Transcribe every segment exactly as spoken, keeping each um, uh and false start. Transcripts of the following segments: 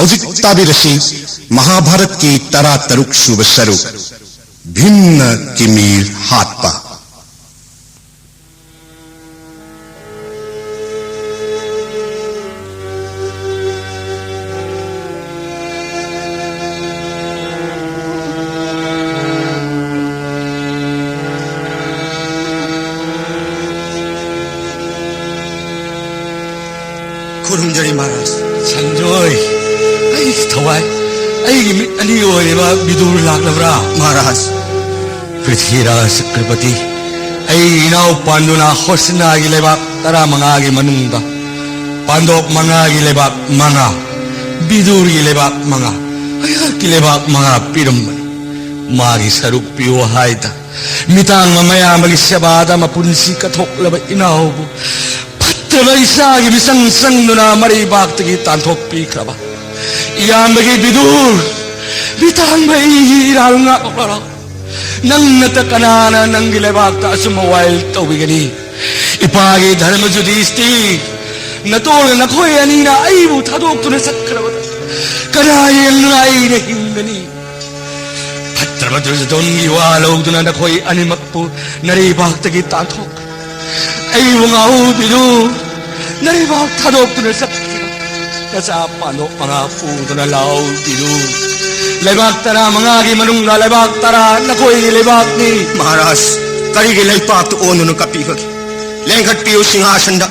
ꯍꯧꯖꯤꯛ ꯇꯥꯕꯤꯔꯁꯤ ꯃꯍꯥꯚꯥꯔꯠꯀꯤ ꯇꯔꯥꯇꯔꯨꯛ ꯁꯨꯕ ꯁꯔꯨꯛ, ꯚꯤꯝꯅ ꯀꯤꯃꯤꯔ ꯍꯥꯠꯄ꯫ ꯈꯨꯔꯨꯝꯖꯔꯤ ꯃꯍꯥꯔꯥꯖ꯫ ꯁꯟꯖꯣꯏ, ꯑꯩꯒꯤ ꯊꯋꯥꯏ, ꯑꯩꯒꯤ ꯃꯤꯠ ꯑꯅꯤ ꯑꯣꯏꯔꯤꯕ ꯕꯤꯗꯨꯔ ꯂꯥꯛꯂꯕ꯭ꯔꯥ? ꯃꯍꯥꯔꯥꯖ꯫ ꯄ꯭ꯔꯤꯊꯤꯔꯥꯖ ꯆꯀ꯭ꯔꯄꯇꯤ, ꯑꯩꯒꯤ ꯏꯅꯥꯎ ꯄꯥꯟꯗꯨꯅ ꯍꯣꯁꯅꯥꯒꯤ ꯂꯩꯕꯥꯛ ꯇꯔꯥꯃꯉꯥꯒꯤ ꯃꯅꯨꯡꯗ ꯄꯥꯟꯗꯣꯞ ꯃꯉꯥꯒꯤ ꯂꯩꯕꯥꯛ ꯃꯉꯥ, ꯕꯤꯗꯨꯔꯒꯤ ꯂꯩꯕꯥꯛ ꯃꯉꯥ, ꯑꯩꯍꯥꯛꯀꯤ ꯂꯩꯕꯥꯛ ꯃꯉꯥ ꯄꯤꯔꯝꯕꯅꯤ꯫ ꯃꯥꯒꯤ ꯁꯔꯨꯛ ꯄꯤꯌꯨ ꯍꯥꯏꯗ ꯃꯤꯇꯥꯡꯕ ꯃꯌꯥꯝꯕꯒꯤ ꯁꯦꯕꯥꯗ ꯃꯄꯨꯟꯁꯤ ꯀꯠꯊꯣꯛꯂꯕ ꯏꯅꯥꯎꯕꯨ ꯐꯠꯇ꯭ꯔꯕ ꯏꯆꯥꯒꯤ ꯃꯤꯆꯪ ꯆꯪꯗꯨꯅ ꯃꯔꯩꯕꯥꯛꯇꯒꯤ ꯇꯥꯟꯊꯣꯛꯄꯤꯈ꯭ꯔꯕ ꯏꯌꯥꯝꯕꯒꯤ ꯕꯤꯗꯨꯔ, ꯃꯤꯇꯥꯡꯕ ꯑꯩꯒꯤ ꯏꯔꯥꯜ ꯉꯥꯛꯂꯣꯔꯥ? ꯅꯪ ꯅꯠꯇ ꯀꯅꯥꯅ ꯅꯪꯒꯤ ꯂꯩꯕꯥꯛꯇ ꯑꯆꯨꯝꯕ ꯋꯥꯌꯦꯜ ꯇꯧꯕꯤꯒꯅꯤ? ꯏꯄꯥꯒꯤ ꯙꯔꯃ ꯌꯨꯙꯤꯁꯇꯤꯔ, ꯅꯇꯣꯜꯒ ꯅꯈꯣꯏ ꯑꯅꯤꯅ ꯑꯩꯕꯨ ꯊꯥꯗꯣꯛꯇꯨꯅ ꯆꯠꯈ꯭ꯔꯕꯗ ꯀꯅꯥ ꯌꯦꯡꯗꯨꯅ ꯑꯩꯅ ꯍꯤꯡꯒꯅꯤ? ꯐꯠꯇ꯭ꯔꯕ ꯗꯨꯔꯖꯣꯙꯟꯒꯤ ꯋꯥ ꯂꯧꯗꯨꯅ ꯅꯈꯣꯏ ꯑꯅꯤꯃꯛꯄꯨ ꯅꯔꯩꯕꯥꯛꯇꯒꯤ ꯇꯥꯟꯊꯣꯛꯈ꯭ꯔꯦ꯫ ꯑꯩꯕꯨ ꯉꯥꯛꯍꯧꯕꯤꯗꯨ, ꯅꯔꯩꯕꯥꯛ ꯊꯥꯗꯣꯛꯇꯨꯅ ꯆꯠꯈꯤꯕ ꯅꯆꯥ ꯄꯥꯟꯗꯣꯛ ꯃꯉꯥ ꯄꯨꯗꯨꯅ ꯂꯥꯛꯍꯧꯕꯤꯗꯨ꯫ ꯂꯩꯕꯥꯛ ꯇꯔꯥꯃꯉꯥꯒꯤ ꯃꯅꯨꯡꯗ ꯂꯩꯕꯥꯛ ꯇꯔꯥ ꯅꯈꯣꯏꯒꯤ ꯂꯩꯕꯥꯛꯅꯤ꯫ ꯃꯍꯥꯔꯥꯖ, ꯀꯔꯤꯒꯤ ꯂꯩꯄꯥꯛꯇ ꯑꯣꯟꯗꯨꯅ ꯀꯞꯄꯤꯕꯒꯦ? ꯂꯦꯡꯈꯠꯄꯤꯌꯨ ꯁꯤꯡꯍꯥꯁꯟꯗ꯫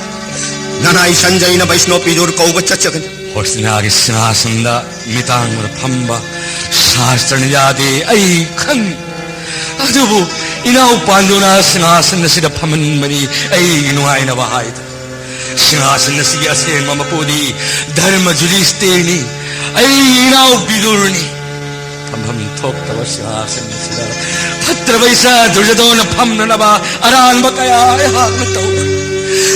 ꯅꯅꯥꯏ ꯁꯟꯖꯩꯅ ꯕꯩꯁꯅꯣ ꯕꯤꯗꯨꯔ ꯀꯧꯕ ꯆꯠꯆꯒꯅꯤ꯫ ꯍꯣꯁꯅꯥꯒꯤ ꯁꯤꯡꯍꯥꯁꯟꯗ ꯃꯤꯇꯥꯡꯕꯗ ꯐꯝꯕ ꯁꯥꯁꯇ꯭ꯔꯅ ꯌꯥꯗꯦ, ꯑꯩ ꯈꯪꯏ꯫ ꯑꯗꯨꯕꯨ ꯏꯅꯥꯎ ꯄꯥꯟꯗꯨꯅ ꯁꯤꯡꯍꯥꯁꯟ ꯑꯁꯤꯗ ꯐꯝꯍꯟꯕꯅꯤ, ꯑꯩꯒꯤ ꯅꯨꯡꯉꯥꯏꯅꯕ ꯍꯥꯏꯗꯅ꯫ ꯁꯤꯡꯍꯥꯁꯟ ꯑꯁꯤꯒꯤ ꯑꯁꯦꯡꯕ ꯃꯄꯨꯗꯤ ꯙꯔꯃ ꯌꯨꯙꯤꯁꯇꯤꯔꯅꯤ, ꯑꯩꯒꯤ ꯏꯅꯥꯎ ꯕꯤꯗꯨꯔꯅꯤ꯫ ꯐꯝꯐꯝ ꯊꯣꯛꯇꯕ ꯁꯤꯡꯍꯥꯁꯟ ꯑꯁꯤꯗ ꯐꯠꯇ꯭ꯔꯕ ꯏꯆꯥ ꯗꯨꯔꯖꯣꯙꯅ ꯐꯝꯅꯅꯕ ꯑꯔꯥꯟꯕ ꯀꯌꯥ ꯑꯩꯍꯥꯛꯅ ꯇꯧꯈ꯭ꯔꯦ꯫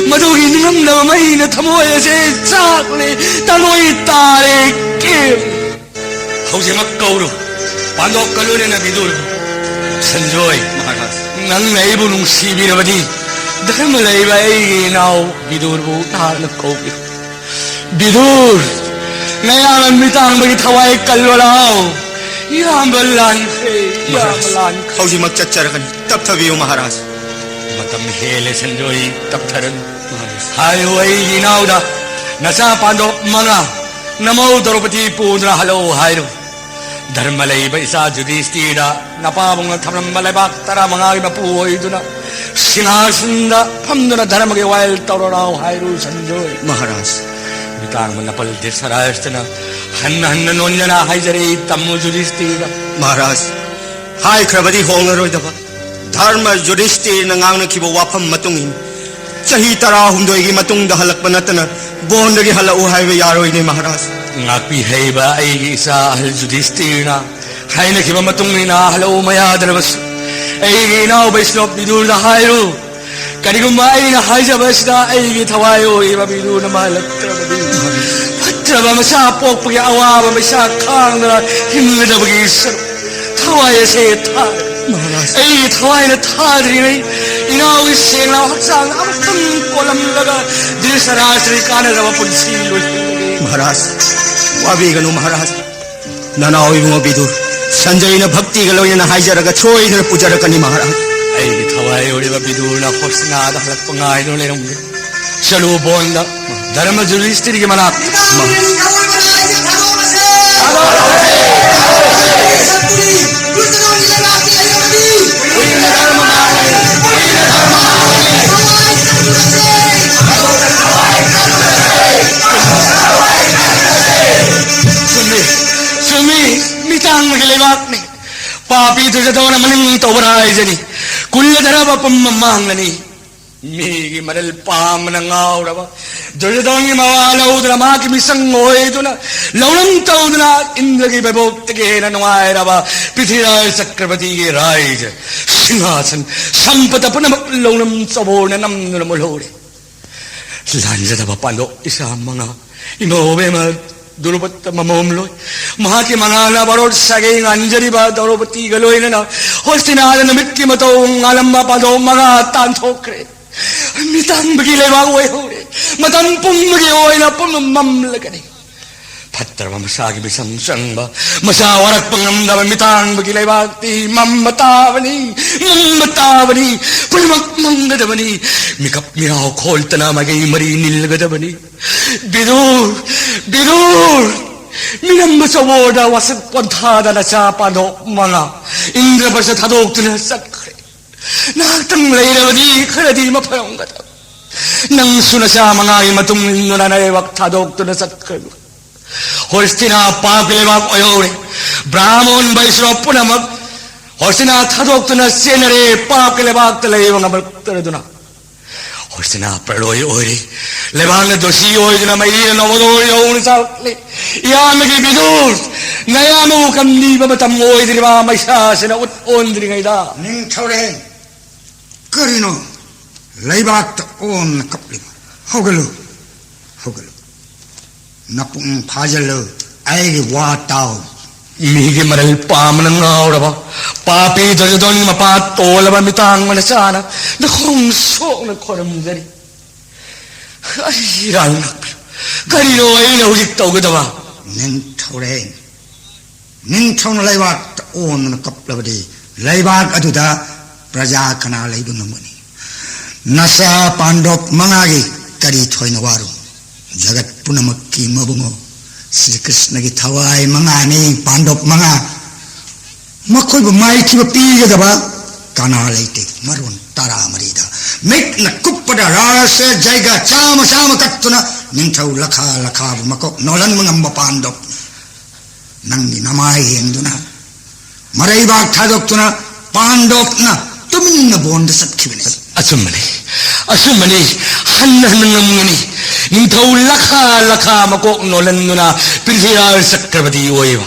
ꯃꯗꯨꯒꯤ ꯅꯤꯡꯉꯝꯗꯕ ꯃꯩꯅ ꯊꯃꯣꯏ ꯑꯁꯦ ꯆꯥꯛꯂꯦ, ꯇꯥꯂꯣꯏ ꯇꯥꯔꯦ, ꯀꯦꯝ꯫ ꯍꯧꯖꯤꯛꯃꯛ ꯀꯧꯔꯨ, ꯄꯥꯟꯗꯣꯞꯀ ꯂꯣꯏꯅꯅ ꯕꯤꯗꯨꯔꯕꯨ꯫ ꯁꯟꯖꯣꯏ, ꯃꯍꯥꯔꯥꯖ꯫ ꯅꯪꯅ ꯑꯩꯕꯨ ꯅꯨꯡꯁꯤꯕꯤꯔꯕꯗꯤ, ꯙꯔꯃ ꯂꯩꯕ ꯑꯩꯒꯤ ꯏꯅꯥꯎ ꯕꯤꯗꯨꯔꯕꯨ ꯅꯍꯥꯛꯅ ꯀꯧꯕꯤꯔꯣ꯫ ꯕꯤꯗꯨꯔ, ꯑꯌꯥꯝꯕ ꯃꯤꯇꯥꯡꯕꯒꯤ ꯊꯋꯥꯏ ꯀꯜꯂꯣ ꯂꯥꯎ꯫ ꯏꯌꯥꯝꯕ ꯂꯥꯟꯈ꯭ꯔꯦ, ꯏꯌꯥꯝꯕ ꯃꯍꯥꯔꯥꯖ, ꯂꯥꯟꯈ꯭ꯔꯦ꯫ ꯍꯧꯖꯤꯛꯃꯛ ꯆꯠꯆꯔꯒꯅꯤ, ꯇꯞꯊꯕꯤꯌꯨ ꯃꯍꯥꯔꯥꯖ꯫ ꯃꯇꯝ ꯍꯦꯜꯂꯦ ꯁꯟꯖꯣꯏ, ꯇꯞꯊꯔꯅꯨ꯫ ꯃꯍꯥꯔꯥꯖ꯫ ꯍꯥꯏꯌꯨ ꯑꯩꯒꯤ ꯏꯅꯥꯎꯗ, ꯅꯆꯥ ꯄꯥꯟꯗꯣꯞ ꯃꯉꯥ ꯅꯃꯧ ꯗ꯭ꯔꯧꯄꯗꯤ ꯄꯨꯗꯨꯅ ꯍꯜꯂꯛꯎ ꯍꯥꯏꯔꯨ꯫ ꯙꯔꯃ ꯂꯩꯕ ꯏꯆꯥ ꯌꯨꯙꯤꯁꯇꯤꯔꯗ ꯅꯄꯥꯕꯨꯡꯅ ꯊꯝꯂꯝꯕ ꯂꯩꯕꯥꯛ ꯇꯔꯥꯃꯉꯥꯒꯤ ꯃꯄꯨ ꯑꯣꯏꯗꯨꯅ ꯁꯤꯡꯍꯥꯁꯟꯗ ꯐꯝꯗꯨꯅ ꯙꯔꯃꯒꯤ ꯋꯥꯌꯦꯜ ꯇꯧꯔꯣ ꯂꯥꯎ ꯍꯥꯏꯔꯨ ꯁꯟꯖꯣꯏ꯫ ꯃꯍꯥꯔꯥꯖ꯫ ꯃꯤꯇꯥꯡꯕ ꯅꯄꯜ ꯙ꯭ꯔꯤꯇꯔꯥꯁꯇ꯭ꯔꯅ ꯍꯟꯅ ꯍꯟꯅ ꯅꯣꯟꯖꯅ ꯍꯥꯏꯖꯔꯛꯏ ꯇꯝꯃꯨ ꯌꯨꯙꯤꯁꯇꯤꯔꯗ꯫ ꯃꯍꯥꯔꯥꯖ, ꯍꯥꯏꯈ꯭ꯔꯕꯗꯤ ꯍꯣꯡꯂꯔꯣꯏꯗꯕ ꯙꯔꯃ ꯌꯨꯙꯤꯁꯇꯤꯔꯅ ꯉꯥꯡꯅꯈꯤꯕ ꯋꯥꯐꯝ ꯃꯇꯨꯡ ꯏꯟꯅ ꯆꯍꯤ ꯇꯔꯥꯍꯨꯝꯗꯣꯏꯒꯤ ꯃꯇꯨꯡꯗ ꯍꯜꯂꯛꯄ ꯅꯠꯇꯅ ꯕꯣꯟꯗꯒꯤ ꯍꯜꯂꯛꯎ ꯍꯥꯏꯕ ꯌꯥꯔꯣꯏꯅꯦ ꯃꯍꯥꯔꯥꯖ꯫ ꯉꯥꯛꯄꯤ ꯍꯩꯕ ꯑꯩꯒꯤ ꯏꯆꯥ ꯑꯍꯜ ꯌꯨꯙꯤꯁꯇꯤꯔꯅ ꯍꯥꯏꯅꯈꯤꯕ ꯃꯇꯨꯡ ꯏꯟꯅ ꯍꯜꯂꯛꯎ ꯃꯌꯥꯗ꯭ꯔꯕꯁꯨ ꯑꯩꯒꯤ ꯏꯅꯥꯎ ꯕꯩꯁꯅꯣꯞ ꯕꯤꯗꯨꯔꯗ ꯍꯥꯏꯔꯨ꯫ ꯀꯔꯤꯒꯨꯝꯕ ꯑꯩꯅ ꯍꯥꯏꯖꯕ ꯑꯁꯤꯗ ꯑꯩꯒꯤ ꯊꯋꯥꯏ ꯑꯣꯏꯔꯤꯕ ꯕꯤꯗꯨꯔꯅ ꯃꯥꯜꯂꯛꯇ꯭ꯔꯕꯗꯤ ꯐꯠꯇ꯭ꯔꯕ ꯃꯆꯥ ꯄꯣꯛꯄꯒꯤ ꯑꯋꯥꯕ ꯃꯩꯁꯥ ꯈꯥꯡꯗꯅ ꯍꯤꯡꯒꯗꯕꯒꯤ ꯁꯔꯨꯛ ꯊꯋꯥꯏ ꯑꯁꯦ ꯊꯥ-, ꯃꯍꯥꯔꯥꯖ꯫ ꯑꯩꯒꯤ ꯊꯋꯥꯏꯅ ꯊꯥꯗ꯭ꯔꯤꯉꯩ ꯏꯅꯥꯎꯒꯤ ꯁꯦꯡꯂꯕ ꯍꯛꯆꯥꯡ ꯑꯃꯨꯛꯇꯪ ꯀꯣꯜꯂꯝꯂꯒ ꯙ꯭ꯔꯤꯇꯔꯥꯁꯇ꯭ꯔꯒꯤ ꯀꯥꯟꯅꯗꯕ ꯄꯨꯟꯁꯤ ꯂꯣꯏꯁꯤꯟꯂꯒꯦ꯫ ꯃꯍꯥꯔꯥꯖ, ꯋꯥꯕꯤꯒꯅꯨ ꯃꯍꯥꯔꯥꯖ꯫ ꯅꯅꯥꯎ ꯏꯕꯨꯡꯉꯣ ꯕꯤꯗꯨꯔ, ꯁꯟꯖꯌꯅ ꯚꯛꯇꯤꯒ ꯂꯣꯏꯅꯅ ꯍꯥꯏꯖꯔꯒ ꯁꯣꯏꯗꯅ ꯄꯨꯖꯔꯛꯀꯅꯤ ꯃꯍꯥꯔꯥꯖ꯫ ꯑꯩꯒꯤ ꯊꯋꯥꯏ ꯑꯣꯏꯔꯤꯕ ꯕꯤꯗꯨꯔꯅ ꯍꯣꯁꯅꯥꯗ ꯍꯜꯂꯛꯄ ꯉꯥꯏꯗꯨꯅ ꯂꯩꯔꯝꯒꯦ꯫ ꯆꯠꯂꯨ ꯕꯣꯟꯗ ꯙꯔꯃ ꯌꯨꯙꯤꯁꯇꯤꯔꯒꯤ ꯃꯅꯥꯛꯇ꯫ ꯆꯨꯝꯃꯤ, ꯆꯨꯝꯃꯤ, ꯃꯤꯇꯥꯡꯕꯒꯤ ꯂꯩꯕꯥꯛꯅꯤ꯫ ꯄꯥꯄꯤ ꯗꯨꯔꯖꯣꯙꯅ ꯃꯅꯤꯡ ꯇꯧꯕ ꯔꯥꯏꯖꯅꯤ꯫ ꯀꯨꯜꯂ ꯙꯔꯃ ꯄꯨꯝꯕ ꯃꯥꯡꯂꯅꯤ꯫ ꯃꯤꯒꯤ ꯃꯔꯜ ꯄꯥꯝꯕꯅ ꯉꯥꯎꯔꯕ ꯗꯨꯔꯖꯣꯙꯟꯒꯤ ꯃꯋꯥ ꯂꯧꯗꯨꯅ ꯃꯍꯥꯛꯀꯤ ꯃꯤꯁꯪ ꯑꯣꯏꯗꯨꯅ ꯂꯧꯅꯝ ꯇꯧꯗꯨꯅ ꯏꯟꯗ꯭ꯔꯒꯤ ꯚꯩꯕꯣꯛꯇꯒꯤ ꯍꯦꯟꯅ ꯅꯨꯡꯉꯥꯏꯔꯕ ꯄ꯭ꯔꯤꯊꯤꯔꯥꯖ ꯆꯀ꯭ꯔꯕꯔꯇꯤꯒꯤ ꯔꯥꯏꯖ ꯁꯤꯡꯍꯥꯁꯟ ꯁꯝꯄꯇ ꯄꯨꯝꯅꯃꯛ ꯂꯧꯅꯝ ꯆꯕꯣꯔꯅ ꯅꯝꯗꯨꯅ ꯃꯨꯜꯍꯧꯔꯦ꯫ ꯂꯥꯟꯖꯗꯕ ꯄꯥꯟꯗꯣꯛ ꯏꯆꯥ ꯃꯉꯥ ꯏꯃꯧ ꯑꯕꯦꯝꯃ ꯗ꯭ꯔꯧꯄꯗ ꯃꯃꯣꯝ ꯂꯣꯏ꯫ ꯃꯍꯥꯛꯀꯤ ꯃꯉꯥꯜꯅ ꯚꯥꯔꯣꯠ ꯁꯥꯒꯩ ꯉꯥꯟꯖꯔꯤꯕ ꯗ꯭ꯔꯧꯄꯗꯤꯒ ꯂꯣꯏꯅꯅ ꯍꯣꯁꯇꯤꯅꯥꯗ ꯅꯨꯃꯤꯠꯀꯤ ꯃꯇꯧ ꯉꯥꯜꯂꯝꯕ ꯄꯥꯟꯗꯣꯛ ꯃꯉꯥ ꯇꯥꯟꯊꯣꯛꯈ꯭ꯔꯦ꯫ ꯃꯤꯇꯥꯡꯕꯒꯤ ꯂꯩꯕꯥꯛ ꯑꯣꯏꯍꯧꯔꯦ꯫ ꯃꯇꯝ ꯄꯨꯝꯕꯒꯤ ꯑꯣꯏꯅ ꯄꯨꯝꯅꯃꯛ ꯃꯝꯂꯒꯅꯤ꯫ ꯐꯠꯇ꯭ꯔꯕ ꯃꯁꯥꯒꯤ ꯃꯤꯁꯝ ꯆꯪꯕ, ꯃꯁꯥ ꯋꯥꯔꯛꯄ ꯉꯝꯗꯕ ꯃꯤꯇꯥꯡꯕꯒꯤ ꯂꯩꯕꯥꯛꯇꯤ ꯃꯝꯕ ꯇꯥꯕꯅꯤ, ꯃꯝꯕ ꯇꯥꯕꯅꯤ, ꯄꯨꯝꯅꯃꯛ ꯃꯝꯒꯗꯕꯅꯤ꯫ ꯃꯤꯀꯞ ꯃꯤꯔꯥꯎ ꯈꯣꯜꯇꯅ ꯃꯥꯏꯀꯩ ꯃꯔꯤ ꯅꯤꯜꯒꯗꯕꯅꯤ꯫ ꯕꯤꯗꯨꯔ, ꯕꯤꯗꯨꯔ! ꯃꯤꯅꯝꯕ ꯆꯋꯣꯔꯗ ꯋꯥꯁꯛ ꯄꯣꯟꯊꯥꯗ ꯅꯆꯥ ꯄꯥꯟꯗꯣꯞ ꯃꯉꯥ ꯏꯟꯗ꯭ꯔꯄ꯭ꯔꯁ ꯊꯥꯗꯣꯛꯇꯨꯅ ꯆꯠꯈ꯭ꯔꯦ꯫ ꯉꯥꯏꯍꯥꯛꯇꯪ ꯂꯩꯔꯕꯗꯤ ꯈꯔꯗꯤ ꯃꯐꯔꯝꯒꯗꯕ꯫ ꯅꯪꯁꯨ ꯅꯆꯥ ꯃꯉꯥꯒꯤ ꯃꯇꯨꯡ ꯏꯟꯗꯨꯅ ꯅꯔꯩꯕꯥꯛ ꯊꯥꯗꯣꯛꯇꯨꯅ ꯆꯠꯈ꯭ꯔꯕ꯫ ꯍꯣꯁꯇꯤꯅꯥ ꯄꯥꯞꯀꯤ ꯂꯩꯕꯥꯛ ꯑꯣꯏꯍꯧꯔꯦ꯫ ꯕ꯭ꯔꯥꯍꯃꯣꯟ ꯕꯩꯁ꯭ꯅꯣ ꯄꯨꯝꯅꯃꯛ ꯍꯣꯁꯇꯤꯅꯥ ꯊꯥꯗꯣꯛꯇꯨꯅ ꯆꯦꯟꯅꯔꯦ, ꯄꯥꯞꯀꯤ ꯂꯩꯕꯥꯛꯇ ꯂꯩꯕ ꯉꯝꯂꯛꯇꯗꯨꯅ꯫ ꯍꯣꯁꯇꯤꯅꯥ ꯄ꯭ꯔꯂꯣꯏ ꯑꯣꯏꯔꯦ꯫ ꯂꯩꯕꯥꯛꯅ ꯗꯣꯁꯤ ꯑꯣꯏꯗꯨꯅ ꯃꯩꯅ ꯅꯣꯡꯃꯗꯣꯔꯤ ꯍꯧꯅ ꯆꯥꯛꯂꯦ꯫ ꯏꯌꯥꯝꯕꯒꯤ ꯕꯤꯗꯨꯔ, ꯅꯌꯥꯝꯕꯕꯨ ꯀꯟꯕꯤꯕ ꯃꯇꯝ ꯑꯣꯏꯗ꯭ꯔꯤꯕ ꯃꯩꯁꯥꯁꯤꯅ ꯎꯠ ꯑꯣꯟꯗ꯭ꯔꯤꯉꯩꯗ꯫ ꯅꯤꯡꯊꯧꯔꯦꯜ, ꯀꯔꯤꯅꯣ ꯂꯩꯕꯥꯛꯇ ꯑꯣꯟꯅ ꯀꯞꯂꯤꯕ? ꯍꯧꯒꯠꯂꯨ, ꯍꯧꯒꯠꯂꯨ꯫ ꯅꯄꯨꯡ ꯐꯥꯖꯤꯜꯂꯨ, ꯑꯩꯒꯤ ꯋꯥ ꯇꯥꯎ꯫ ꯃꯤꯒꯤ ꯃꯔꯜ ꯄꯥꯝꯕꯅ ꯉꯥꯎꯔꯕ ꯄꯥꯄꯤ ꯗꯨꯔꯖꯣꯙꯟꯒꯤ ꯃꯄꯥ ꯇꯣꯜꯂꯕ ꯃꯤꯇꯥꯡ ꯃꯅꯆꯥꯅ ꯅꯈꯣꯡ ꯁꯣꯛꯅ ꯈꯣꯏꯔꯝꯖꯔꯤ꯫ ꯑꯩ ꯏꯔꯥꯜ ꯉꯥꯛꯄꯤꯌꯨ꯫ ꯀꯔꯤꯅꯣ ꯑꯩꯅ ꯍꯧꯖꯤꯛ ꯇꯧꯒꯗꯕ? ꯅꯤꯡꯊꯧꯔꯦꯜ, ꯅꯤꯡꯊꯧꯅ ꯂꯩꯕꯥꯛꯇ ꯑꯣꯟꯗꯨꯅ ꯀꯞꯂꯕꯗꯤ ꯂꯩꯕꯥꯛ ꯑꯗꯨꯗ ꯄ꯭ꯔꯖꯥ ꯀꯅꯥ ꯂꯩꯕ ꯉꯝꯒꯅꯤ? ꯅꯆꯥ ꯄꯥꯟꯗꯣꯞ ꯃꯉꯥꯒꯤ ꯀꯔꯤ ꯊꯣꯏꯅ ꯋꯥꯔꯨ? ꯖꯒꯠ ꯄꯨꯝꯅꯃꯛꯀꯤ ꯃꯕꯨꯡꯉꯣ ꯁ꯭ꯔꯤ ꯀ꯭ꯔꯤꯁꯅꯒꯤ ꯊꯋꯥꯏ ꯃꯉꯥꯅꯤ, ꯄꯥꯟꯗꯣꯞ ꯃꯉꯥ꯫ ꯃꯈꯣꯏꯕꯨ ꯃꯥꯏꯊꯤꯕ ꯄꯤꯒꯗꯕ ꯀꯅꯥ ꯂꯩꯇꯦ? ꯃꯔꯣꯟ ꯇꯔꯥꯃꯔꯤꯗ ꯃꯤꯠꯅ ꯀꯨꯞꯄꯗ ꯔꯥꯁ ꯖꯩꯒ ꯆꯥꯃ ꯆꯥꯃ ꯀꯠꯇꯨꯅ ꯅꯤꯡꯊꯧ ꯂꯈꯥ ꯂꯈꯥꯕꯨ ꯃꯀꯣꯛ ꯅꯣꯜꯍꯟꯕ ꯉꯝꯕ ꯄꯥꯟꯗꯣꯞ ꯅꯪꯒꯤ ꯅꯃꯥꯏ ꯌꯦꯡꯗꯨꯅ, ꯃꯔꯩꯕꯥꯛ ꯊꯥꯗꯣꯛꯇꯨꯅ ꯄꯥꯟꯗꯣꯞꯅ ꯇꯨꯃꯤꯟꯅ ꯕꯣꯟꯗ ꯆꯠꯈꯤꯕꯅꯤ꯫ ꯑꯆꯨꯝꯕꯅꯤ, ꯑꯆꯨꯝꯕꯅꯤ꯫ ꯍꯟꯅ ꯍꯟꯅ ꯉꯝꯒꯅꯤ꯫ ꯅꯤꯡꯊꯧ ꯂꯈꯥ ꯂꯈꯥ ꯃꯀꯣꯛ ꯅꯣꯜꯍꯟꯗꯨꯅ ꯄ꯭ꯔꯤꯊꯤꯔꯥꯖ ꯆꯀ꯭ꯔꯕꯇꯤ ꯑꯣꯏꯕ꯫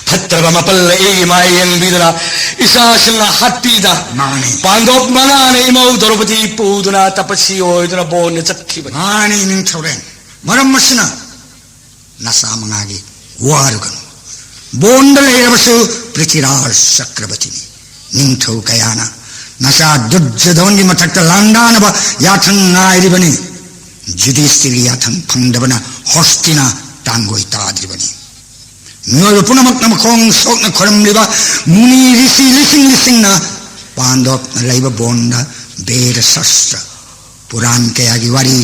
ꯐꯠꯇ꯭ꯔꯕ ꯃꯄꯜ ꯑꯩꯒꯤ ꯃꯥꯏ ꯌꯦꯡꯕꯤꯗꯨꯅ ꯏꯆꯥꯁꯤꯡꯅ ꯍꯥꯠꯄꯤꯗ꯫ ꯃꯥꯅꯤ꯫ ꯄꯥꯟꯗꯣꯞ ꯃꯉꯥꯅ ꯏꯃꯧ ꯗ꯭ꯔꯧꯄꯗꯤ ꯄꯨꯗꯨꯅ ꯇꯄꯁꯤ ꯑꯣꯏꯗꯨꯅ ꯕꯣꯟꯗ ꯆꯠꯈꯤꯕꯅꯤ꯫ ꯃꯥꯅꯤ, ꯅꯤꯡꯊꯧꯔꯦꯜ꯫ ꯃꯔꯝ ꯑꯁꯤꯅ ꯅꯆꯥ ꯃꯉꯥꯒꯤ ꯋꯥꯔꯨꯒꯅꯨ꯫ ꯕꯣꯟꯗ ꯂꯩꯔꯕꯁꯨ ꯄ꯭ꯔꯤꯊꯤꯔꯥꯖ ꯆꯀ꯭ꯔꯕꯇꯤꯅꯤ꯫ ꯅꯤꯡꯊꯧ ꯀꯌꯥꯅ ꯅꯆꯥ ꯗꯨꯔꯖꯣꯙꯟꯒꯤ ꯃꯊꯛꯇ ꯂꯥꯟꯗꯥꯅꯕ ꯌꯥꯊꯪ ꯉꯥꯏꯔꯤꯕꯅꯤ꯫ ꯌꯨꯙꯤꯁꯇꯤꯔꯒꯤ ꯌꯥꯊꯪ ꯐꯪꯗꯕꯅ ꯍꯣꯁꯇꯤꯅꯥ ꯇꯥꯡꯒꯣꯏ ꯇꯥꯗ꯭ꯔꯤꯕꯅꯤ꯫ ꯃꯤꯑꯣꯏꯕ ꯄꯨꯝꯅꯃꯛꯅ ꯃꯈꯣꯡ ꯁꯣꯛꯅ ꯈꯣꯏꯔꯝꯂꯤꯕ ꯃꯨꯅꯤ ꯔꯤꯁꯤ ꯂꯤꯁꯤꯡ ꯂꯤꯁꯤꯡꯅ ꯄꯥꯟꯗꯣꯞꯅ ꯂꯩꯕ ꯕꯣꯟꯗ ꯕꯦꯗ ꯁꯥꯁꯇ꯭ꯔ ꯄꯨꯔꯥꯟ ꯀꯌꯥꯒꯤ ꯋꯥꯔꯤ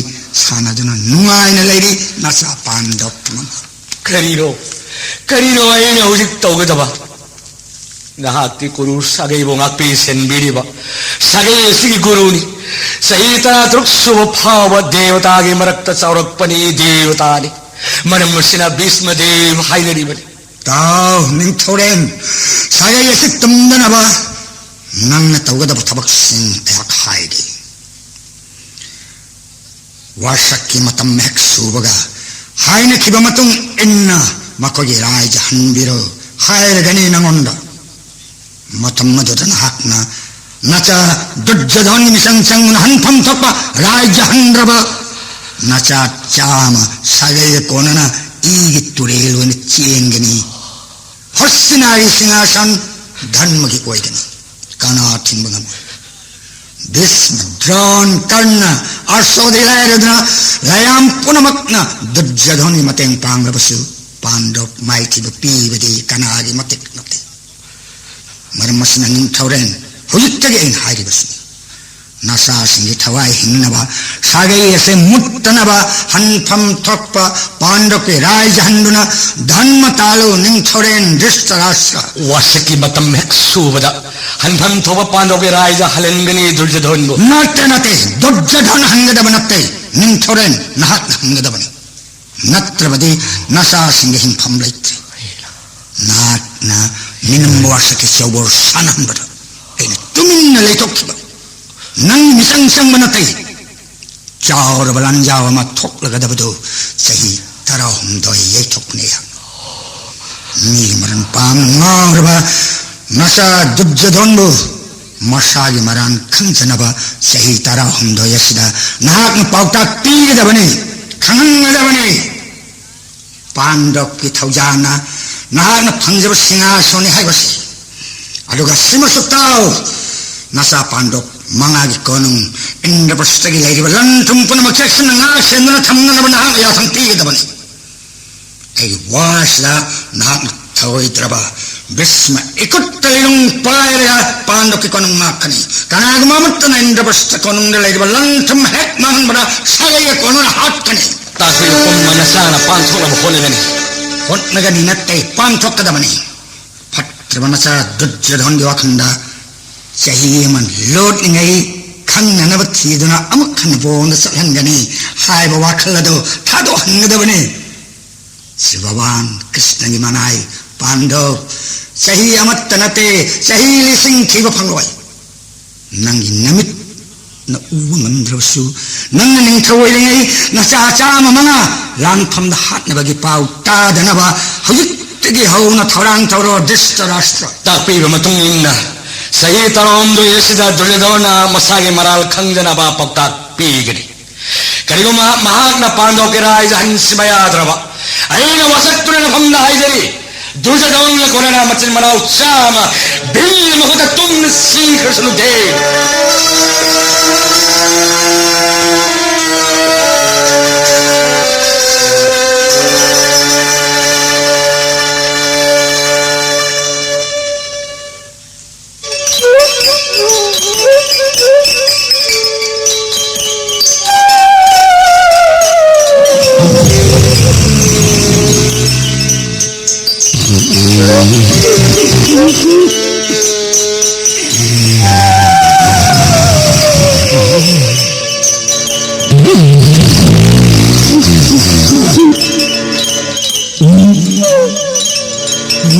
ꯁꯥꯟꯅꯗꯨꯅ ꯅꯨꯡꯉꯥꯏꯅ ꯂꯩꯔꯤ꯫ ꯅꯆꯥ ꯄꯥꯟꯗꯣꯞ ꯄꯨꯝꯅꯃꯛ꯫ ꯀꯔꯤꯅꯣ, ꯀꯔꯤꯅꯣ ꯑꯩꯅ ꯍꯧꯖꯤꯛ ꯇꯧꯒꯗꯕ? ꯅꯍꯥꯛꯀꯤ ꯒꯨꯔꯨ ꯁꯥꯒꯩꯕꯨ ꯉꯥꯛꯄꯤ ꯁꯦꯟꯕꯤꯔꯤꯕ ꯁꯥꯒꯩ ꯑꯁꯤꯒꯤ ꯒꯨꯔꯨꯅꯤ꯫ ꯆꯍꯤ ꯇꯔꯥꯇꯔꯨꯛ ꯁꯨꯕ ꯐꯥꯎꯕ ꯗꯦꯕꯇꯥꯒꯤ ꯃꯔꯛꯇ ꯆꯥꯎꯔꯛꯄꯅꯤ, ꯗꯦꯕꯇꯥꯅꯤ꯫ ꯃꯔꯝ ꯑꯁꯤꯅ ꯚꯤꯁꯃꯗꯦꯕ ꯍꯥꯏꯅꯔꯤꯕꯅꯤ꯫ ꯇꯥꯎ, ꯅꯤꯡꯊꯧꯔꯦꯟ, ꯁꯥꯒꯩ ꯑꯁꯤ ꯇꯨꯝꯗꯅꯕ ꯅꯪꯅ ꯇꯧꯒꯗꯕ ꯊꯕꯛꯁꯤꯡ ꯑꯩꯍꯥꯛ ꯍꯥꯏꯒꯦ꯫ ꯋꯥꯁꯛꯀꯤ ꯃꯇꯝ ꯍꯦꯛ ꯁꯨꯕꯒ ꯍꯥꯏꯅꯈꯤꯕ ꯃꯇꯨꯡ ꯏꯟꯅ ꯃꯈꯣꯏꯒꯤ ꯔꯥꯏꯖ ꯍꯟꯕꯤꯔꯣ ꯍꯥꯏꯔꯒꯅꯤ ꯅꯉꯣꯟꯗ꯫ ꯃꯇꯝ ꯑꯗꯨꯗ ꯅꯍꯥꯛꯅ ꯅꯆꯥ ꯗꯨꯔꯖꯣꯙꯟꯒꯤ ꯃꯤꯆꯪ ꯆꯪꯗꯨꯅ ꯍꯟꯐꯝ ꯊꯣꯛꯄ ꯔꯥꯏꯖ ꯍꯟꯗ꯭ꯔꯕ ꯅꯆꯥ ꯆꯥꯝꯃ ꯁꯥꯒꯩꯒ ꯀꯣꯟꯅꯅ ꯏꯒꯤ ꯇꯨꯔꯦꯜ ꯑꯣꯏꯅ ꯆꯦꯟꯒꯅꯤ꯫ ꯍꯁꯇꯤꯅꯥꯒꯤ ꯁꯤꯡꯍꯥꯁꯟ ꯙꯔꯃꯒꯤ ꯑꯣꯏꯒꯅꯤ꯫ ꯀꯅꯥ ꯊꯤꯡꯕ ꯉꯝꯃꯣꯏ? ꯚꯤꯁꯃ, ꯗ꯭ꯔꯣꯟ, ꯀꯔꯅ, ꯑꯔꯁꯣꯗꯤ ꯂꯥꯏꯔꯗꯅ ꯂꯥꯏꯌꯥꯝ ꯄꯨꯝꯅꯃꯛꯅ ꯗꯨꯔꯖꯣꯙꯟꯒꯤ ꯃꯇꯦꯡ ꯄꯥꯡꯂꯕꯁꯨ ꯄꯥꯟꯗꯕ ꯃꯥꯏꯊꯤꯕ ꯄꯤꯕꯗꯤ ꯀꯅꯥꯒꯤ ꯃꯇꯤꯛ ꯅꯠꯇꯦ꯫ ꯃꯔꯝ ꯑꯁꯤꯅ ꯅꯤꯡꯊꯧꯔꯦꯟ, ꯍꯧꯖꯤꯛꯇꯒꯤ ꯑꯩꯅ ꯍꯥꯏꯔꯤꯕꯁꯤꯅꯤ꯫ ꯅꯆꯥꯁꯤꯡꯒꯤ ꯊꯋꯥꯏ ꯍꯤꯡꯅꯕ, ꯁꯥꯒꯩ ꯑꯁꯤ ꯃꯨꯠꯇꯅꯕ, ꯍꯟꯐꯝ ꯊꯣꯛꯄ ꯄꯥꯟꯗꯕꯀꯤ ꯔꯥꯏꯖ ꯍꯟꯗꯨꯅ ꯙꯔꯃ ꯇꯥꯜꯂꯨ ꯅꯤꯡꯊꯧꯔꯦꯟ ꯙ꯭ꯔꯤꯁꯇꯔꯥꯁꯇ꯭ꯔ꯫ ꯋꯥꯁꯛꯀꯤ ꯃꯇꯝ ꯍꯦꯛ ꯁꯨꯕꯗ ꯍꯟꯐꯝ ꯊꯣꯛꯄ ꯄꯥꯟꯗꯕꯀꯤ ꯔꯥꯏꯖ ꯍꯜꯍꯟꯒꯅꯤ ꯗꯨꯔꯖꯣꯙꯟꯕꯨ꯫ ꯅꯠꯇꯦ, ꯅꯠꯇꯦ, ꯗꯨꯔꯖꯣꯙꯟ ꯍꯟꯒꯗꯕ ꯅꯠꯇꯦ, ꯅꯤꯡꯊꯧꯔꯦꯟ ꯅꯍꯥꯛꯅ ꯍꯟꯒꯗꯕꯅꯤ꯫ ꯅꯠꯇ꯭ꯔꯕꯗꯤ ꯅꯆꯥꯁꯤꯡꯒꯤ ꯍꯤꯡꯐꯝ ꯂꯩꯇ꯭ꯔꯦ꯫ ꯅꯍꯥꯛꯅ ꯃꯤꯅꯝꯕ ꯋꯥꯁꯛꯀꯤ ꯆꯧꯕꯣꯔ ꯁꯥꯟꯅꯍꯟꯕꯗ ꯑꯩꯅ ꯇꯨꯃꯤꯟꯅ ꯂꯩꯊꯣꯛꯈꯤꯕ ꯅꯪ ꯃꯤꯆꯪ ꯆꯪꯕ ꯅꯠꯇꯦ꯫ ꯆꯥꯎꯔꯕ ꯂꯥꯟꯖꯥꯎ ꯑꯃ ꯊꯣꯛꯂꯒꯗꯕꯗꯨ ꯆꯍꯤ ꯇꯔꯥꯍꯨꯝꯗꯣꯏ ꯌꯩꯊꯣꯛꯄꯅꯤ ꯑꯩꯍꯥꯛ꯫ ꯃꯤꯒꯤ ꯃꯔꯟ ꯄꯥꯝꯅ ꯉꯥꯎꯔꯕ ꯅꯆꯥ ꯗꯨꯔꯖꯣꯙꯟꯕꯨ ꯃꯁꯥꯒꯤ ꯃꯔꯥꯟ ꯈꯪꯖꯅꯕ ꯆꯍꯤ ꯇꯔꯥꯍꯨꯝꯗꯣꯏ ꯑꯁꯤꯗ ꯅꯍꯥꯛꯅ ꯄꯥꯎꯇꯥꯛ ꯄꯤꯒꯗꯕꯅꯤ, ꯈꯪꯍꯟꯒꯗꯕꯅꯤ꯫ ꯄꯥꯟꯗꯕꯀꯤ ꯊꯧꯖꯥꯜꯅ ꯅꯍꯥꯛꯅ ꯐꯪꯖꯕ ꯁꯤꯡꯍꯥꯁꯟꯅꯤ ꯍꯥꯏꯕꯁꯤ꯫ ꯑꯗꯨꯒ ꯁꯤꯃꯁꯨ ꯇꯥꯎ, ꯅꯆꯥ ꯄꯥꯟꯗꯕ ꯃꯉꯥꯒꯤ ꯀꯣꯅꯨꯡ ꯏꯟꯗ꯭ꯔꯄ꯭ꯔꯁꯇꯒꯤ ꯂꯩꯔꯤꯕ ꯂꯟ ꯊꯨꯝ ꯄꯨꯝꯅꯃꯛ ꯆꯦꯛꯁꯤꯟꯅ ꯉꯥꯛ ꯁꯦꯟꯗꯨꯅ ꯊꯝꯅꯅꯕ ꯅꯍꯥꯛꯅ ꯌꯥꯊꯪ ꯄꯤꯒꯗꯕꯅꯤ꯫ ꯑꯩꯒꯤ ꯋꯥꯁꯤꯗ ꯅꯍꯥꯛꯅ ꯊꯧꯑꯣꯏꯗ꯭ꯔꯕ ꯚꯤꯁꯃ ꯏꯀꯨꯠꯇ ꯂꯤꯂꯣꯡ ꯄꯥꯏꯔꯒ ꯄꯥꯟꯗꯣꯞꯀꯤ ꯀꯣꯅꯨꯡ ꯉꯥꯛꯀꯅꯤ꯫ ꯀꯅꯥꯒꯨꯝꯕ ꯑꯃꯠꯇꯅ ꯏꯟꯗ꯭ꯔꯄ꯭ꯔꯁꯊ ꯀꯣꯅꯨꯡꯗ ꯂꯩꯔꯤꯕ ꯂꯪ ꯊꯨꯝ ꯍꯦꯛ ꯃꯥꯡꯍꯟꯕꯗ ꯁꯥꯒꯩꯒ ꯀꯣꯟꯅꯅ ꯍꯥꯠꯀꯅꯤ꯫ ꯇꯥꯛꯄꯤꯕ ꯄꯨꯝꯅ ꯅꯆꯥꯅ ꯄꯥꯡꯊꯣꯛꯅꯕ ꯍꯣꯠꯅꯒꯅꯤ꯫ ꯍꯣꯠꯅꯒꯅꯤ ꯅꯠꯇꯦ, ꯄꯥꯡꯊꯣꯛꯀꯗꯕꯅꯤ꯫ ꯐꯠꯇ꯭ꯔꯕ ꯅꯆꯥ ꯗꯨꯔꯖꯣꯙꯟꯒꯤ ꯋꯥꯈꯜꯗ ꯆꯍꯤ ꯑꯃ ꯂꯣꯠꯂꯤꯉꯩ ꯈꯪꯅꯅꯕ ꯊꯤꯗꯨꯅ ꯑꯃꯨꯛ ꯍꯟꯅ ꯕꯣꯟꯗ ꯆꯠꯍꯟꯒꯅꯤ ꯍꯥꯏꯕ ꯋꯥꯈꯜ ꯑꯗꯨ ꯊꯥꯗꯣꯛꯍꯟꯒꯗꯕꯅꯤ꯫ ꯁꯤ ꯚꯒꯋꯥꯟ ꯀ꯭ꯔꯤꯁꯅꯒꯤ ꯃꯅꯥꯏ ꯄꯥꯟꯗꯣꯞ ꯆꯍꯤ ꯑꯃꯠꯇ ꯅꯠꯇꯦ, ꯆꯍꯤ ꯂꯤꯁꯤꯡ ꯊꯤꯕ ꯐꯪꯂꯣꯏ꯫ ꯅꯪꯒꯤ ꯅꯃꯤꯠꯅ ꯎꯕ ꯉꯝꯗ꯭ꯔꯕꯁꯨ, ꯅꯪꯅ ꯅꯤꯡꯊꯧ ꯑꯣꯏꯔꯤꯉꯩ ꯅꯆꯥ ꯆꯥꯝꯃ ꯃꯉꯥ ꯂꯥꯟꯐꯝꯗ ꯍꯥꯠꯅꯕꯒꯤ ꯄꯥꯎ ꯇꯥꯗꯅꯕ ꯍꯧꯖꯤꯛꯇꯒꯤ ꯍꯧꯅ ꯊꯧꯔꯥꯡ ꯇꯧꯔꯣ, ꯙ꯭ꯔꯤꯁꯇꯔꯥꯁꯇ꯭ꯔ꯫ ꯇꯥꯛꯄꯤꯕ ꯃꯇꯨꯡ ꯏꯟꯅ, ꯆꯍꯤ ꯇꯔꯥꯍꯨꯝꯗꯣꯏ ꯑꯁꯤꯗ ꯗꯨꯔꯖꯣꯙꯅ ꯃꯁꯥꯒꯤ ꯃꯔꯥꯜ ꯈꯪꯗꯅꯕ ꯄꯥꯎꯇꯥꯛ ꯄꯤꯒꯅꯤ꯫ ꯀꯔꯤꯒꯨꯝꯕ ꯃꯍꯥꯛꯅ ꯄꯥꯟꯗꯣꯞꯀꯤ ꯔꯥꯏꯖ ꯍꯟꯁꯤꯕ ꯌꯥꯗ꯭ꯔꯕ, ꯑꯩꯅ ꯋꯥꯁꯛꯇꯨꯅ ꯅꯐꯝꯗ ꯍꯥꯏꯖꯔꯤ, ꯗꯨꯔꯖꯣꯙꯟꯒ ꯀꯣꯟꯅꯅ ꯃꯆꯤꯟ ꯃꯅꯥꯎ ꯆꯥꯝꯃ ꯚꯤꯝꯒꯤ ꯃꯈꯨꯠꯇ ꯇꯨꯝꯅ ꯁꯤꯈ꯭ꯔꯁꯅꯨꯗꯦ꯫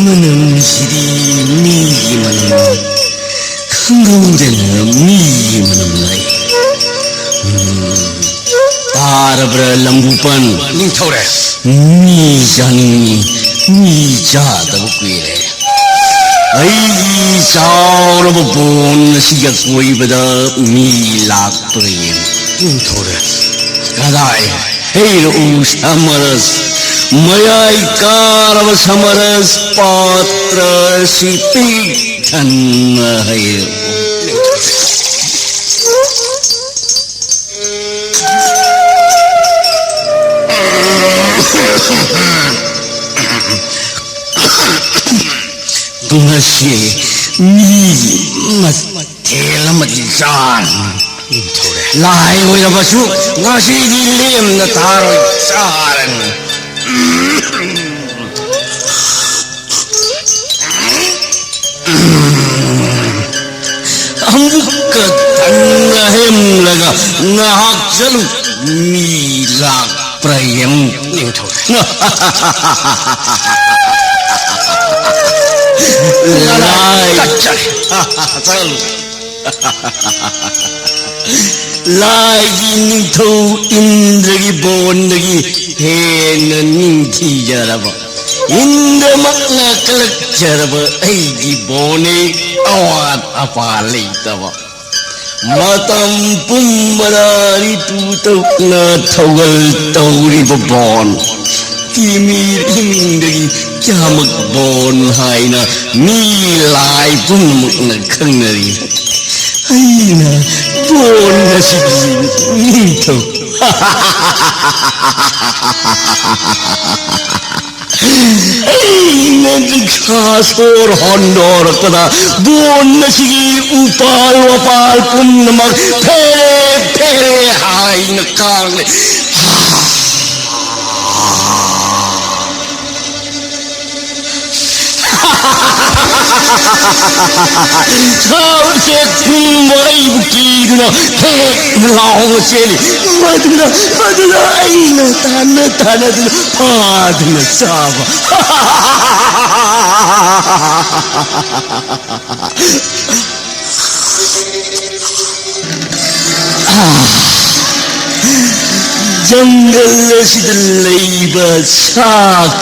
ꯃꯅꯝꯁꯤꯗꯤ ꯃꯤꯒꯤ ꯃꯅꯝ, ꯈꯪꯍꯧꯗꯅ ꯃꯤꯒꯤ ꯃꯅꯝ ꯂꯥꯛꯏ꯫ ꯎꯝ, ꯇꯥꯔꯕ꯭ꯔꯥ ꯂꯝꯕꯨꯄꯟ? ꯅꯤꯡꯊꯧꯔꯦ꯫ ꯃꯤ ꯆꯥꯅꯤꯡꯉꯤ, ꯃꯤ ꯆꯥꯗꯕ ꯀꯨꯏꯔꯦ꯫ ꯑꯩꯒꯤ ꯆꯥꯎꯔꯕ ꯕꯣꯟ ꯑꯁꯤꯒꯤ ꯑꯀꯣꯏꯕꯗ ꯃꯤ ꯂꯥꯛꯄ꯭ꯔꯥ ꯌꯦꯡꯉꯨ꯫ ꯅꯤꯡꯊꯧꯔꯦ꯫ ꯀꯗꯥꯏ? ꯍꯩꯔꯛꯎ ꯁꯃꯔꯁ, ꯃꯌꯥꯏ ꯀꯥꯔꯕ ꯁꯃꯔꯁ ꯄꯥꯇ꯭ꯔ ꯑꯁꯤ ꯄꯤꯛ ꯊꯟꯅ ꯍꯩꯔꯛꯎ꯫ ꯉꯁꯤ ꯃꯤ ꯃꯊꯦꯜ ꯑꯃꯗꯤ ꯆꯥꯔꯅꯤ꯫ ꯅꯤꯡꯊꯧꯔꯦ꯫ ꯂꯥꯏ ꯑꯣꯏꯔꯕꯁꯨ ꯉꯁꯤꯗꯤ ꯂꯦꯝꯅ ꯊꯥꯔꯣꯏ, ꯆꯥꯔꯅꯤ꯫ ꯑꯃꯨꯛꯀ ꯊꯪꯅ ꯍꯦꯝꯂꯒ ꯉꯥꯏꯍꯥꯛ ꯆꯠꯂꯨ꯫ ꯃꯤ ꯂꯥꯛꯄ꯭ꯔꯥ ꯌꯦꯡꯉꯨ꯫ ꯅꯤꯡꯊꯧ꯫ ꯂꯥꯏ꯫ ꯆꯠꯂꯨ꯫ ꯂꯥꯏꯒꯤ ꯅꯤꯡꯊꯧ ꯏꯟꯗ꯭ꯔꯒꯤ ꯕꯣꯟꯗꯒꯤ ꯍꯦꯟꯅ ꯅꯤꯡꯊꯤꯖꯔꯕ, ꯏꯟꯗ꯭ꯔꯃꯛꯅ ꯀꯜꯂꯛꯆꯔꯕ ꯑꯩꯒꯤ ꯕꯣꯟꯅꯤ꯫ ꯑꯋꯥꯠ ꯑꯄꯥ ꯂꯩꯇꯕ, ꯃꯇꯝ ꯄꯨꯝꯕꯗ ꯔꯤꯇꯨ ꯇꯧꯅ ꯊꯧꯒꯜ ꯇꯧꯔꯤꯕ ꯕꯣꯟ꯫ ꯇꯤꯃꯤꯔ ꯏꯃꯤꯡꯗꯒꯤ ꯀꯌꯥꯃꯛ ꯕꯣꯟ ꯍꯥꯏꯅ ꯃꯤ ꯂꯥꯏ ꯄꯨꯝꯅꯃꯛꯅ ꯈꯪꯅꯔꯤ꯫ ꯑꯩꯅ ꯕꯣꯟ ꯑꯁꯤꯒꯤ ꯅꯤꯡꯊꯧ꯫ ꯑꯩꯅ ꯔꯤꯛꯁꯥ ꯁꯣꯔ ꯍꯣꯟꯗꯣꯔꯛꯄꯗ ꯕꯣꯟ ꯑꯁꯤꯒꯤ ꯎꯄꯥꯜ ꯋꯥꯄꯥꯜ ꯄꯨꯝꯅꯃꯛ ꯐꯦꯔꯦ ꯐꯦꯔꯦ ꯍꯥꯏꯅ ꯀꯥꯡꯂꯦ꯫ ꯁꯥ ꯎꯆꯦꯛ ꯄꯨꯝꯕ ꯑꯩꯕꯨ ꯀꯤꯗꯨꯅ ꯍꯦꯛ ꯂꯥꯎꯅ ꯆꯦꯜꯂꯤ꯫ ꯃꯗꯨꯅ, ꯃꯗꯨꯅ ꯑꯩꯅ ꯇꯥꯟꯅ ꯇꯥꯟꯅꯗꯨꯅ ꯐꯥꯗꯨꯅ ꯆꯥꯕ꯫ ꯖꯪꯒꯜ ꯑꯁꯤꯗ ꯂꯩꯕ ꯁꯥ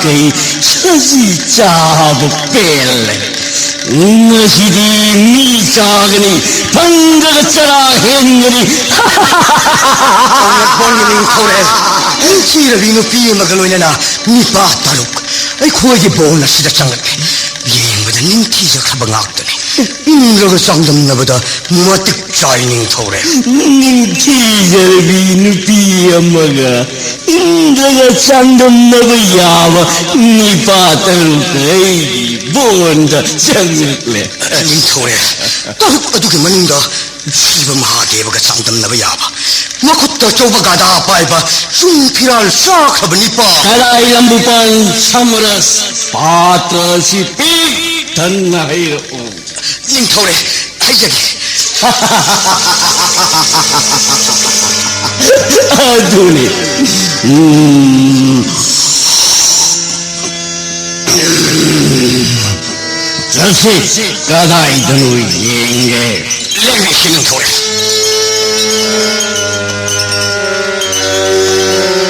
ꯀꯩ ꯁꯖꯤ ꯆꯥꯕ ꯄꯦꯜꯂꯦ꯫ ꯉꯁꯤꯗꯤ ꯃꯤ ꯆꯥꯒꯅꯤ, ꯐꯪꯗ꯭ꯔꯒ ꯆꯔꯥ ꯍꯦꯟꯒꯅꯤ꯫ ꯅꯤꯡꯊꯧꯔꯦꯜ, ꯊꯤꯔꯕꯤ ꯅꯨꯄꯤ ꯑꯃꯒ ꯂꯣꯏꯅꯅ ꯅꯤꯄꯥ ꯇꯔꯨꯛ ꯑꯩꯈꯣꯏꯒꯤ ꯕꯣꯟ ꯑꯁꯤꯗ ꯆꯪꯂꯛꯂꯦ꯫ ꯌꯦꯡꯕꯗ ꯅꯤꯡꯊꯤꯖꯈ꯭ꯔꯕ ꯉꯥꯛꯇꯅꯤ꯫ ꯏꯟꯗ꯭ꯔꯒ ꯆꯥꯡꯗꯝꯅꯕꯗ ꯃꯇꯤꯛ ꯆꯥꯏ, ꯅꯤꯡꯊꯧꯔꯦꯜ꯫ ꯅꯤꯡꯊꯤꯖꯔꯕꯤ ꯅꯨꯄꯤ ꯑꯃꯒ ꯏꯟꯗ꯭ꯔꯒ ꯆꯥꯡꯗꯝꯅꯕ ꯌꯥꯕ ꯅꯤꯄꯥ ꯇꯔꯨꯛ ꯑꯩꯒꯤ ꯕꯣꯟꯗ ꯆꯪꯂꯛꯂꯦ꯫ ꯅꯤꯡꯊꯧꯔꯦꯜ, ꯇꯔꯨꯛ ꯑꯗꯨꯒꯤ ꯃꯅꯨꯡꯗ ꯁꯤꯕ ꯃꯍꯥꯗꯦꯕꯒ ꯆꯥꯡꯗꯝꯅꯕ ꯌꯥꯕ ꯃꯈꯨꯠꯇ ꯑꯆꯧꯕ ꯒꯗꯥ ꯄꯥꯏꯕ ꯆꯨꯡ ꯐꯤꯔꯥꯜ ꯆꯥꯈ꯭ꯔꯕ ꯅꯤꯄꯥ꯫ ꯀꯗꯥꯏ ꯂꯝꯕꯨꯄꯥꯟ ꯁꯃꯔꯁ ꯄꯥꯇ꯭ꯔ ꯑꯁꯤ ꯄꯤꯛ ꯊꯟꯅ ꯍꯩꯔꯛꯎ꯫ ꯅꯤꯡꯊꯧꯔꯦꯜ, ꯍꯥꯏꯖꯒꯦ꯫ ꯑꯗꯨꯅꯤ꯫ ꯎꯝ꯫ ꯆꯠꯁꯤ, ꯀꯗꯥꯏꯗꯅꯣ ꯌꯦꯡꯒꯦ꯫ ꯂꯦꯡꯕꯤꯁꯤ, ꯅꯤꯡꯊꯧꯔꯦꯜ꯫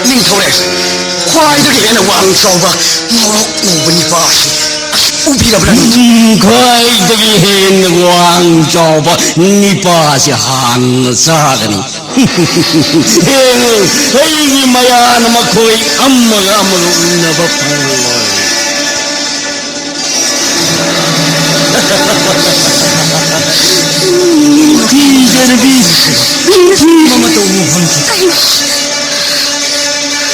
ꯅꯤꯡꯊꯧꯔꯦꯜ, ꯈ꯭ꯋꯥꯏꯗꯒꯤ ꯍꯦꯟꯅ ꯋꯥꯡ ꯆꯥꯎꯕ ꯉꯧꯔꯣꯛ ꯉꯧꯕ ꯅꯤꯄꯥ ꯑꯁꯤ, ꯑꯁ, ꯎꯕꯤꯔꯕ꯭ꯔꯥ, ꯅꯤꯡꯊꯧ? ꯎꯝ, ꯈ꯭ꯋꯥꯏꯗꯒꯤ ꯍꯦꯟꯅ ꯋꯥꯡ ꯆꯥꯎꯕ ꯅꯤꯄꯥꯁꯤ ꯍꯥꯟꯅ ꯆꯥꯒꯅꯤ꯫ ꯌꯦꯡꯉꯨ, ꯑꯩꯒꯤ ꯃꯌꯥꯅ ꯃꯈꯣꯏ ꯑꯃꯒ ꯑꯃꯒ ꯎꯅꯕ ꯐꯪꯂꯣꯏ꯫ ꯅꯤꯡꯊꯤꯖꯔꯕꯤ, ꯃꯃ ꯇꯧꯕ ꯐꯪꯈꯤ꯫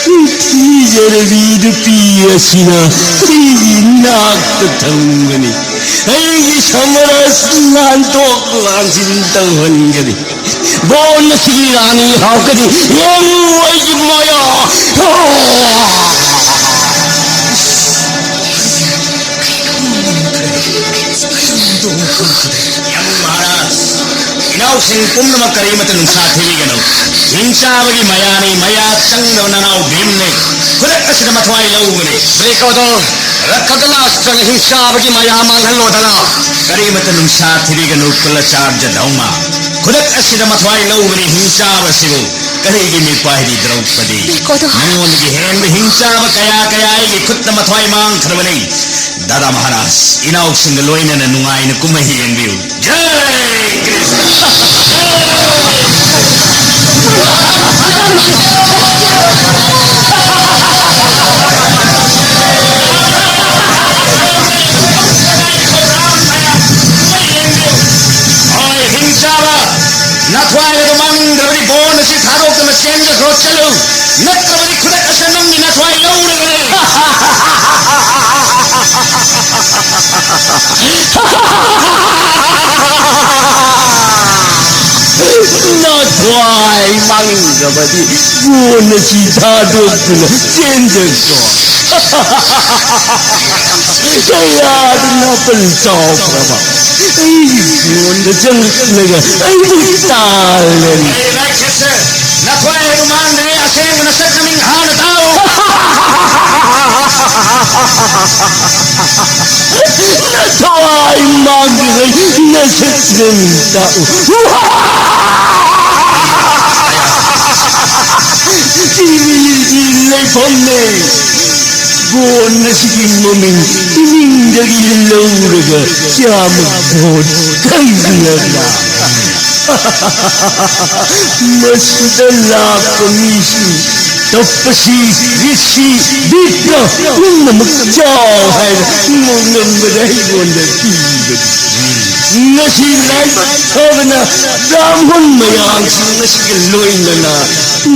ꯅꯤꯡꯊꯤꯖꯔꯕꯤ ꯅꯨꯄꯤ ꯑꯁꯤꯅ ꯑꯩꯒꯤ ꯅꯥꯛꯇ ꯊꯝꯒꯅꯤ꯫ ꯑꯩꯒꯤ ꯁꯃꯔꯁ ꯂꯥꯟꯊꯣꯛ ꯂꯥꯟꯁꯤꯟ ꯇꯧꯍꯟꯒꯅꯤ꯫ ꯕꯣꯟ ꯑꯁꯤꯒꯤ ꯔꯥꯅꯤ ꯍꯥꯞꯀꯅꯤ꯫ ꯌꯦꯡꯉꯨ ꯑꯩꯒꯤ ꯃꯌꯥ꯫ ꯌꯦꯡꯉꯨ ꯃꯍꯥꯔꯥꯖ, ꯏꯅꯥꯎꯁꯤꯡ ꯄꯨꯝꯅꯃꯛ ꯀꯔꯤꯃꯠꯇ ꯅꯨꯡꯁꯥ ꯊꯤꯕꯤꯒꯅꯨ꯫ ꯍꯤꯡꯆꯥꯕꯒꯤ ꯃꯌꯥꯅꯤ, ꯃꯌꯥ ꯆꯪꯗꯕ ꯅꯅꯥꯎ ꯚꯤꯝꯅꯤ꯫ ꯈꯨꯗꯛ ꯑꯁꯤꯗ ꯃꯊ꯭ꯋꯥꯏ ꯂꯧꯒꯅꯤ꯫ ꯕ꯭ꯔꯤꯀꯣꯗꯣ, ꯔꯛꯈꯒꯂꯥꯁꯇ꯭ꯔꯅ ꯍꯤꯡꯆꯥꯕꯒꯤ ꯃꯌꯥ ꯃꯥꯡꯍꯜꯂꯣꯗꯅ꯫ ꯀꯔꯤꯃꯠꯇ ꯅꯨꯡꯁꯥ ꯊꯤꯕꯤꯒꯅꯨ, ꯀꯨꯂꯆꯥꯔꯖ ꯙꯧꯃ꯫ ꯈꯨꯗꯛ ꯑꯁꯤꯗ ꯃꯊ꯭ꯋꯥꯏ ꯂꯧꯒꯅꯤ ꯍꯤꯡꯆꯥꯕꯁꯤꯕꯨ꯫ ꯀꯔꯤꯒꯤ ꯃꯤꯄꯥꯏꯔꯤ ꯗ꯭ꯔꯧꯄꯗꯤ? ꯕ꯭ꯔꯤꯀꯣꯗꯣ꯫ ꯅꯉꯣꯟꯗꯒꯤ ꯍꯦꯟꯕ ꯍꯤꯡꯆꯥꯕ ꯀꯌꯥ ꯀꯌꯥ ꯑꯩꯒꯤ ꯈꯨꯠꯇ ꯃꯊ꯭ꯋꯥꯏ ꯃꯥꯡꯈ꯭ꯔꯕꯅꯤ꯫ ꯗꯥꯗꯥ ꯃꯍꯥꯔꯥꯖ, ꯏꯅꯥꯎꯁꯤꯡꯒ ꯂꯣꯏꯅꯅ ꯅꯨꯡꯉꯥꯏꯅ ꯀꯨꯝꯍꯩ ꯌꯦꯡꯕꯤꯌꯨ꯫ ꯖꯥꯏ ꯀ꯭ꯔꯤꯁꯅ! ꯆꯠꯂꯨ, ꯅꯠꯇ꯭ꯔꯕꯗꯤ ꯈꯨꯗꯛ ꯑꯁꯤꯗ ꯅꯪꯒꯤ ꯅꯊ꯭ꯋꯥꯏ ꯂꯧꯔꯒꯅꯤ꯫ ꯅꯊ꯭ꯋꯥꯏ ꯃꯥꯡꯗꯕꯗꯤ ꯀꯣꯟꯅ ꯁꯤ ꯊꯥꯗꯣꯛꯇꯨꯅ ꯆꯦꯟꯖꯈꯣ꯫ ꯀꯌꯥꯗ ꯅꯥꯄꯜ ꯆꯥꯎꯈ꯭ꯔꯕ ꯑꯩꯒꯤ ꯐꯤꯔꯣꯟꯗ ꯆꯪꯂꯛꯂꯒ ꯑꯩꯕꯨ ꯇꯥꯜꯂꯦ꯫ ꯑꯩ ꯔꯥꯏꯈꯦꯁ, ꯅꯊ꯭ꯋꯥꯏ ꯃꯥꯡꯗ꯭ꯔꯤꯉꯩ ꯑꯁꯦꯡꯕ ꯅꯁꯛ ꯅꯃꯤꯡ ꯍꯥꯟꯅ ꯇꯥꯛꯎ꯫ ꯅꯊ꯭ꯋꯥꯏ ꯃꯥꯡꯗ꯭ꯔꯤꯉꯩ ꯅꯁꯛ ꯅꯃꯤꯡ ꯇꯥꯛꯎ꯫ ꯇꯤꯚꯤꯒꯤ ꯂꯩꯐꯝꯅꯦ꯫ ꯒꯣꯟ ꯑꯁꯤꯒꯤ ꯃꯃꯤꯡ ꯏꯃꯤꯡꯗꯒꯤ ꯂꯧꯔꯒ ꯀꯌꯥꯃꯨꯛ ꯒꯣꯟ ꯈꯪꯂꯕ? ꯃꯁꯤꯗ ꯂꯥꯛꯄ ꯃꯤꯁꯤꯡ ꯇꯞꯄꯁꯤ, ꯔꯤꯁꯤ, ꯕꯤꯠꯇ ꯄꯨꯝꯅꯃꯛ ꯆꯥꯎ ꯍꯥꯏꯅ ꯅꯣꯡꯗꯝꯕꯗ ꯑꯩꯉꯣꯟꯗ ꯄꯤꯕꯅꯤ꯫ ꯉꯁꯤ ꯂꯥꯏꯕꯛ ꯐꯕꯅ ꯕ꯭ꯔꯥꯍꯃꯟ ꯃꯌꯥꯝꯁꯤꯡ ꯑꯁꯤꯒ ꯂꯣꯏꯅꯅ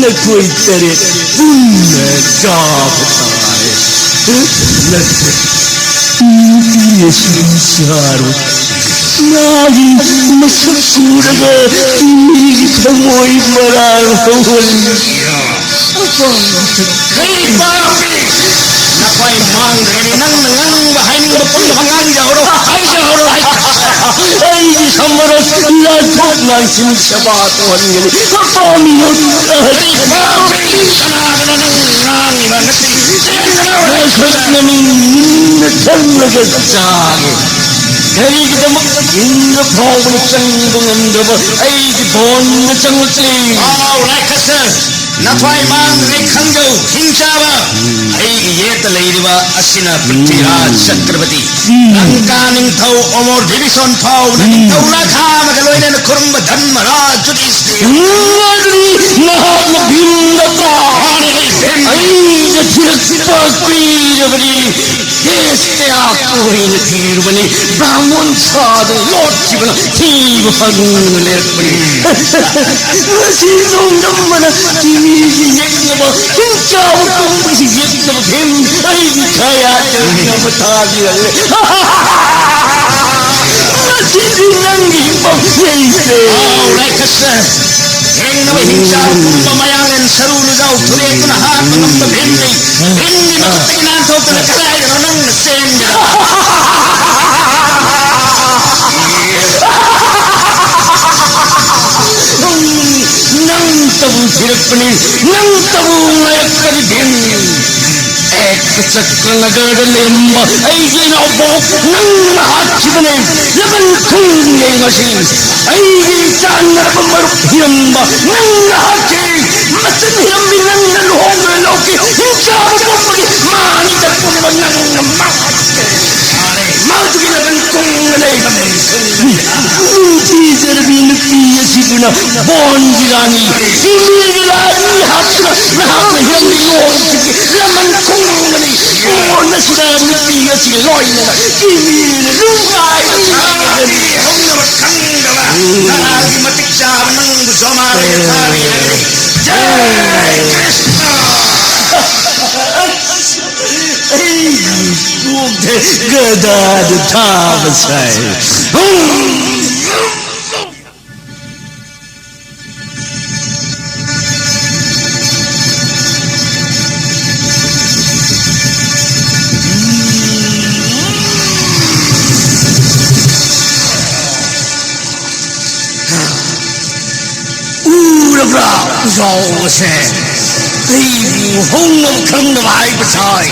ꯅꯈꯣꯏ ꯇꯔꯦꯠ ꯄꯨꯟꯅ ꯆꯥꯕ ꯇꯥꯔꯦ꯫ ꯅꯠꯇ꯭ꯔꯦ, ꯅꯨꯄꯤ ꯑꯁꯤ ꯆꯥꯔꯣꯏ꯫ ꯃꯥꯒꯤ ꯃꯁꯛ ꯎꯔꯒ ꯃꯤꯒꯤ ꯊꯃꯣꯏ ꯃꯔꯥꯜ ꯍꯧꯍꯜꯂꯤ꯫ ꯀꯔꯤ ꯄꯥꯝꯃꯤ? ꯅꯈꯣꯏ ꯃꯥꯡꯗ꯭ꯔꯒꯅꯤ ꯅꯪꯅ ꯉꯥꯡꯅꯤꯡꯕ ꯍꯥꯏꯅꯤꯡꯕ ꯄꯨꯝꯅꯃꯛ ꯉꯥꯡꯖꯍꯧꯔꯣ, ꯍꯥꯏꯖꯍꯧꯔꯣ, ꯍꯥꯏ꯫ ꯑꯩꯒꯤ ꯁꯝꯃꯔꯁ ꯂꯥꯟꯊꯣꯛ ꯂꯥꯟꯁꯤꯟ ꯁꯦꯕꯥ ꯇꯧꯍꯟꯒꯅꯤ꯫ ꯄꯥꯝꯃꯤ ꯀꯔꯤ ꯄꯥꯝꯃꯤ? ꯀꯅꯥꯗꯅꯣ ꯅꯪ ꯉꯥꯡꯉꯤꯕ? ꯅꯠꯇꯦ, ꯆꯦꯟꯒꯅꯨ꯫ ꯅꯁꯛ ꯅꯃꯤꯡ ꯃꯨꯟꯅ ꯈꯜꯂꯒ ꯆꯥꯒꯦ꯫ ꯀꯔꯤꯒꯤꯗꯃꯛ ꯏꯟꯗ ꯐꯥꯎꯕ ꯆꯪꯕ ꯉꯝꯗ꯭ꯔꯕ ꯑꯩꯒꯤ ꯕꯣꯟꯗ ꯆꯪꯂꯛꯂꯤ? ꯑꯥꯎ, ꯂꯥꯏꯈꯠꯁꯦ꯫ ꯅꯊ꯭ꯋꯥꯏ ꯃꯥꯡꯗ꯭ꯔꯤꯉꯩ ꯈꯪꯖꯧ, ꯍꯤꯡꯆꯥꯕ꯫ ꯑꯩꯒꯤ ꯌꯦꯠꯇ ꯂꯩꯔꯤꯕ ꯑꯁꯤꯅ ꯄ꯭ꯔꯤꯊꯤꯔꯥꯖ ꯆꯀ꯭ꯔꯕꯇꯤ, ꯂꯪꯀꯥ ꯅꯤꯡꯊꯧ ꯑꯃꯣꯔ ꯕꯤꯕꯤꯁꯣꯟ ꯐꯥꯎꯅ ꯅꯤꯡꯊꯧ ꯂꯥꯈꯥ ꯑꯃꯒ ꯂꯣꯏꯅꯅ ꯈꯨꯔꯨꯝꯕ ꯙꯔꯃꯔꯥꯖ ꯌꯨꯙꯤꯁꯊꯤꯔ꯫ ꯉꯛꯂꯤ ꯅꯍꯥꯛꯅ ꯚꯤꯝꯗ ꯇꯥ-, ꯃꯥꯅꯦ, ꯑꯩ ꯚꯤꯝ꯫ ꯑꯩꯅ ꯊꯤꯔꯛꯄ ꯀꯨꯏꯔꯕꯅꯤ꯫ ꯍꯦ ꯀꯌꯥ ꯀꯣꯏꯅ ꯊꯤꯔꯨꯕꯅꯤ, ꯕ꯭ꯔꯥꯍꯃꯣꯟ ꯁꯥꯗꯨꯅ ꯂꯣꯠꯈꯤꯕꯅ ꯊꯤꯕ ꯐꯪꯗꯨꯅ ꯂꯩꯔꯛꯄꯅꯤ꯫ ꯉꯁꯤ ꯅꯣꯡꯗꯝꯕꯅ ꯀꯤꯃꯤꯒꯤ ꯌꯦꯛꯅꯕ, ꯍꯤꯡꯆꯥꯕ ꯄꯨꯝꯕꯒꯤ ꯌꯦꯛꯅꯕ ꯐꯤꯂꯝ ꯑꯩꯒꯤ ꯈꯌꯥꯠꯇ ꯌꯦꯛꯅꯕ ꯊꯥꯕꯤꯔꯛꯂꯦ꯫ ꯉꯁꯤꯗꯤ ꯅꯪꯒꯤ ꯍꯤꯡꯐꯝ ꯂꯩꯇ꯭ꯔꯦ꯫ ꯑꯥꯎ, ꯂꯥꯏꯀꯠꯁꯦ꯫ ꯊꯦꯡꯅꯕ ꯍꯤꯡꯆꯥꯕ ꯄꯨꯝꯕ ꯃꯌꯥꯡꯂꯦꯟ ꯁꯔꯨ ꯂꯨꯖꯥꯎ ꯊꯨꯔꯦꯛꯇꯨꯅ ꯍꯥꯠꯄ ꯉꯝꯕ ꯚꯤꯝꯗꯤ ꯚꯤꯝꯒꯤ ꯃꯈꯨꯠꯇꯒꯤ ꯅꯥꯟꯊꯣꯛꯇꯅ ꯀꯗꯥꯏꯗꯅꯣ ꯅꯪꯅ ꯆꯦꯟꯒꯗꯕ? ꯅꯪꯇꯕꯨ ꯊꯤꯔꯛꯄꯅꯤ, ꯅꯪꯇꯕꯨ ꯉꯥꯏꯔꯛꯄꯅꯤ ꯚꯤꯝ꯫ ꯑꯦꯛ ꯆꯀ꯭ꯔ ꯅꯒꯔꯗ ꯂꯩꯔꯝꯕ ꯑꯩꯒꯤ ꯏꯅꯥꯎꯄꯥ ꯅꯪꯅ ꯍꯥꯠꯈꯤꯕꯅꯦ꯫ ꯂꯃꯟ ꯈꯨꯝꯒꯦ ꯉꯁꯤ꯫ ꯑꯩꯒꯤ ꯆꯥꯟꯅꯔꯕ ꯃꯔꯨꯞ ꯍꯤꯔꯝꯕ ꯅꯪꯅ ꯍꯥꯠꯈꯤ꯫ ꯃꯆꯟ ꯍꯤꯔꯝꯕꯤ ꯅꯪꯅ ꯂꯨꯍꯣꯡꯗꯨꯅ ꯂꯧꯈꯤ꯫ ꯍꯤꯡꯆꯥꯕ ꯄꯨꯝꯕꯒꯤ ꯃꯥꯅꯤꯗ ꯄꯨꯝꯕ ꯅꯪꯅ ꯃꯥꯡꯍꯟꯈꯤ꯫ ꯃꯗꯨꯒꯤ ꯂꯃꯟ ꯈꯨꯝꯒꯅꯤ꯫ ꯅꯨꯡꯁꯤꯖꯔꯕꯤ ꯅꯨꯄꯤ ꯑꯁꯤꯕꯨꯅ ꯕꯣꯟꯒꯤ ꯔꯥꯅꯤ, ꯁꯤꯃꯤꯒꯤ ꯔꯥꯅꯤ ꯍꯥꯞꯇꯨꯅ ꯅꯍꯥꯛꯅ ꯍꯤꯔꯝꯕꯤ ꯂꯨꯍꯣꯡꯈꯤꯕꯒꯤ ꯂꯃꯟ ꯈꯨꯝꯒꯅꯤ꯫ ꯕꯣꯟ ꯑꯁꯤꯗ ꯅꯨꯄꯤ ꯑꯁꯤꯒ ꯂꯣꯏꯅꯅ ꯁꯤꯃꯤꯅ ꯅꯨꯡꯉꯥꯏꯅ ꯍꯧꯅꯕ ꯈꯪꯗꯕ ꯅꯍꯥꯒꯤ ꯃꯇꯤꯛ ꯆꯥꯕ ꯅꯪꯕꯨ ꯖꯣꯃꯥ ꯂꯩꯅ ꯊꯥꯕꯤꯔꯒꯅꯤ꯫ ꯖꯥꯏ ꯀ꯭ꯔꯤꯁꯅ꯫ ꯑꯩꯒꯤ ꯀꯣꯛꯇ ꯒꯗꯥꯗ ꯊꯥꯕ ꯁꯥꯏ꯫ ꯎꯔꯕ꯭ꯔꯥ, ꯎꯖꯥꯎ ꯑꯁꯦ? ꯑꯩꯕꯨ ꯍꯧꯅꯕ ꯈꯪꯗꯕ ꯍꯥꯏꯕ ꯁꯥꯏ꯫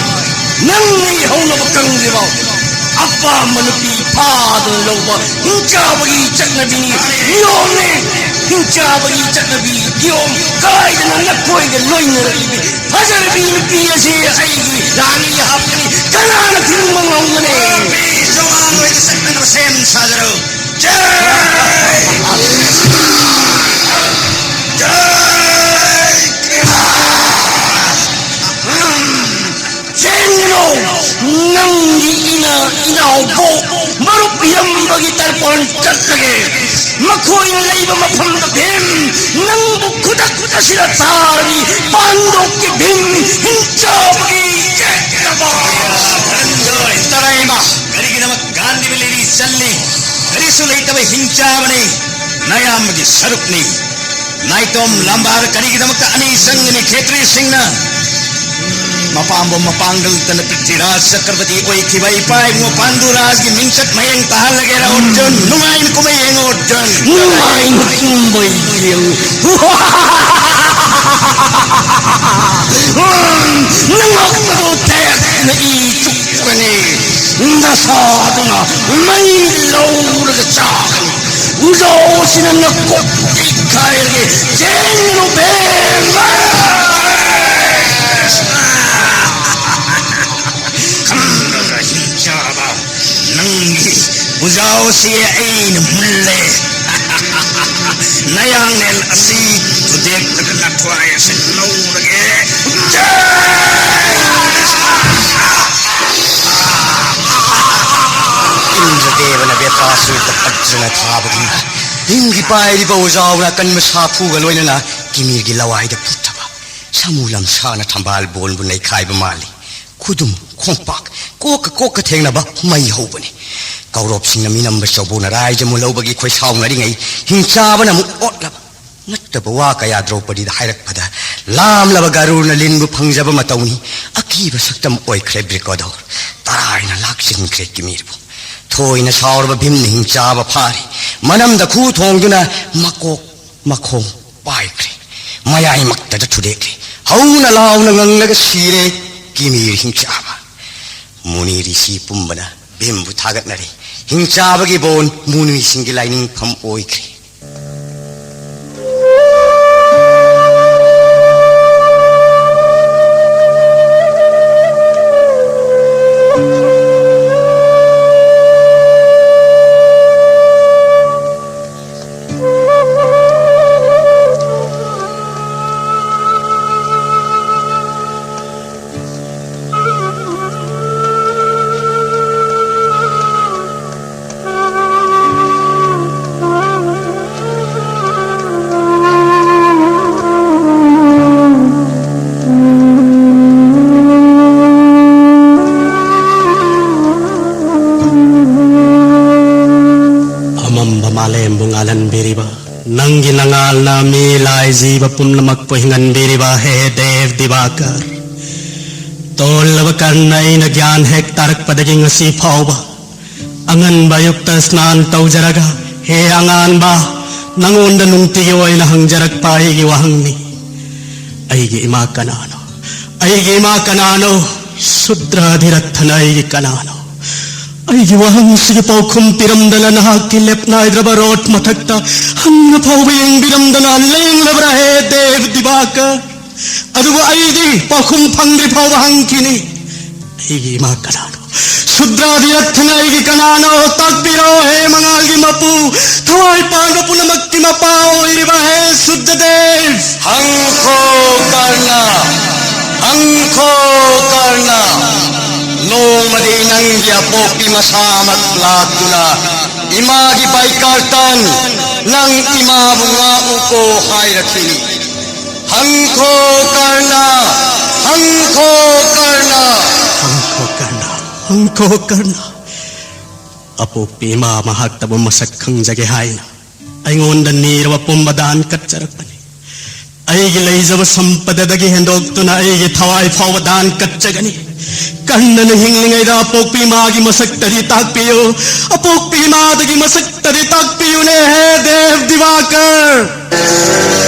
ꯅꯪ ꯑꯩ ꯍꯧꯅꯕ ꯈꯪꯗ꯭ꯔꯤꯕꯣ? ꯑꯄꯥꯝꯕ ꯅꯨꯄꯤ ꯐꯥꯗꯨꯅ ꯂꯧꯕ ꯍꯤꯡꯆꯥꯕꯒꯤ ꯆꯠꯅꯕꯤꯅꯤ, ꯅꯤꯌꯣꯝꯅꯤ꯫ ꯍꯤꯡꯆꯥꯕꯒꯤ ꯆꯠꯅꯕꯤ ꯅꯤꯌꯣꯝ ꯀꯥꯏꯗꯅ ꯅꯈꯣꯏꯒ ꯂꯣꯏꯅꯔꯛꯂꯤꯕꯤ ꯐꯖꯔꯕꯤ ꯅꯨꯄꯤ ꯑꯁꯤ ꯑꯩꯒꯤ ꯔꯥꯅꯤ ꯍꯥꯞꯀꯅꯤ꯫ ꯀꯅꯥꯅ ꯊꯤꯡꯕ ꯉꯝꯒꯅꯤ? ꯅꯨꯄꯤ ꯖꯋꯥꯟ ꯑꯣꯏꯅ ꯆꯠꯅꯅꯕ ꯁꯦꯝ ꯁꯥꯖꯔꯣ꯫ ꯖꯥꯏ! ꯖꯥꯏ! ꯆꯦꯟꯒꯅꯨ! ꯅꯪ ꯏꯅꯥꯎꯕꯨ ꯃꯔꯨꯞ ꯏꯔꯝꯕꯒꯤ ꯇꯔꯄꯣꯟ ꯆꯠꯂꯒꯦ꯫ ꯃꯈꯣꯏꯅ ꯂꯩꯕ ꯃꯐꯝꯗ ꯚꯤꯝ ꯅꯪꯕꯨ ꯈꯨꯗꯛ ꯑꯁꯤꯗ ꯆꯥꯔꯅꯤ꯫ ꯄꯥꯟꯗꯣꯞꯀꯤ ꯚꯤꯝ ꯍꯤꯡꯆꯥꯕꯒꯤ ꯌꯦꯛꯅꯕ꯫ ꯙꯅꯟꯖꯣꯏ, ꯇꯔꯥꯏꯃ, ꯀꯔꯤꯒꯤꯗꯃꯛ ꯒꯥꯟꯙꯤꯕꯨ ꯂꯤꯔꯤ ꯆꯜꯂꯤ? ꯀꯔꯤꯁꯨ ꯂꯩꯇꯕ ꯍꯤꯡꯆꯥꯕꯅꯤ꯫ ꯅꯌꯥꯝꯕꯒꯤ ꯁꯔꯨꯛꯅꯤ꯫ ꯅꯥꯏꯇꯣꯝ ꯂꯝꯕꯥꯔ ꯀꯔꯤꯒꯤꯗꯃꯛꯇ ꯑꯅꯤ ꯆꯪꯒꯅꯤ? ꯈꯦꯇ꯭ꯔꯤꯁꯤꯡꯅ ꯃꯄꯥꯝꯕꯣꯝ ꯃꯄꯥꯡꯒꯜ ꯂꯩꯇꯅ ꯄ꯭ꯔꯤꯊꯤꯔꯥꯖ ꯆꯀ꯭ꯔꯕꯇꯤ ꯑꯣꯏꯈꯤꯕ ꯏꯄꯥ ꯏꯕꯨꯡꯉꯣ ꯄꯥꯟꯗꯨꯔꯥꯖꯒꯤ ꯃꯤꯡꯆꯠ ꯃꯌꯦꯡ ꯇꯥꯍꯜꯂꯒꯦꯔꯥ ꯑꯔꯖꯨꯟ? ꯅꯨꯡꯉꯥꯏꯅ ꯀꯨꯝꯍꯩ ꯌꯦꯡꯉꯨ ꯑꯔꯖꯨꯟ꯫ ꯅꯨꯡꯉꯥꯏꯅ ꯀꯨꯝꯍꯩ ꯌꯦꯡꯉꯨ꯫ ꯅꯉꯛꯇꯣ ꯇꯦꯛꯅ ꯏ ꯆꯨꯞꯀꯅꯤ꯫ ꯅꯁꯥꯗꯨꯅ ꯃꯩ ꯂꯧꯔꯒ ꯆꯥꯒꯅꯤ꯫ ꯎꯖꯥꯎꯁꯤꯅ ꯅꯀꯣꯛ ꯇꯦꯛꯈꯥꯏꯔꯒꯦ꯫ ꯆꯦꯟꯒꯅꯨ ꯕꯦꯝꯃ! ꯈꯪꯗ꯭ꯔꯒ ꯍꯤꯡꯆꯥꯕ, ꯅꯪꯒꯤ ꯎꯖꯥꯎꯁꯤ ꯑꯩꯅ ꯃꯨꯜꯂꯦ꯫ ꯅꯌꯥꯡꯂꯦꯟ ꯑꯁꯤ ꯊꯨꯗꯦꯛꯂꯒ ꯅꯊ꯭ꯋꯥꯏ ꯑꯁꯤ ꯂꯧꯔꯒꯦ꯫ ꯏꯟꯗ꯭ꯔꯗꯦꯕꯅ ꯕꯦꯇꯥꯁꯨꯔꯗ ꯐꯖꯅ ꯊꯥꯕꯒꯨꯝꯅ ꯍꯤꯡꯒꯤ ꯄꯥꯏꯔꯤꯕ ꯎꯖꯥꯎꯅ ꯑꯀꯟꯕ ꯁꯥꯐꯨꯒ ꯂꯣꯏꯅꯅ ꯀꯤꯃꯤꯔꯒꯤ ꯂꯋꯥꯏꯗ ꯄꯨꯊꯕ ꯁꯥꯃꯨ ꯂꯝꯁꯥꯅ ꯊꯝꯕꯥꯜ ꯕꯣꯟꯕꯨ ꯅꯩꯈꯥꯏꯕ ꯃꯥꯜꯂꯤ꯫ ꯈꯨꯗꯨꯝ ꯈꯣꯡꯄꯥꯛ ꯀꯣꯛꯀ ꯀꯣꯛꯀ ꯊꯦꯡꯅꯕ ꯃꯩ ꯍꯧꯕꯅꯤ꯫ ꯀꯧꯔꯣꯞꯁꯤꯡꯅ ꯃꯤꯅꯝꯕ ꯆꯧꯕꯣꯅ ꯔꯥꯏꯖ ꯃꯨꯜꯍꯧꯕꯒꯤ ꯈꯣꯏꯁꯥꯎꯅꯔꯤꯉꯩ ꯍꯤꯡꯆꯥꯕꯅ ꯑꯃꯨꯛ ꯑꯣꯠꯂꯕ꯫ ꯅꯠꯇꯕ ꯋꯥ ꯀꯌꯥ ꯗ꯭ꯔꯧꯄꯗꯤꯗ ꯍꯥꯏꯔꯛꯄꯗ ꯂꯥꯝꯂꯕ ꯒꯔꯨꯔꯅ ꯂꯤꯟꯕꯨ ꯐꯪꯖꯕ ꯃꯇꯧꯅꯤ꯫ ꯑꯀꯤꯕ ꯁꯛꯇꯝ ꯑꯣꯏꯈ꯭ꯔꯦ ꯕ꯭ꯔꯤꯀꯣꯗꯧꯔ꯫ ꯇꯔꯥꯏꯅ ꯂꯥꯛꯆꯤꯟꯈ꯭ꯔꯦ ꯀꯤꯃꯤꯔꯕꯨ꯫ ꯊꯣꯏꯅ ꯁꯥꯎꯔꯕ ꯚꯤꯝꯅ ꯍꯤꯡꯆꯥꯕ ꯐꯥꯔꯤ꯫ ꯃꯅꯝꯗ ꯈꯨ ꯊꯣꯡꯗꯨꯅ ꯃꯀꯣꯛ ꯃꯈꯣꯡ ꯄꯥꯏꯈ꯭ꯔꯦ꯫ ꯃꯌꯥꯏꯃꯛꯇꯗ ꯊꯨꯗꯦꯛꯈ꯭ꯔꯦ꯫ ꯍꯧꯅ ꯂꯥꯎꯅ ꯉꯪꯂꯒ ꯁꯤꯔꯦ ꯀꯤꯃꯤꯔ ꯍꯤꯡꯆꯥꯕ꯫ ꯃꯨꯅꯤ ꯔꯤꯁꯤ ꯄꯨꯝꯕꯅ ꯚꯤꯝꯕꯨ ꯊꯥꯒꯠꯅꯔꯦ꯫ ꯍꯤꯡꯆꯥꯕꯒꯤ ꯕꯣꯟ ꯃꯨꯅꯤꯁꯤꯡꯒꯤ ꯂꯥꯏꯅꯤꯡꯐꯝ ꯑꯣꯏꯈ꯭ꯔꯦ꯫ ꯍꯤꯡꯍꯟꯕꯤꯔꯤꯕ, ꯅꯪꯒꯤ ꯅꯉꯥꯜꯅ ꯃꯤ ꯂꯥꯏ ꯖꯤꯕ ꯄꯨꯝꯅꯃꯛꯄꯨ ꯍꯤꯡꯍꯟꯕꯤꯔꯤꯕ ꯍꯦ ꯗꯦꯕ ꯗꯤꯕꯥꯀꯔ, ꯇꯣꯜꯂꯕ ꯀꯔꯅ, ꯑꯩꯅ ꯒ꯭ꯌꯥꯟ ꯍꯦꯛ ꯇꯥꯔꯛꯄꯗꯒꯤ ꯉꯁꯤ ꯐꯥꯎꯕ ꯑꯉꯟꯕ ꯑꯌꯨꯛꯇ ꯁ꯭ꯅꯥꯟ ꯇꯧꯖꯔꯒ, ꯍꯦ ꯑꯉꯥꯟꯕ, ꯅꯉꯣꯟꯗ ꯅꯨꯡꯇꯤꯒꯤ ꯑꯣꯏꯅ ꯍꯪꯖꯔꯛꯄ ꯑꯩꯒꯤ ꯋꯥꯍꯪꯅꯤ꯫ ꯑꯩꯒꯤ ꯏꯃꯥ ꯀꯅꯥꯅꯣ? ꯑꯩꯒꯤ ꯏꯃꯥ ꯀꯅꯥꯅꯣ? ꯁꯨꯗ꯭ꯔ ꯑꯙꯤꯔꯠꯊꯅ ꯑꯩꯒꯤ ꯀꯅꯥꯅꯣ? ꯑꯩꯒꯤ ꯋꯥꯍꯪꯁꯤꯒꯤ ꯄꯥꯎꯈꯨꯝ ꯄꯤꯔꯝꯗꯅ ꯅꯍꯥꯛꯀꯤ ꯂꯦꯞꯅꯥꯏꯗ꯭ꯔꯕ ꯔꯣꯠ ꯃꯊꯛꯇ ꯍꯟꯅ ꯐꯥꯎꯕ ꯌꯦꯡꯕꯤꯔꯝꯗꯅ ꯂꯦꯡꯂꯕ꯭ꯔꯥ ꯍꯦ ꯗꯦꯕ ꯗꯤꯕꯥꯀꯔ? ꯑꯗꯨꯕꯨ ꯑꯩꯗꯤ ꯄꯥꯎꯈꯨꯝ ꯐꯪꯗ꯭ꯔꯤ ꯐꯥꯎꯕ ꯍꯪꯈꯤꯅꯤ꯫ ꯑꯩꯒꯤ ꯏꯃꯥ ꯀꯅꯥꯅꯣ? ꯁꯨꯗ꯭ꯔ ꯑꯙꯤꯔꯠꯊꯅ ꯑꯩꯒꯤ ꯀꯅꯥꯅꯣ? ꯇꯥꯛꯄꯤꯔꯣ ꯍꯦ ꯃꯉꯥꯜꯒꯤ ꯃꯄꯨ, ꯊꯋꯥꯏ ꯄꯥꯟꯕ ꯄꯨꯝꯅꯃꯛꯀꯤ ꯃꯄꯥ ꯑꯣꯏꯔꯤꯕ ꯍꯦ ꯁꯨꯗ꯭ꯔꯗꯦꯕ꯫ ꯍꯪꯈꯣ ꯀꯔꯅ, ꯍꯪꯈꯣ ꯀꯔꯅ, ꯅꯣꯡꯃꯗꯤ ꯅꯪꯒꯤ ꯑꯄꯣꯛꯄꯤ ꯃꯁꯥꯃꯛ ꯂꯥꯛꯇꯨꯅ ꯏꯃꯥꯒꯤ ꯕꯥꯏꯀꯥꯔꯇꯟ, ꯅꯪ ꯏꯃꯥꯕꯨ ꯉꯥꯛꯎꯀꯣ ꯍꯥꯏꯔꯛꯈꯤꯅꯤ꯫ ꯍꯪꯈꯣ ꯀꯔꯅ, ꯍꯪꯈꯣ ꯀꯔꯅ꯫ ꯍꯪꯈꯣ ꯀꯔꯅ, ꯍꯪꯈꯣ ꯀꯔꯅ꯫ ꯑꯄꯣꯛꯄꯤ ꯏꯃꯥ ꯃꯍꯥꯛꯇꯕꯨ ꯃꯁꯛ ꯈꯪꯖꯒꯦ ꯍꯥꯏꯅ ꯑꯩꯉꯣꯟꯗ ꯅꯤꯔꯕ ꯄꯨꯝꯕ ꯗꯥꯟ ꯀꯠꯆꯔꯛꯄꯅꯤ꯫ ꯑꯩꯒꯤ ꯂꯩꯖꯕ ꯁꯝꯄꯗꯗꯒꯤ ꯍꯦꯟꯗꯣꯛꯇꯨꯅ ꯑꯩꯒꯤ ꯊꯋꯥꯏ ꯐꯥꯎꯕ ꯗꯥꯟ ꯀꯠꯆꯒꯅꯤ꯫ ꯀꯔꯅꯅ ꯍꯤꯡꯂꯤꯉꯩꯗ ꯑꯄꯣꯛꯄꯤ ꯏꯃꯥꯒꯤ ꯃꯁꯛꯇꯗꯤ ꯇꯥꯛꯄꯤꯌꯨ, ꯑꯄꯣꯛꯄꯤ ꯏꯃꯥꯗꯒꯤ ꯃꯁꯛꯇꯗꯤ ꯇꯥꯛꯄꯤꯌꯨꯅꯦ ꯍꯦ ꯗꯦꯕ ꯗꯤꯕꯥꯀꯔ꯫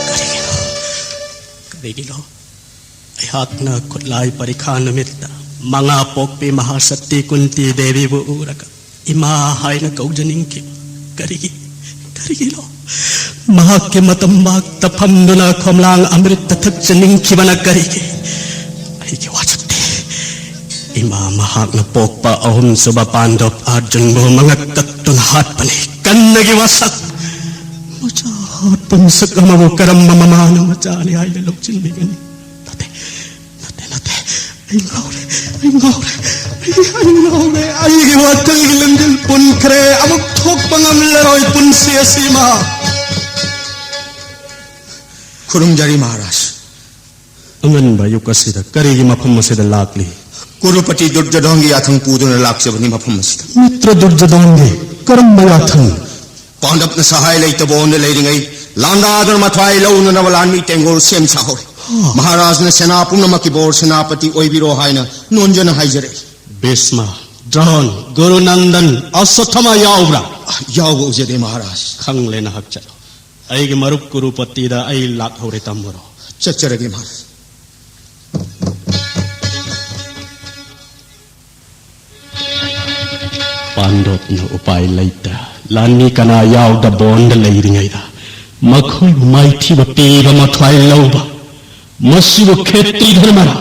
ꯀꯔꯤꯒꯤꯅꯣ? ꯀꯔꯤꯒꯤꯅꯣ? ꯑꯩꯍꯥꯛꯅ ꯈꯨꯠꯂꯥꯏ ꯄꯔꯤꯈꯥ ꯅꯨꯃꯤꯠꯇ ꯃꯉꯥ ꯄꯣꯛꯄꯤ ꯃꯍꯥꯁꯛꯇꯤ ꯀꯨꯟꯇꯤ ꯗꯦꯕꯤꯕꯨ ꯎꯔꯒ ꯏꯃꯥ ꯍꯥꯏꯅ ꯀꯧꯖꯅꯤꯡꯈꯤꯕ ꯀꯔꯤꯒꯤ? ꯀꯔꯤꯒꯤꯅꯣ? ꯃꯍꯥꯛꯀꯤ ꯃꯇꯝꯕꯥꯛꯇ ꯐꯝꯗꯨꯅ ꯈꯣꯝꯂꯥꯡ ꯑꯃ꯭ꯔꯤꯠꯇ ꯊꯛꯆꯅꯤꯡꯈꯤꯕꯅ ꯀꯔꯤꯒꯤ? ꯑꯩꯒꯤ ꯋꯥꯁꯛꯇꯤ ꯏꯃꯥ ꯃꯍꯥꯛꯅ ꯄꯣꯛꯄ ꯑꯍꯨꯝꯁꯨꯕ ꯄꯥꯟꯗꯣꯞ ꯑꯥꯔꯖꯨꯟꯕꯨ ꯃꯉꯛ ꯀꯛꯇꯨꯅ ꯍꯥꯠꯄꯅꯤ꯫ ꯀꯟꯅꯒꯤ ꯋꯥꯁꯛ! ꯃꯆꯥ ꯍꯥꯠꯄ ꯃꯤꯁꯛ ꯑꯃꯕꯨ ꯀꯔꯝꯕ ꯃꯃꯥꯅ ꯃꯆꯥꯅꯤ ꯍꯥꯏꯅ ꯂꯧꯁꯤꯟꯕꯤꯒꯅꯤ? ꯅꯠꯇꯦ, ꯅꯠꯇꯦ, ꯅꯠꯇꯦ꯫ ꯑꯩ ꯉꯥꯎꯔꯦ, ꯑꯩ ꯉꯥꯎꯔꯦ, ꯑꯩ, ꯑꯩ ꯉꯥꯎꯔꯦ꯫ ꯑꯩꯒꯤ ꯋꯥꯈꯜꯒꯤ ꯂꯝꯖꯦꯜ ꯄꯨꯟꯈ꯭ꯔꯦ꯫ ꯑꯃꯨꯛ ꯊꯣꯛꯄ ꯉꯝꯂꯔꯣꯏ ꯄꯨꯟꯁꯤ ꯑꯁꯤꯃ꯫ ꯈꯨꯔꯨꯝꯖꯔꯤ ꯃꯍꯥꯔꯥꯖ꯫ ꯑꯉꯟꯕ ꯑꯌꯨꯛ ꯑꯁꯤꯗ ꯀꯔꯤꯒꯤ ꯃꯐꯝ ꯑꯁꯤꯗ ꯂꯥꯛꯂꯤ? ꯀꯨꯔꯨꯄꯇꯤ ꯗꯨꯔꯖꯣꯙꯟꯒꯤ ꯌꯥꯊꯪ ꯄꯨꯗꯨꯅ ꯂꯥꯛꯆꯕꯅꯤ ꯃꯐꯝ ꯑꯁꯤꯗ꯫ ꯃꯤꯇ꯭ꯔ ꯗꯨꯔꯖꯣꯙꯟꯒꯤ ꯀꯔꯝꯕ ꯌꯥꯊꯪ? ꯄꯥꯟꯗꯕꯅ ꯁꯍꯥꯏ ꯂꯩꯇꯕ ꯑꯣꯟꯗ ꯂꯩꯔꯤꯉꯩ, ꯂꯥꯟꯗꯥꯗꯨꯅ ꯃꯊ꯭ꯋꯥꯏ ꯂꯧꯅꯅꯕ ꯂꯥꯟꯃꯤ ꯇꯦꯡꯒꯣꯜ ꯁꯦꯝ ꯁꯥꯍꯧꯔꯦ꯫ ꯍꯥ꯫ ꯃꯍꯥꯔꯥꯖꯅ ꯁꯦꯅꯥ ꯄꯨꯝꯅꯃꯛꯀꯤ ꯕꯣꯔ ꯁꯦꯅꯥꯄꯇꯤ ꯑꯣꯏꯕꯤꯔꯣ ꯍꯥꯏꯅ ꯅꯣꯟꯖꯅ ꯍꯥꯏꯖꯔꯛꯏ꯫ ꯚꯤꯁꯃ, ꯗ꯭ꯔꯣꯟ, ꯒꯨꯔꯨ ꯅꯟꯗꯟ, ꯑꯁ꯭ꯋꯠꯊꯥꯃꯥ ꯌꯥꯎꯕ꯭ꯔꯥ? ꯌꯥꯎꯕ ꯎꯖꯗꯦ ꯃꯍꯥꯔꯥꯖ꯫ ꯈꯪꯂꯦ, ꯅꯍꯥꯛ ꯆꯠꯂꯣ꯫ ꯑꯩꯒꯤ ꯃꯔꯨꯞ ꯀꯨꯔꯨꯄꯇꯤꯗ ꯑꯩ ꯂꯥꯛꯍꯧꯔꯦ, ꯇꯝꯃꯨꯔꯣ꯫ ꯆꯠꯆꯔꯒꯦ ꯃꯍꯥꯔꯥꯖ꯫ ꯄꯥꯟꯗꯣꯞꯅ ꯎꯄꯥꯏ ꯂꯩꯇ ꯂꯥꯟꯃꯤ ꯀꯅꯥ ꯌꯥꯎꯗ ꯕꯣꯟꯗ ꯂꯩꯔꯤꯉꯩꯗ ꯃꯈꯣꯏꯕꯨ ꯃꯥꯏꯊꯤꯕ ꯄꯤꯕ ꯃꯊ꯭ꯋꯥꯏ ꯂꯧꯕ, ꯃꯁꯤꯕꯨ ꯈꯦꯇ꯭ꯔꯤ ꯙꯔꯃꯔꯥ?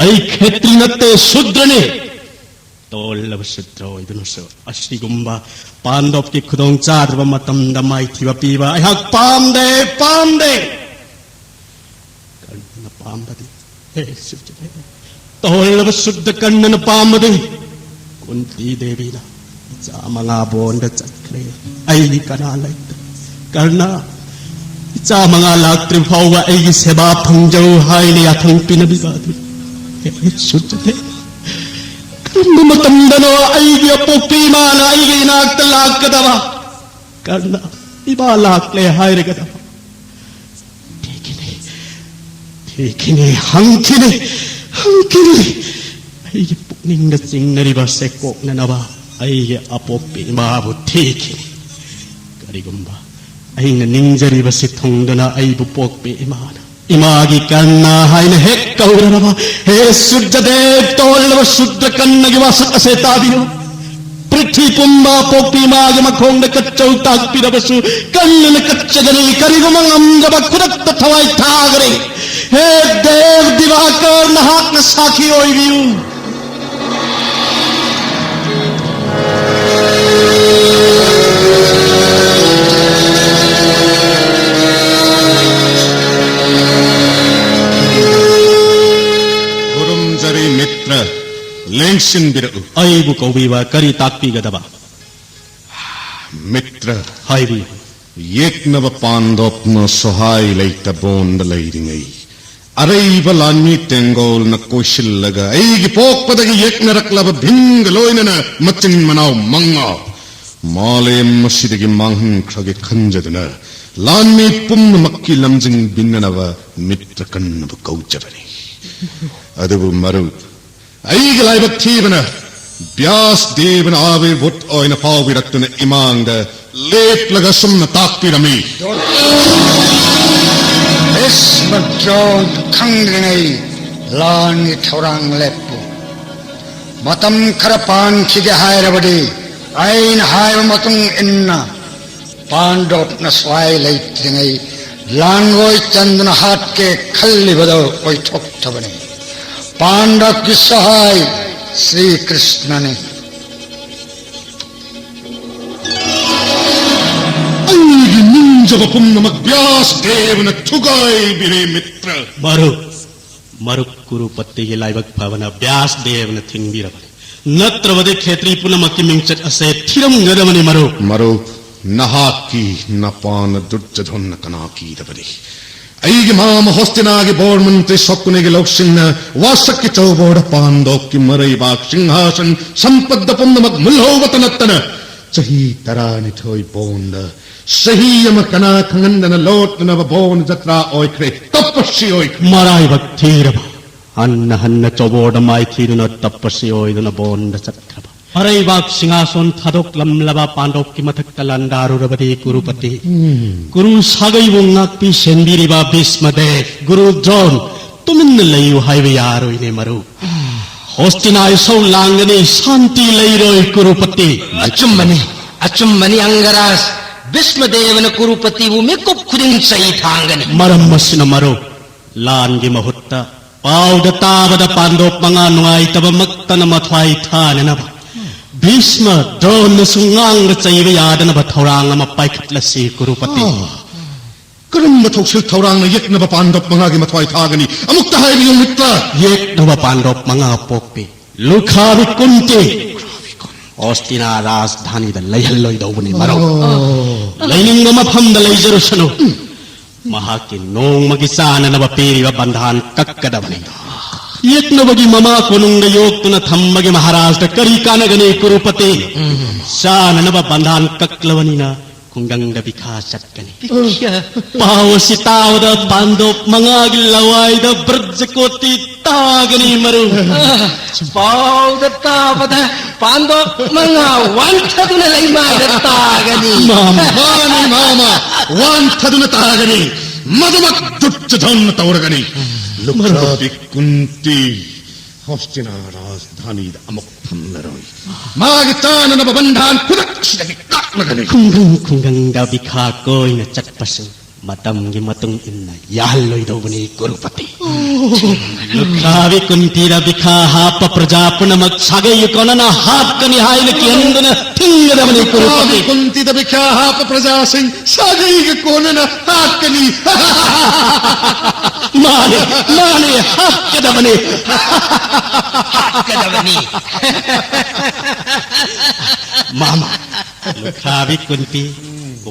ꯑꯩ ꯈꯦꯇ꯭ꯔꯤ ꯅꯠꯇꯦ, ꯁꯨꯗ꯭ꯔꯅꯤ꯫ ꯇꯣꯜꯂꯕ ꯁꯨꯗ꯭ꯔ ꯑꯣꯏꯗꯨꯅꯁꯨ ꯑꯁꯤꯒꯨꯝꯕ ꯄꯥꯟꯗꯣꯞꯀꯤ ꯈꯨꯗꯣꯡ ꯆꯥꯗ꯭ꯔꯕ ꯃꯇꯝꯗ ꯃꯥꯏꯊꯤꯕ ꯄꯤꯕ ꯑꯩꯍꯥꯛ ꯄꯥꯝꯗꯦ, ꯄꯥꯝꯗꯦ꯫ ꯀꯔꯅꯅ ꯄꯥꯝꯕꯗꯤ, ꯍꯦ ꯁꯨꯗ꯭ꯔ, ꯇꯣꯜꯂꯕ ꯁꯨꯗ꯭ꯔ ꯀꯔꯅꯅ ꯄꯥꯝꯕꯗꯤ, ꯀꯨꯟꯇꯤ ꯗꯦꯕꯤꯅ ꯏꯆꯥ ꯃꯉꯥ ꯕꯣꯟꯗ ꯆꯠꯈ꯭ꯔꯦ꯫ ꯑꯩꯒꯤ ꯀꯅꯥ ꯂꯩꯇꯦ꯫ ꯀꯔꯅ, ꯏꯆꯥ ꯃꯉꯥ ꯂꯥꯛꯇ꯭ꯔꯤ ꯐꯥꯎꯕ ꯑꯩꯒꯤ ꯁꯦꯕꯥ ꯐꯪꯖꯧ ꯍꯥꯏꯅ ꯌꯥꯊꯪ ꯄꯤꯅꯕꯤꯕ ꯑꯗꯨ ꯍꯦ ꯁꯨꯗ꯭ꯔ꯫ ꯀꯔꯝꯕ ꯃꯇꯝꯗꯅꯣ ꯑꯩꯒꯤ ꯑꯄꯣꯛꯄꯤ ꯏꯃꯥꯅ ꯑꯩꯒꯤ ꯏꯅꯥꯛꯇ ꯂꯥꯛꯀꯗꯕ? ꯀꯔꯅ, ꯏꯃꯥ ꯂꯥꯛꯂꯦ ꯍꯥꯏꯔꯒꯗꯕ? ꯊꯤꯈꯤꯅꯤ, ꯊꯤꯈꯤꯅꯤ, ꯍꯪꯈꯤꯅꯤ, ꯍꯪꯈꯤꯅꯤ꯫ ꯑꯩꯒꯤ ꯄꯨꯛꯅꯤꯡꯗ ꯆꯤꯡꯅꯔꯤꯕ ꯁꯦ ꯀꯣꯛꯅꯅꯕ ꯑꯩꯒꯤ ꯑꯄꯣꯛꯄꯤ ꯏꯃꯥꯕꯨ ꯊꯤꯈꯤꯅꯤ꯫ ꯀꯔꯤꯒꯨꯝꯕ ꯑꯩꯅ ꯅꯤꯡꯖꯔꯤꯕꯁꯤ ꯊꯨꯡꯗꯨꯅ ꯑꯩꯕꯨ ꯄꯣꯛꯄꯤ ꯏꯃꯥꯅ ꯏꯃꯥꯒꯤ ꯀꯟꯅ ꯍꯥꯏꯅ ꯍꯦꯛ ꯀꯧꯔꯕ, ꯍꯦ ꯁꯨꯗ꯭ꯔꯗꯦꯕ, ꯇꯣꯜꯂꯕ ꯁꯨꯗ꯭ꯔ ꯀꯟꯅꯒꯤ ꯋꯥꯁꯛ ꯑꯁꯦ ꯇꯥꯕꯤꯌꯨ꯫ ꯄ꯭ꯔꯤꯊꯤ ꯄꯨꯝꯕ ꯄꯣꯛꯄꯤ ꯏꯃꯥꯒꯤ ꯃꯈꯣꯡꯗ ꯀꯠꯆꯧ ꯇꯥꯛꯄꯤꯔꯕꯁꯨ ꯀꯟꯅꯅ ꯀꯠꯆꯒꯅꯤ꯫ ꯀꯔꯤꯒꯨꯝꯕ ꯉꯝꯗꯕ ꯈꯨꯗꯛꯇ ꯊꯋꯥꯏ ꯊꯥꯒꯅꯤ꯫ ꯍꯦ ꯗꯦꯕ ꯗꯤꯕꯥꯀꯔ, ꯅꯍꯥꯛꯅ ꯁꯥꯈꯤ ꯑꯣꯏꯕꯤꯌꯨ꯫ ꯈꯨꯔꯨꯝꯖꯔꯤ ꯃꯤꯇ꯭ꯔ, ꯂꯦꯡꯁꯤꯟꯕꯤꯔꯛꯎ꯫ ꯑꯩꯕꯨ ꯀꯧꯕꯤꯕ ꯀꯔꯤ ꯇꯥꯛꯄꯤꯒꯗꯕ? ꯃꯤꯇ꯭ꯔ, ꯍꯥꯏꯕꯤꯌꯨ꯫ ꯌꯦꯛꯅꯕ ꯄꯥꯟꯗꯣꯞꯅ ꯁꯣꯍꯥꯏ ꯂꯩꯇ ꯕꯣꯟꯗ ꯂꯩꯔꯤꯉꯩ, ꯑꯔꯩꯕ ꯂꯥꯟꯃꯤ ꯇꯦꯡꯒꯣꯜꯅ ꯀꯣꯏꯁꯤꯜꯂꯒ ꯑꯩꯒꯤ ꯄꯣꯛꯄꯗꯒꯤ ꯌꯦꯛꯅꯔꯛꯂꯕ ꯚꯤꯝꯒ ꯂꯣꯏꯅꯅ ꯃꯆꯤꯟ ꯃꯅꯥꯎ ꯃꯉꯥ ꯃꯥꯂꯦꯝ ꯑꯁꯤꯗꯒꯤ ꯃꯥꯡꯍꯟꯈ꯭ꯔꯒꯦ ꯈꯟꯖꯗꯨꯅ ꯂꯥꯟꯃꯤ ꯄꯨꯝꯅꯃꯛꯀꯤ ꯂꯝꯖꯤꯡ ꯕꯤꯟꯅꯅꯕ ꯃꯤꯇ꯭ꯔ ꯀꯟꯅꯕ ꯀꯧꯖꯕꯅꯤ꯫ ꯑꯗꯨꯕꯨ ꯃꯔꯨꯞ, ꯑꯩꯒꯤ ꯂꯥꯏꯕꯛ ꯊꯤꯕꯅ ꯕ꯭ꯌꯥꯁ ꯗꯦꯕꯅ ꯑꯥꯕꯤꯔ ꯚꯨꯠ ꯑꯣꯏꯅ ꯐꯥꯎꯕꯤꯔꯛꯇꯨꯅ ꯏꯃꯥꯡꯗ ꯂꯦꯞꯂꯒ ꯁꯨꯝꯅ ꯇꯥꯛꯄꯤꯔꯝꯃꯤ꯫ ꯚꯤꯁꯃ ꯗ꯭ꯔꯣꯟ ꯈꯪꯗ꯭ꯔꯤꯉꯩ ꯂꯥꯟꯒꯤ ꯊꯧꯔꯥꯡ ꯂꯦꯞꯄꯨ꯫ ꯃꯇꯝ ꯈꯔ ꯄꯥꯟꯈꯤꯒꯦ ꯍꯥꯏꯔꯕꯗꯤ ꯑꯩꯅ ꯍꯥꯏꯕ ꯃꯇꯨꯡ ꯏꯟꯅ ꯄꯥꯟꯗꯣꯞꯅ ꯁ꯭ꯋꯥꯏ ꯂꯩꯇ꯭ꯔꯤꯉꯩ ꯂꯥꯟꯒꯣꯏ ꯆꯟꯗꯨꯅ ꯍꯥꯠꯀꯦ ꯈꯜꯂꯤꯕꯗꯣ ꯑꯣꯏꯊꯣꯛꯇꯕꯅꯤ꯫ ꯄꯥꯟꯗꯣꯞꯀꯤ ꯁꯍꯥꯏ ꯁ꯭ꯔꯤ ꯀ꯭ꯔꯤꯁꯅꯅꯤ꯫ ꯑꯩꯒꯤ ꯅꯤꯡꯖꯕ ꯄꯨꯝꯅꯃꯛ ꯕ꯭ꯌꯥꯁ ꯗꯦꯕꯅ ꯊꯨꯒꯥꯏꯕꯤꯔꯦ, ꯃꯤꯇ꯭ꯔ꯫ ꯃꯔꯨꯞ, ꯃꯔꯨꯞ ꯀꯨꯔꯨꯄꯇꯤꯒꯤ ꯂꯥꯏꯕꯛ ꯐꯕꯅ ꯕ꯭ꯌꯥꯁ ꯗꯦꯕꯅ ꯊꯤꯡꯕꯤꯔꯕꯅꯤ꯫ ꯅꯠꯇ꯭ꯔꯕꯗꯤ ꯈꯦꯇ꯭ꯔꯤ ꯄꯨꯝꯅꯃꯛꯀꯤ ꯃꯤꯡꯆꯠ ꯑꯁꯦ ꯊꯤꯔꯝꯒꯗꯕꯅꯤ, ꯃꯔꯨꯞ꯫ ꯃꯔꯨꯞ, ꯅꯍꯥꯛꯀꯤ ꯅꯄꯥꯅ ꯗꯨꯔꯖꯣꯙꯟꯅ ꯀꯅꯥ ꯀꯤꯗꯕꯅꯤ? ꯑꯩꯒꯤ ꯃꯥꯃ ꯍꯣꯁꯇꯤꯅꯥꯒꯤ ꯕꯣꯔ ꯃꯟꯇ꯭ꯔꯤ ꯁꯣꯀꯨꯅꯤꯒꯤ ꯂꯧꯁꯤꯡꯅ ꯋꯥꯁꯛꯀꯤ ꯆꯧꯕꯣꯔꯗ ꯄꯥꯟꯗꯣꯞꯀꯤ ꯃꯔꯩꯕꯥꯛ ꯁꯤꯡꯍꯥꯁꯟ ꯁꯝꯄꯠꯇ ꯄꯨꯝꯅꯃꯛ ꯃꯨꯜꯍꯧꯕꯇ ꯅꯠꯇꯅ ꯆꯍꯤ ꯇꯔꯥꯅꯤꯊꯣꯏ ꯕꯣꯟꯗ ꯆꯍꯤ ꯑꯃ ꯀꯅꯥ ꯈꯪꯍꯟꯗꯅ ꯂꯣꯠꯅꯅꯕ ꯕꯣꯟ ꯖꯇ꯭ꯔꯥ ꯑꯣꯏꯈ꯭ꯔꯦ, ꯇꯄꯁꯤ ꯑꯣꯏꯈ꯭ꯔꯦ꯫ ꯃꯔꯥꯏꯕꯛ ꯊꯤꯔꯕ, ꯍꯟꯅ ꯍꯟꯅ ꯆꯧꯕꯣꯔꯗ ꯃꯥꯏꯊꯤꯗꯨꯅ ꯇꯄꯁꯤ ꯑꯣꯏꯗꯨꯅ ꯕꯣꯟꯗ ꯆꯠꯈ꯭ꯔꯕ꯫ ꯃꯔꯩꯕꯥꯛ ꯁꯤꯡꯍꯥꯁꯣꯟ ꯊꯥꯗꯣꯛꯂꯝꯂꯕ ꯄꯥꯟꯗꯣꯞꯀꯤ ꯃꯊꯛꯇ ꯂꯥꯟꯗꯥꯔꯨꯔꯕꯗꯤ ꯀꯨꯔꯨꯄꯇꯤ꯫ ꯀꯨꯔꯨ ꯁꯥꯒꯩꯕꯨ ꯉꯥꯛꯄꯤ ꯁꯦꯟꯕꯤꯔꯤꯕ ꯚꯤꯁꯃꯗꯦꯕ, ꯒꯨꯔꯨ ꯗ꯭ꯔꯣꯟ, ꯇꯨꯃꯤꯟꯅ ꯂꯩꯌꯨ ꯍꯥꯏꯕ ꯌꯥꯔꯣꯏꯅꯦ ꯃꯔꯨꯞ꯫ ꯍꯣꯁꯇꯤꯅꯥ ꯏꯁꯧ ꯂꯥꯡꯒꯅꯤ, ꯁꯥꯟꯇꯤ ꯂꯩꯔꯣꯏ ꯀꯨꯔꯨꯄꯇꯤ꯫ ꯑꯆꯨꯝꯕꯅꯤ, ꯑꯆꯨꯝꯕꯅꯤ ꯑꯪꯒꯔꯥꯖ꯫ ꯚꯤꯁꯃꯗꯦꯕꯅ ꯀꯨꯔꯨꯄꯇꯤꯕꯨ ꯃꯤꯀꯨꯞ ꯈꯨꯗꯤꯡ ꯆꯩ ꯊꯥꯡꯒꯅꯤ꯫ ꯃꯔꯝ ꯑꯁꯤꯅ ꯃꯔꯨꯞ, ꯂꯥꯟꯒꯤ ꯃꯍꯨꯠꯇ ꯄꯥꯎꯗ ꯇꯥꯕꯗ ꯄꯥꯟꯗꯣꯞ ꯃꯉꯥ ꯅꯨꯡꯉꯥꯏꯇꯕꯃꯛꯇꯅ ꯃꯊ꯭ꯋꯥꯏ ꯊꯥꯅꯅꯕ ꯚꯤꯁꯃ ꯗ꯭ꯔꯣꯟꯅꯁꯨ ꯉꯥꯡꯕ ꯆꯩꯕ ꯌꯥꯗꯅꯕ ꯊꯧꯔꯥꯡ ꯑꯃ ꯄꯥꯏꯈꯠꯂꯁꯤ ꯀꯨꯔꯨꯄꯇꯤ꯫ ꯑꯥ, ꯀꯔꯝꯕ ꯊꯧꯁꯤꯜ ꯊꯧꯔꯥꯡꯅ ꯌꯦꯛꯅꯕ ꯄꯥꯟꯗꯣꯞ ꯃꯉꯥꯒꯤ ꯃꯊ꯭ꯋꯥꯏ ꯊꯥꯒꯅꯤ? ꯑꯃꯨꯛꯇ ꯍꯥꯏꯕꯤꯌꯨ ꯃꯤꯇ꯭ꯔ꯫ ꯌꯦꯛꯅꯕ ꯄꯥꯟꯗꯣꯞ ꯃꯉꯥ ꯄꯣꯛꯄꯤ ꯂꯨꯈꯥꯕꯤ ꯀꯨꯟꯇꯤ ꯍꯣꯁꯇꯤꯅꯥ ꯔꯥꯖꯙꯥꯅꯤꯗ ꯂꯩꯍꯜꯂꯣꯏꯗꯧꯕꯅꯤ ꯃꯔꯨꯞ꯫ ꯑꯣ꯫ ꯂꯩꯅꯤꯡꯕ ꯃꯐꯝꯗ ꯂꯩꯖꯔꯨꯁꯅꯨ꯫ ꯃꯍꯥꯛꯀꯤ ꯅꯣꯡꯃꯒꯤ ꯆꯥꯅꯅꯕ ꯄꯤꯔꯤꯕ ꯕꯟꯙꯥꯟ ꯀꯛꯀꯗꯕꯅꯤ꯫ ꯌꯦꯛꯅꯕꯒꯤ ꯃꯃꯥ ꯀꯣꯅꯨꯡꯗ ꯌꯣꯛꯇꯨꯅ ꯊꯝꯕꯒꯤ ꯃꯍꯥꯔꯥꯖꯇ ꯀꯔꯤ ꯀꯥꯟꯅꯒꯅꯤ ꯀꯨꯔꯨꯄꯇꯤ? ꯆꯥꯅꯅꯕ ꯕꯟꯙꯥꯟ ꯀꯛꯂꯕꯅꯤꯅ ꯈꯨꯡꯒꯪꯗ ꯕꯤꯈꯥ ꯆꯠꯀꯅꯤ꯫ ꯄꯥꯎ ꯑꯁꯤ ꯇꯥꯕꯗ ꯄꯥꯟꯗꯣꯞ ꯃꯉꯥꯒꯤ ꯂꯋꯥꯏꯗ ꯕ꯭ꯔꯖꯀꯣꯇꯤ ꯇꯥꯒꯅꯤ ꯃꯔꯨꯞ꯫ ꯄꯥꯎꯗ ꯇꯥꯕꯗ ꯄꯥꯟꯗꯣꯞ ꯃꯉꯥ ꯋꯥꯟꯊꯗꯨꯅ ꯂꯩꯃꯥꯏꯗ ꯇꯥꯒꯅꯤ꯫ ꯃꯥꯅꯤ ꯃꯥꯃ, ꯋꯥꯟꯊꯗꯨꯅ ꯇꯥꯒꯅꯤ꯫ ꯃꯗꯨꯃꯛ ꯗꯨꯠꯇ ꯙꯟꯅ ꯇꯧꯔꯒꯅꯤ꯫ ꯂꯨꯈ꯭ꯔꯥꯕꯤ ꯀꯨꯟꯇꯤ ꯍꯣꯁꯇꯤꯅꯥ ꯔꯥꯖꯙꯥꯅꯤꯗ ꯑꯃꯨꯛ ꯐꯝꯂꯔꯣꯏ꯫ ꯃꯥꯒꯤ ꯆꯥꯅꯅꯕ ꯕꯟꯙꯥꯟ ꯈꯨꯗꯛꯁꯤꯗꯒꯤ ꯀꯛꯂꯒꯅꯤ꯫ ꯈꯨꯡꯒꯪ ꯈꯨꯡꯒꯪꯗ ꯕꯤꯈꯥ ꯀꯣꯏꯅ ꯆꯠꯄꯁꯨ ꯃꯇꯝꯒꯤ ꯃꯇꯨꯡ ꯏꯟꯅ ꯌꯥꯍꯜꯂꯣꯏꯗꯧꯕꯅꯤ ꯀꯨꯔꯨꯄꯇꯤ꯫ ꯂꯨꯈ꯭ꯔꯥꯕꯤ ꯀꯨꯟꯇꯤꯗ ꯕꯤꯈꯥ ꯍꯥꯞꯄ ꯄ꯭ꯔꯖꯥ ꯄꯨꯝꯅꯃꯛ ꯁꯥꯒꯩ ꯀꯣꯟꯅꯅ ꯍꯥꯠꯀꯅꯤ ꯍꯥꯏꯅ ꯀꯤꯍꯟꯗꯨꯅ ꯊꯤꯡꯒꯗꯕꯅꯤ ꯀꯨꯔꯨꯄꯇꯤ꯫ ꯂꯨꯈ꯭ꯔꯥꯕꯤ ꯀꯨꯟꯇꯤꯗ ꯕꯤꯈꯥ ꯍꯥꯞꯄ ꯄ꯭ꯔꯖꯥꯁꯤꯡ ꯁꯥꯒꯩꯒ ꯀꯣꯟꯅꯅ ꯍꯥꯠꯀꯅꯤ꯫ ꯃꯥꯅꯤ, ꯃꯥꯅꯤ, ꯍꯥꯠꯀꯗꯕꯅꯤ꯫ ꯍꯥꯠꯀꯗꯕꯅꯤ꯫ ꯃꯥꯃ, ꯂꯨꯈ꯭ꯔꯥꯕꯤ ꯀꯨꯟꯇꯤ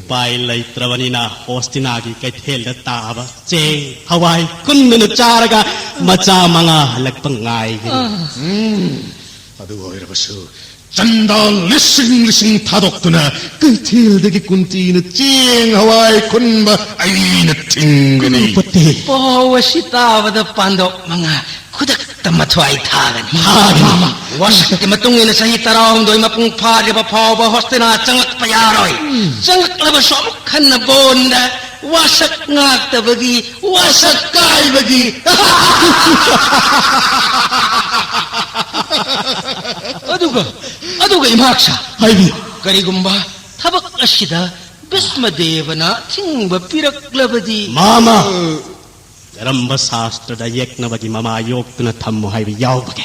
ꯎꯄꯥꯏ ꯂꯩꯇ꯭ꯔꯕꯅꯤꯅ ꯍꯣꯁꯇꯤꯅꯥꯒꯤ ꯀꯩꯊꯦꯜꯗ ꯇꯥꯕ ꯆꯦꯡ, ꯍꯋꯥꯏ ꯈꯨꯟꯗꯨꯅ ꯆꯥꯔꯒ ꯃꯆꯥ ꯃꯉꯥ ꯍꯜꯂꯛꯄ ꯉꯥꯏꯒꯅꯤ꯫ ꯑꯗꯨ ꯑꯣꯏꯔꯕꯁꯨ ꯆꯟꯗꯥꯜ ꯂꯤꯁꯤꯡ ꯂꯤꯁꯤꯡ ꯊꯥꯗꯣꯛꯇꯨꯅ ꯀꯩꯊꯦꯜꯗꯒꯤ ꯀꯨꯟꯇꯤꯅ ꯆꯦꯡ ꯍꯋꯥꯏ ꯈꯨꯟꯕ ꯑꯩꯅ ꯊꯤꯡꯒꯅꯤ꯫ ꯀꯨꯔꯨꯄꯇꯤ꯫ ꯄꯥꯎ ꯑꯁꯤ ꯇꯥꯕꯗ ꯄꯥꯟꯗꯣꯞ ꯃꯉꯥ ꯈꯨꯗꯛꯇ ꯃꯊ꯭ꯋꯥꯏ ꯊꯥꯒꯅꯤ꯫ ꯊꯥꯒꯅꯤ꯫ ꯋꯥꯁꯛꯀꯤ ꯃꯇꯨꯡ ꯏꯟꯅ ꯆꯍꯤ ꯇꯔꯥꯍꯨꯝꯗꯣꯏ ꯃꯄꯨꯡ ꯐꯥꯗ꯭ꯔꯤꯕ ꯐꯥꯎꯕ ꯍꯣꯁꯇꯤꯅꯥ ꯆꯪꯂꯛꯄ ꯌꯥꯔꯣꯏ꯫ ꯆꯪꯂꯛꯂꯕꯁꯨ ꯑꯃꯨꯛ ꯍꯟꯅ ꯕꯣꯟꯗ ꯋꯥꯁꯛ ꯉꯥꯛꯇꯕꯒꯤ ꯋꯥꯁꯛ ꯀꯥꯏꯕꯒꯤ꯫ ꯑꯗꯨꯒ, ꯑꯗꯨꯒ ꯏꯃꯥꯛꯁꯥ, ꯍꯥꯏꯕꯤꯌꯨ꯫ ꯀꯔꯤꯒꯨꯝꯕ ꯊꯕꯛ ꯑꯁꯤꯗ ꯚꯤꯁꯃꯗꯦꯕꯅ ꯑꯊꯤꯡꯕ ꯄꯤꯔꯛꯂꯕꯗꯤ? ꯃꯥꯃ, ꯀꯔꯝꯕ ꯁꯥꯁꯇ꯭ꯔꯗ ꯌꯦꯛꯅꯕꯒꯤ ꯃꯃꯥ ꯌꯣꯛꯇꯨꯅ ꯊꯝꯃꯨ ꯍꯥꯏꯕ ꯌꯥꯎꯕꯒꯦ?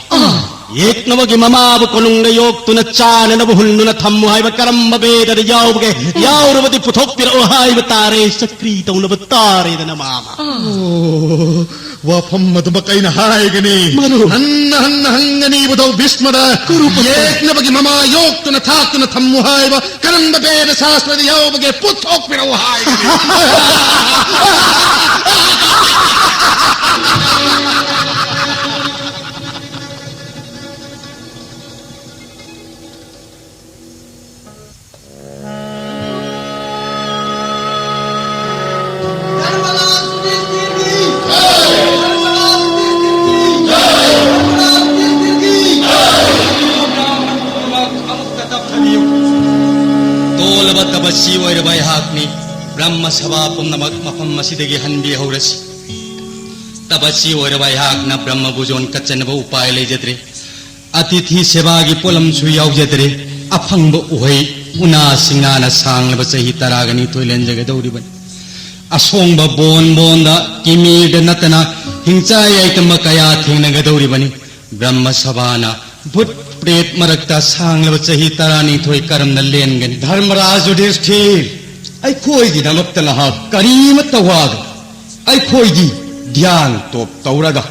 ꯌꯦꯛꯅꯕꯒꯤ ꯃꯃꯥꯕꯨ ꯀꯣꯅꯨꯡꯗ ꯌꯣꯛꯇꯨꯅ ꯆꯥꯅꯅꯕ ꯍꯨꯟꯗꯨꯅ ꯊꯝꯃꯨ ꯍꯥꯏꯕ ꯀꯔꯝꯕ ꯕꯦꯗꯗ ꯌꯥꯎꯕꯒꯦ? ꯌꯥꯎꯔꯕꯗꯤ ꯄꯨꯊꯣꯛꯄꯤꯔꯛꯎ ꯍꯥꯏꯕ ꯇꯥꯔꯦ, ꯆꯀ꯭ꯔꯤ ꯇꯧꯅꯕ ꯇꯥꯔꯦꯗꯅ ꯃꯥꯃ꯫ ꯑꯣ, ꯋꯥꯐꯝ ꯑꯗꯨꯃꯛ ꯑꯩꯅ ꯍꯥꯏꯒꯅꯤ꯫ ꯃꯔꯨꯞ꯫ ꯍꯟꯅ ꯍꯟꯅ ꯍꯪꯒꯅꯤ ꯏꯕꯨꯙꯧ ꯚꯤꯁꯃꯗ꯫ ꯀꯨꯔꯨꯄꯨꯇ꯭ꯔ꯫ ꯌꯦꯛꯅꯕꯒꯤ ꯃꯃꯥ ꯌꯣꯛꯇꯨꯅ ꯊꯥꯛꯇꯨꯅ ꯊꯝꯃꯨ ꯍꯥꯏꯕ ꯀꯔꯝꯕ ꯕꯦꯗ ꯁꯥꯁꯇ꯭ꯔꯗ ꯌꯥꯎꯕꯒꯦ ꯄꯨꯊꯣꯛꯄꯤꯔꯛꯎ ꯍꯥꯏꯒꯅꯤ꯫ ꯇꯣꯜꯂꯕ ꯇꯄꯁꯤ ꯑꯣꯏꯔꯕ ꯑꯩꯍꯥꯛꯅꯤ꯫ ꯕ꯭ꯔꯍ꯭ꯃ ꯁꯚꯥ ꯄꯨꯝꯅꯃꯛ ꯃꯐꯝ ꯑꯁꯤꯗꯒꯤ ꯍꯟꯕꯤꯍꯧꯔꯁꯤ꯫ ꯇꯄꯁꯤ ꯑꯣꯏꯔꯕ ꯑꯩꯍꯥꯛꯅ ꯕ꯭ꯔꯍ꯭ꯃ ꯕꯨꯖꯣꯟ ꯀꯠꯆꯅꯕ ꯎꯄꯥꯏ ꯂꯩꯖꯗ꯭ꯔꯦ꯫ ꯑꯇꯤꯊꯤ ꯁꯦꯕꯥꯒꯤ ꯄꯣꯠꯂꯝꯁꯨ ꯌꯥꯎꯖꯗ꯭ꯔꯦ꯫ ꯑꯐꯪꯕ ꯎꯍꯩ ꯎꯅꯥ ꯁꯤꯡꯅꯥꯅ ꯁꯥꯡꯂꯕ ꯆꯍꯤ ꯇꯔꯥꯒ ꯅꯤꯊꯣꯏ ꯂꯦꯟꯖꯒꯗꯧꯔꯤꯕꯅꯤ꯫ ꯑꯁꯣꯡꯕ ꯕꯣꯟ ꯕꯣꯟꯗ ꯀꯤꯃꯤꯔꯗ ꯅꯠꯇꯅ ꯍꯤꯡꯆꯥ ꯌꯥꯏꯇꯝꯕ ꯀꯌꯥ ꯊꯦꯡꯅꯒꯗꯧꯔꯤꯕꯅꯤ꯫ ꯕ꯭ꯔꯍ꯭ꯃ ꯁꯚꯥꯅ ꯚꯨꯠ ꯄ꯭ꯔꯦꯠ ꯃꯔꯛꯇ ꯁꯥꯡꯂꯕ ꯆꯍꯤ ꯇꯔꯥꯅꯤꯊꯣꯏ ꯀꯔꯝꯅ ꯂꯦꯟꯒꯅꯤ? ꯙꯔꯃꯔꯥꯖ ꯌꯨꯙꯤꯁꯊꯤꯔ, ꯑꯩꯈꯣꯏꯒꯤꯗꯃꯛꯇ ꯅꯍꯥꯛ ꯀꯔꯤꯃꯠꯇ ꯋꯥꯒꯅꯨ꯫ ꯑꯩꯈꯣꯏꯗꯤ ꯙ꯭ꯌꯥꯟ ꯇꯣꯞ ꯇꯧꯔꯒ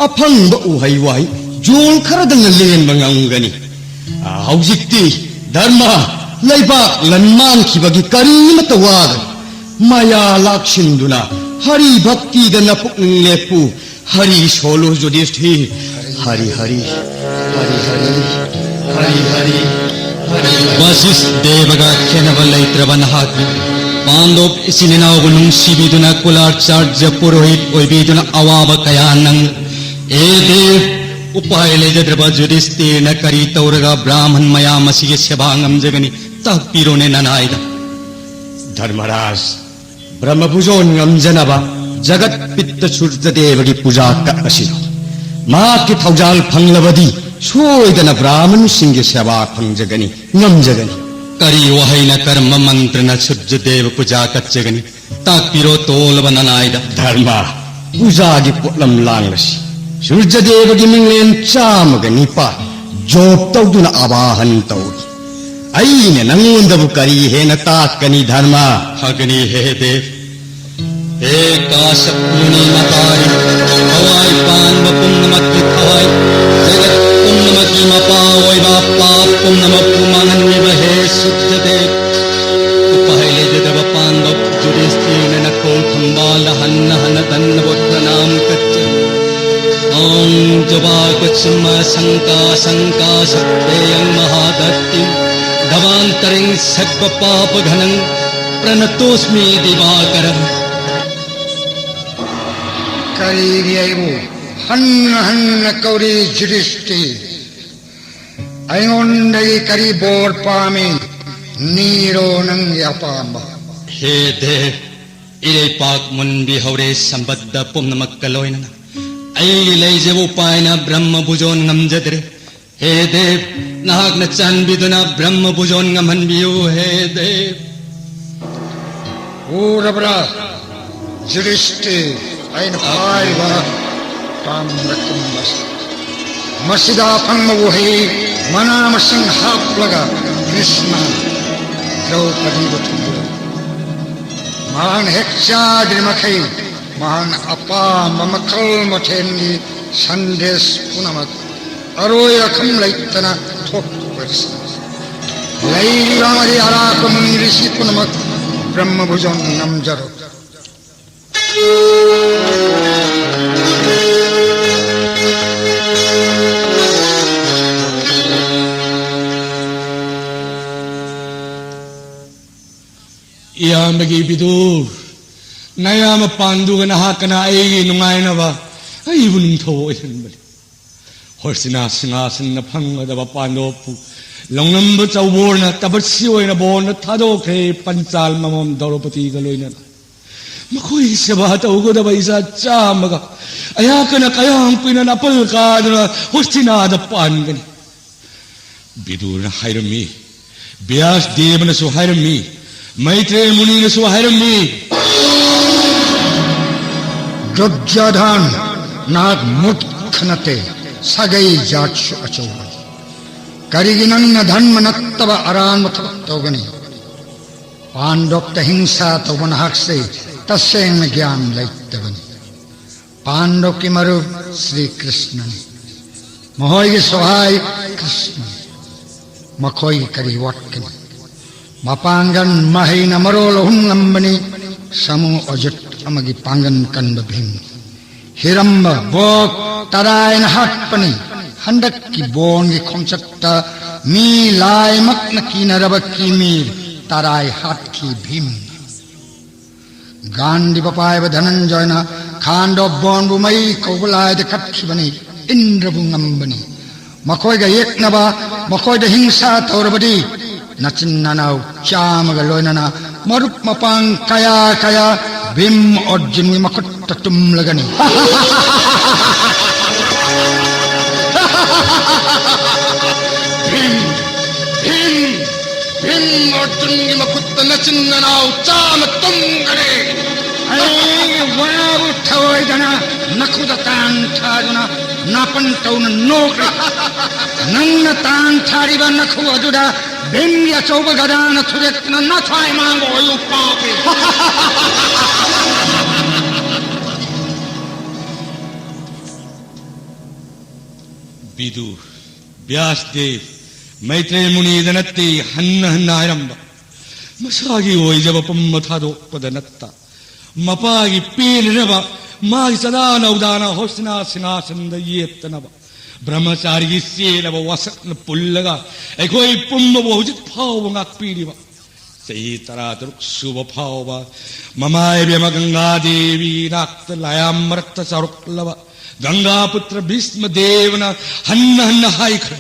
ꯑꯐꯪꯕ ꯎꯍꯩ ꯋꯥꯍꯩ ꯖꯣꯜ ꯈꯔꯗꯪꯅ ꯂꯦꯟꯕ ꯉꯝꯒꯅꯤ꯫ ꯍꯧꯖꯤꯛꯇꯤ ꯙꯔꯃ ꯂꯩꯕꯥꯛ ꯂꯟ ꯃꯥꯡꯈꯤꯕꯒꯤ ꯀꯔꯤꯃꯠꯇ ꯋꯥꯒꯅꯨ꯫ ꯃꯌꯥ ꯂꯥꯛꯁꯤꯟꯗꯨꯅ ꯍꯔꯤ ꯚꯛꯇꯤꯗ ꯅꯄꯨꯛꯅꯤꯡ ꯂꯦꯞꯄꯨ꯫ ꯍꯔꯤ ꯁꯣꯜꯂꯨ ꯌꯨꯙꯤꯁꯊꯤꯔ꯫ ꯍꯔꯤ ꯍꯔꯤ, ꯍꯔꯤ ꯍꯔꯤ, ꯍꯔꯤ ꯍꯔꯤ, ꯍꯔꯤ ꯍꯔꯤ꯫ ꯚꯁꯤꯁ ꯗꯦꯕꯒ ꯈꯦꯠꯅꯕ ꯂꯩꯇ꯭ꯔꯕ ꯅꯍꯥꯛꯅꯤ꯫ ꯄꯥꯟꯗꯣꯞ ꯏꯆꯤꯟ ꯏꯅꯥꯎꯕꯨ ꯅꯨꯡꯁꯤꯕꯤꯗꯨꯅ ꯀꯨꯂꯥꯆꯥꯔꯖ ꯄꯨꯔꯣꯍꯤꯠ ꯑꯣꯏꯕꯤꯗꯨꯅ ꯑꯋꯥꯕ ꯀꯌꯥ ꯅꯪ꯫ ꯑꯦ ꯗꯦꯕ, ꯎꯄꯥꯏ ꯂꯩꯖꯗ꯭ꯔꯕ ꯌꯨꯙꯤꯁꯊꯤꯔꯅ ꯀꯔꯤ ꯇꯧꯔꯒ ꯕ꯭ꯔꯥꯍꯃꯟ ꯃꯌꯥꯝ ꯑꯁꯤꯒꯤ ꯁꯦꯕꯥ ꯉꯝꯖꯒꯅꯤ? ꯇꯥꯛꯄꯤꯔꯣꯅꯦ ꯅꯅꯥꯏꯗ꯫ ꯙꯔꯃꯔꯥꯖ, ꯕ꯭ꯔꯍ꯭ꯃ ꯕꯨꯖꯣꯟ ꯉꯝꯖꯅꯕ ꯖꯒꯠ ꯄꯤꯇ ꯁꯨꯔꯖꯗꯦꯕꯒꯤ ꯄꯨꯖꯥ ꯀꯠꯂꯁꯤꯔꯣ? ꯃꯍꯥꯛꯀꯤ ꯊꯧꯖꯥꯜ ꯐꯪꯂꯕꯗꯤ ꯁꯣꯏꯗꯅ ꯕ꯭ꯔꯥꯍꯃꯟꯁꯤꯡꯒꯤ ꯁꯦꯕꯥ ꯐꯪꯖꯒꯅꯤ, ꯉꯝꯖꯒꯅꯤ꯫ ꯀꯔꯤ ꯋꯥꯍꯩꯅ, ꯀꯔꯝꯕ ꯃꯟꯇ꯭ꯔꯅ ꯁꯨꯔꯖꯗꯦꯕ ꯄꯨꯖꯥ ꯀꯠꯆꯒꯅꯤ? ꯇꯥꯛꯄꯤꯔꯣ ꯇꯣꯜꯂꯕ ꯅꯅꯥꯏꯗ꯫ ꯙꯔꯃ, ꯄꯨꯖꯥꯒꯤ ꯄꯣꯠꯂꯝ ꯂꯥꯡꯂꯁꯤ꯫ ꯁꯨꯔꯖꯗꯦꯕꯒꯤ ꯃꯤꯡꯂꯦꯟ ꯆꯥꯝꯃꯒ ꯅꯤꯄꯥꯜ ꯖꯣꯞ ꯇꯧꯗꯨꯅ ꯑꯕꯥꯍꯟ ꯇꯧꯔꯤ꯫ ꯑꯩꯅ ꯅꯪꯉꯣꯟꯗꯕꯨ ꯀꯔꯤ ꯍꯦꯟꯅ ꯇꯥꯛꯀꯅꯤ ꯙꯔꯃ? ꯐꯒꯅꯤ ꯍꯦ ꯗꯦꯕ꯫ ꯍꯦ ꯀꯥꯁ꯭ꯌꯞ ꯃꯨꯅꯤ ꯃꯄꯥꯔꯤ, ꯊꯋꯥꯏ ꯄꯥꯟꯕ ꯄꯨꯝꯅꯃꯛꯀꯤ ꯊꯋꯥꯏ, ꯖꯒꯠ ꯄꯨꯝꯅꯃꯛꯀꯤ ꯃꯄꯥ ꯑꯣꯏꯕ, ꯄꯥꯞ ꯄꯨꯝꯅꯃꯛꯄꯨ ꯃꯥꯡꯍꯟꯕꯤꯕ ꯍꯦ ꯁꯨꯗ꯭ꯙꯗꯦꯕ, ꯎꯄꯥꯏ ꯂꯩꯖꯗꯕ ꯄꯥꯟꯗꯕ ꯌꯨꯙꯤꯁꯇꯤꯔꯅ ꯅꯈꯣꯡ ꯊꯝꯕꯥꯜꯗ ꯍꯟꯅ ꯍꯟꯅ ꯇꯟꯅꯕ ꯄ꯭ꯔꯅꯥꯝ ꯀꯠꯆꯩ꯫ ॐ जवाकुसुम शङ्का शङ्काशक्तेयं महादत्तिं धवान्तरिं सर्वपापघनं प्रणतोऽस्मि दिवाकरम्। ꯀꯔꯤꯒꯤ ꯑꯩꯕꯨ ꯍꯟꯅ ꯍꯟꯅ ꯀꯧꯔꯤ ꯌꯨꯙꯤꯁꯇꯤꯔ? ꯑꯩꯉꯣꯟꯗꯒꯤ ꯀꯔꯤ ꯕꯣꯔ ꯄꯥꯝꯃꯤ? ꯅꯤꯔꯣ ꯅꯪꯒꯤ ꯑꯄꯥꯝꯕ꯫ ꯍꯦ ꯗꯦꯕ, ꯏꯔꯩꯄꯥꯛ ꯃꯨꯟꯕꯤ ꯍꯧꯔꯦ ꯁꯝꯕꯠꯇ ꯄꯨꯝꯅꯃꯛꯀ ꯂꯣꯏꯅꯅ꯫ ꯑꯩꯒꯤ ꯂꯩꯖꯕ ꯎꯄꯥꯏꯅ ꯕ꯭ꯔꯍ꯭ꯃ ꯕꯨꯖꯣꯟ ꯉꯝꯖꯗ꯭ꯔꯦ꯫ ꯍꯦ ꯗꯦꯕ, ꯅꯍꯥꯛꯅ ꯆꯥꯟꯕꯤꯗꯨꯅ ꯕ꯭ꯔꯍ꯭ꯃ ꯕꯨꯖꯣꯟ ꯉꯝꯍꯟꯕꯤꯌꯨ, ꯍꯦ ꯗꯦꯕ꯫ ꯎꯔꯕ꯭ꯔꯥ ꯌꯨꯙꯤꯁꯇꯤꯔ, ꯑꯩꯅ ꯄꯥꯏꯕ ꯇꯥꯝꯔ ꯀꯨꯝꯕ ꯑꯁꯤ? ꯃꯁꯤꯗ ꯑꯐꯪꯕ ꯎꯍꯩ ꯃꯅꯥ ꯃꯁꯤꯡ ꯍꯥꯞꯂꯒ ꯀ꯭ꯔꯤꯁꯅ ꯗ꯭ꯔꯧꯄꯗꯤꯕꯨ ꯊꯤꯟꯕꯤꯌꯨ꯫ ꯃꯍꯥꯛꯅ ꯍꯦꯛ ꯆꯥꯗ꯭ꯔꯤ ꯃꯈꯩ ꯃꯍꯥꯛꯅ ꯑꯄꯥꯝꯕ ꯃꯈꯜ ꯃꯊꯦꯜꯒꯤ ꯁꯟꯗꯦꯁ ꯄꯨꯝꯅꯃꯛ ꯑꯔꯣꯏ ꯑꯈꯪ ꯂꯩꯇꯅ ꯊꯣꯛꯄ ꯑꯣꯏꯔꯁꯤ꯫ ꯂꯩꯔꯤꯕ ꯑꯃꯗꯤ ꯑꯔꯥꯛꯄ ꯃꯨꯅꯤ ꯔꯤꯁꯤ ꯄꯨꯝꯅꯃꯛ ꯕ꯭ꯔꯍ꯭ꯃ ꯕꯨꯖꯣꯟ ꯉꯝꯖꯔꯣ꯫ ꯏꯌꯥꯝꯕꯒꯤ ꯕꯤꯗꯨꯔ, ꯅꯌꯥꯝꯕ ꯄꯥꯟꯗꯨꯒ ꯅꯍꯥꯛꯀꯅ ꯑꯩꯒꯤ ꯅꯨꯡꯉꯥꯏꯅꯕ ꯑꯩꯕꯨ ꯅꯤꯡꯊꯧ ꯑꯣꯏꯍꯟꯕꯅꯤ꯫ ꯍꯣꯔꯁꯤꯅ ꯁꯤꯡꯍꯥꯁꯟꯅ ꯐꯪꯒꯗꯕ ꯄꯥꯟꯗꯣꯞꯄꯨ ꯂꯧꯅꯝꯕ ꯆꯧꯕꯣꯔꯅ ꯇꯄꯁꯤ ꯑꯣꯏꯅ ꯕꯣꯔꯅ ꯊꯥꯗꯣꯛꯈ꯭ꯔꯦ, ꯄꯟꯆꯥꯜ ꯃꯃꯝ ꯗ꯭ꯔꯧꯄꯗꯤꯒ ꯂꯣꯏꯅꯅ꯫ ꯃꯈꯣꯏꯒꯤ ꯁꯦꯕꯥ ꯇꯧꯒꯗꯕ ꯏꯆꯥ ꯆꯥꯝꯃꯒ ꯑꯩꯍꯥꯛꯀꯅ ꯀꯌꯥꯝ ꯀꯨꯏꯅ ꯅꯥꯄꯜ ꯀꯥꯗꯨꯅ ꯍꯣꯁꯇꯤꯅꯥꯗ ꯄꯥꯟꯒꯅꯤ? ꯕꯤꯗꯨꯔꯅ ꯍꯥꯏꯔꯝꯃꯤ, ꯕ꯭ꯌꯥꯁ ꯗꯦꯕꯅꯁꯨ ꯍꯥꯏꯔꯝꯃꯤ, ꯃꯩꯇ꯭ꯔꯦꯌ ꯃꯨꯅꯤꯅꯁꯨ ꯍꯥꯏꯔꯝꯃꯤ꯫ ꯗꯨꯔꯖꯣꯙꯟ, ꯅꯍꯥꯛ ꯃꯨꯔꯈ ꯅꯠꯇꯦ, ꯁꯥꯒꯩ ꯖꯥꯠꯁꯨ ꯑꯆꯧꯕꯅꯤ꯫ ꯀꯔꯤꯒꯤ ꯅꯪꯅ ꯙꯔꯃ ꯅꯠꯇꯕ ꯑꯔꯥꯟꯕ ꯊꯕꯛ ꯇꯧꯒꯅꯤ? ꯄꯥꯟꯗꯣꯞꯇ ꯍꯤꯡꯁꯥ ꯇꯧꯕ ꯅꯍꯥꯛꯁꯦ ꯇꯁꯦꯡꯅ ꯒ꯭ꯌꯥꯟ ꯂꯩꯇꯕꯅꯤ꯫ ꯄꯥꯟꯗꯕꯀꯤ ꯃꯔꯨꯞ ꯁ꯭ꯔꯤ ꯀ꯭ꯔꯤꯁꯅꯅꯤ꯫ ꯃꯈꯣꯏꯒꯤ ꯁꯣꯍꯥꯏ ꯀ꯭ꯔꯤꯁꯅꯅꯤ꯫ ꯃꯈꯣꯏꯒꯤ ꯀꯔꯤ ꯋꯥꯠꯀꯅꯤ? ꯃꯄꯥꯡꯒꯜ ꯃꯍꯩꯅ ꯃꯔꯣꯜ ꯑꯍꯨꯝ ꯉꯝꯕꯅꯤ꯫ ꯁꯥꯃꯨ ꯑꯖꯨꯠ ꯑꯃꯒꯤ ꯄꯥꯡꯒꯜ ꯀꯟꯕ ꯚꯤꯝ꯫ ꯍꯤꯔꯝꯕ ꯕꯣꯛ ꯇꯔꯥꯏꯅ ꯍꯥꯠꯄꯅꯤ꯫ ꯍꯟꯗꯛꯀꯤ ꯕꯣꯟꯒꯤ ꯈꯣꯡꯆꯠꯇ ꯃꯤ ꯂꯥꯏꯃꯛꯅ ꯀꯤꯅꯔꯕ ꯀꯤꯃꯤꯔ ꯇꯔꯥꯏ ꯍꯥꯠꯈꯤ ꯚꯤꯝ꯫ ꯒꯥꯟꯙꯤꯕ ꯄꯥꯏꯕ ꯙꯅꯟꯖꯌꯅ ꯈꯥꯟꯗꯣ ꯕꯣꯟꯕꯨ ꯃꯩ ꯀꯧꯕ ꯂꯥꯏꯗ ꯀꯠꯈꯤꯕꯅꯤ꯫ ꯏꯟꯗ꯭ꯔꯕꯨ ꯉꯝꯕꯅꯤ꯫ ꯃꯈꯣꯏꯒ ꯌꯦꯛꯅꯕ, ꯃꯈꯣꯏꯗ ꯍꯤꯡꯁꯥ ꯇꯧꯔꯕꯗꯤ ꯅꯆꯤꯟ ꯅꯅꯥꯎ ꯆꯥꯝꯃꯒ ꯂꯣꯏꯅꯅ ꯃꯔꯨꯞ ꯃꯄꯥꯡ ꯀꯌꯥ ꯀꯌꯥ ꯚꯤꯝ ꯑꯔꯖꯨꯟꯒꯤ ꯃꯈꯨꯠꯇ ꯇꯨꯝꯂꯒꯅꯤ꯫ ꯚꯤꯝ, ꯚꯤꯝ, ꯚꯤꯝ ꯑꯔꯖꯨꯟꯒꯤ ꯃꯈꯨꯠꯇ ꯅꯆꯤꯟ ꯅꯅꯥꯎ ꯆꯥꯝꯃ ꯇꯨꯝꯒꯅꯤ꯫ ꯑꯩ ꯋꯥꯕꯨ ꯊꯑꯣꯏꯗꯅ ꯅꯈꯨꯗ ꯇꯥꯡ ꯊꯥꯗꯨꯅ ꯅꯥꯄꯟ ꯇꯧꯅ ꯅꯣꯛꯂꯤ꯫ ꯅꯪꯅ ꯇꯥꯡ ꯊꯥꯔꯤꯕ ꯅꯈꯨ ꯑꯗꯨꯗ ꯚꯤꯝꯒꯤ ꯑꯆꯧꯕ ꯒꯗꯥꯅ ꯊꯨꯗꯦꯛꯇꯨꯅ ꯅꯊ꯭ꯋꯥꯏ ꯃꯥꯡꯕ ꯑꯣꯏꯌꯨ ꯄꯥꯄꯤ꯫ ꯕꯤꯗꯨ, ꯕ꯭ꯌꯥꯁꯗꯦꯕ, ꯃꯩꯇ꯭ꯔꯦꯌ ꯃꯨꯅꯤꯗ ꯅꯠꯇꯦ ꯍꯟꯅ ꯍꯟꯅ ꯍꯥꯏꯔꯝꯕ꯫ ꯃꯁꯥꯒꯤ ꯑꯣꯏꯖꯕ ꯄꯨꯝꯕ ꯊꯥꯗꯣꯛꯄꯗ ꯅꯠꯇ, ꯃꯄꯥꯒꯤ ꯄꯦꯟꯅꯅꯕ, ꯃꯥꯒꯤ ꯆꯗꯥ ꯅꯧꯗꯥꯅ ꯍꯣꯁꯅꯥ ꯁꯤꯡꯍꯥꯁꯟꯗ ꯌꯦꯠꯇꯅꯕ ꯕ꯭ꯔꯍ꯭ꯃꯆꯥꯔꯤꯒꯤ ꯆꯦꯜꯂꯕ ꯋꯥꯁꯛꯅ ꯄꯨꯜꯂꯒ ꯑꯩꯈꯣꯏ ꯄꯨꯝꯕꯕꯨ ꯍꯧꯖꯤꯛ ꯐꯥꯎꯕ ꯉꯥꯛꯄꯤꯔꯤꯕ, ꯆꯍꯤ ꯇꯔꯥꯇꯔꯨꯛ ꯁꯨꯕ ꯐꯥꯎꯕ ꯃꯃꯥ ꯏꯕꯦꯝꯃ ꯒꯪꯒꯥ ꯗꯦꯕꯤ ꯏꯅꯥꯛꯇ ꯂꯥꯌꯥꯝ ꯃꯔꯛꯇ ꯆꯥꯎꯔꯛꯂꯕ ꯒꯪꯒꯥꯄꯨꯇ꯭ꯔ ꯚꯤꯁꯃ ꯗꯦꯕꯅ ꯍꯟꯅ ꯍꯟꯅ ꯍꯥꯏꯈ꯭ꯔꯦ꯫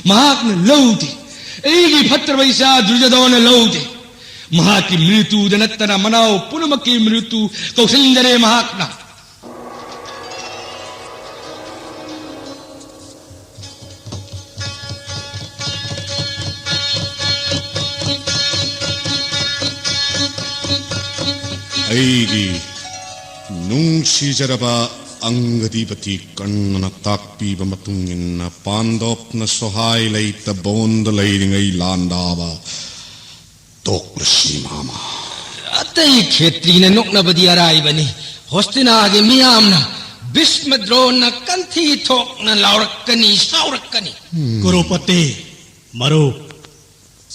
ꯃꯍꯥꯛꯅ ꯂꯧꯗꯦ꯫ ꯑꯩꯒꯤ ꯐꯠꯇ꯭ꯔꯕ ꯏꯆꯥ ꯗꯨꯔꯖꯣꯙꯅ ꯂꯧꯗꯦ꯫ ꯃꯍꯥꯛꯀꯤ ꯃ꯭ꯔꯤꯇꯨꯗ ꯅꯠꯇꯅ ꯃꯅꯥꯎ ꯄꯨꯝꯅꯃꯛꯀꯤ ꯃ꯭ꯔꯤꯇꯨ ꯀꯧꯁꯤꯟꯖꯔꯦ ꯃꯍꯥꯛꯅ꯫ ꯑꯩꯒꯤ ꯅꯨꯡꯁꯤꯖꯔꯕ ꯑꯪꯒꯗꯤꯄꯇꯤ ꯀꯔꯅꯅ ꯇꯥꯛꯄꯤꯕ ꯃꯇꯨꯡ ꯏꯟꯅ ꯄꯥꯟꯗꯣꯞꯅ ꯁꯣꯍꯥꯏ ꯂꯩꯇ ꯕꯣꯟꯗ ꯂꯩꯔꯤꯉꯩ ꯂꯥꯟꯗꯥꯕ ꯇꯣꯛꯂꯁꯤ ꯃꯥꯃ꯫ ꯑꯇꯩ ꯈꯦꯇ꯭ꯔꯤꯅ ꯅꯣꯛꯅꯕꯗꯤ ꯑꯔꯥꯏꯕꯅꯤ꯫ ꯍꯣꯁꯇꯤꯅꯥꯒꯤ ꯃꯤꯌꯥꯝꯅ, ꯚꯤꯁꯃ ꯗ꯭ꯔꯣꯟꯅ ꯀꯟꯊꯤ ꯊꯣꯛꯅ ꯂꯥꯎꯔꯛꯀꯅꯤ, ꯁꯥꯎꯔꯛꯀꯅꯤ꯫ ꯀꯨꯔꯨꯄꯇꯤ, ꯃꯔꯨꯞ,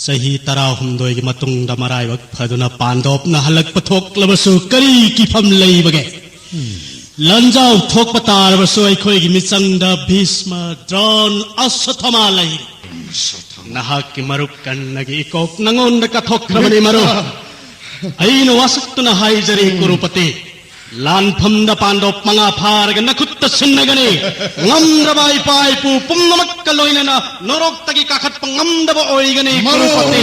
ꯆꯍꯤ ꯇꯔꯥꯍꯨꯝꯗꯣꯏꯒꯤ ꯃꯇꯨꯡꯗ ꯃꯔꯥꯏꯕꯛ ꯐꯗꯨꯅ ꯄꯥꯟꯗꯣꯞꯅ ꯍꯜꯂꯛꯄ ꯊꯣꯛꯂꯕꯁꯨ ꯀꯔꯤ ꯀꯤꯐꯝ ꯂꯩꯕꯒꯦ? ꯂꯥꯟꯖꯥꯎ ꯊꯣꯛꯄ ꯇꯥꯔꯕꯁꯨ ꯑꯩꯈꯣꯏꯒꯤ ꯃꯤꯆꯪꯗ ꯚꯤꯁꯃ, ꯗ꯭ꯔꯣꯟ, ꯑꯁ꯭ꯋꯠꯊꯥꯃꯥ ꯂꯩꯔꯤ꯫ ꯅꯍꯥꯛꯀꯤ ꯃꯔꯨꯞ ꯀꯔꯅꯒꯤ ꯏꯀꯣꯛ ꯅꯉꯣꯟꯗ ꯀꯠꯊꯣꯛꯈ꯭ꯔꯕꯅꯤ, ꯃꯔꯨꯞ꯫ ꯑꯩꯅ ꯋꯥꯁꯛꯇꯨꯅ ꯍꯥꯏꯖꯔꯤ, ꯀꯨꯔꯨꯄꯇꯤ, ꯂꯥꯟꯐꯝꯗ ꯄꯥꯟꯗꯣꯞ ꯃꯉꯥ ꯐꯥꯔꯒ ꯅꯈꯨꯠꯇ ꯁꯤꯟꯅꯒꯅꯤ꯫ ꯉꯝꯗ꯭ꯔꯕ ꯏꯄꯥ ꯏꯄꯨ ꯄꯨꯝꯅꯃꯛꯀ ꯂꯣꯏꯅꯅ ꯅꯣꯔꯣꯛꯇꯒꯤ ꯀꯥꯈꯠꯄ ꯉꯝꯗꯕ ꯑꯣꯏꯒꯅꯤ, ꯃꯔꯨꯞ꯫ ꯀꯨꯔꯨꯄꯇꯤ꯫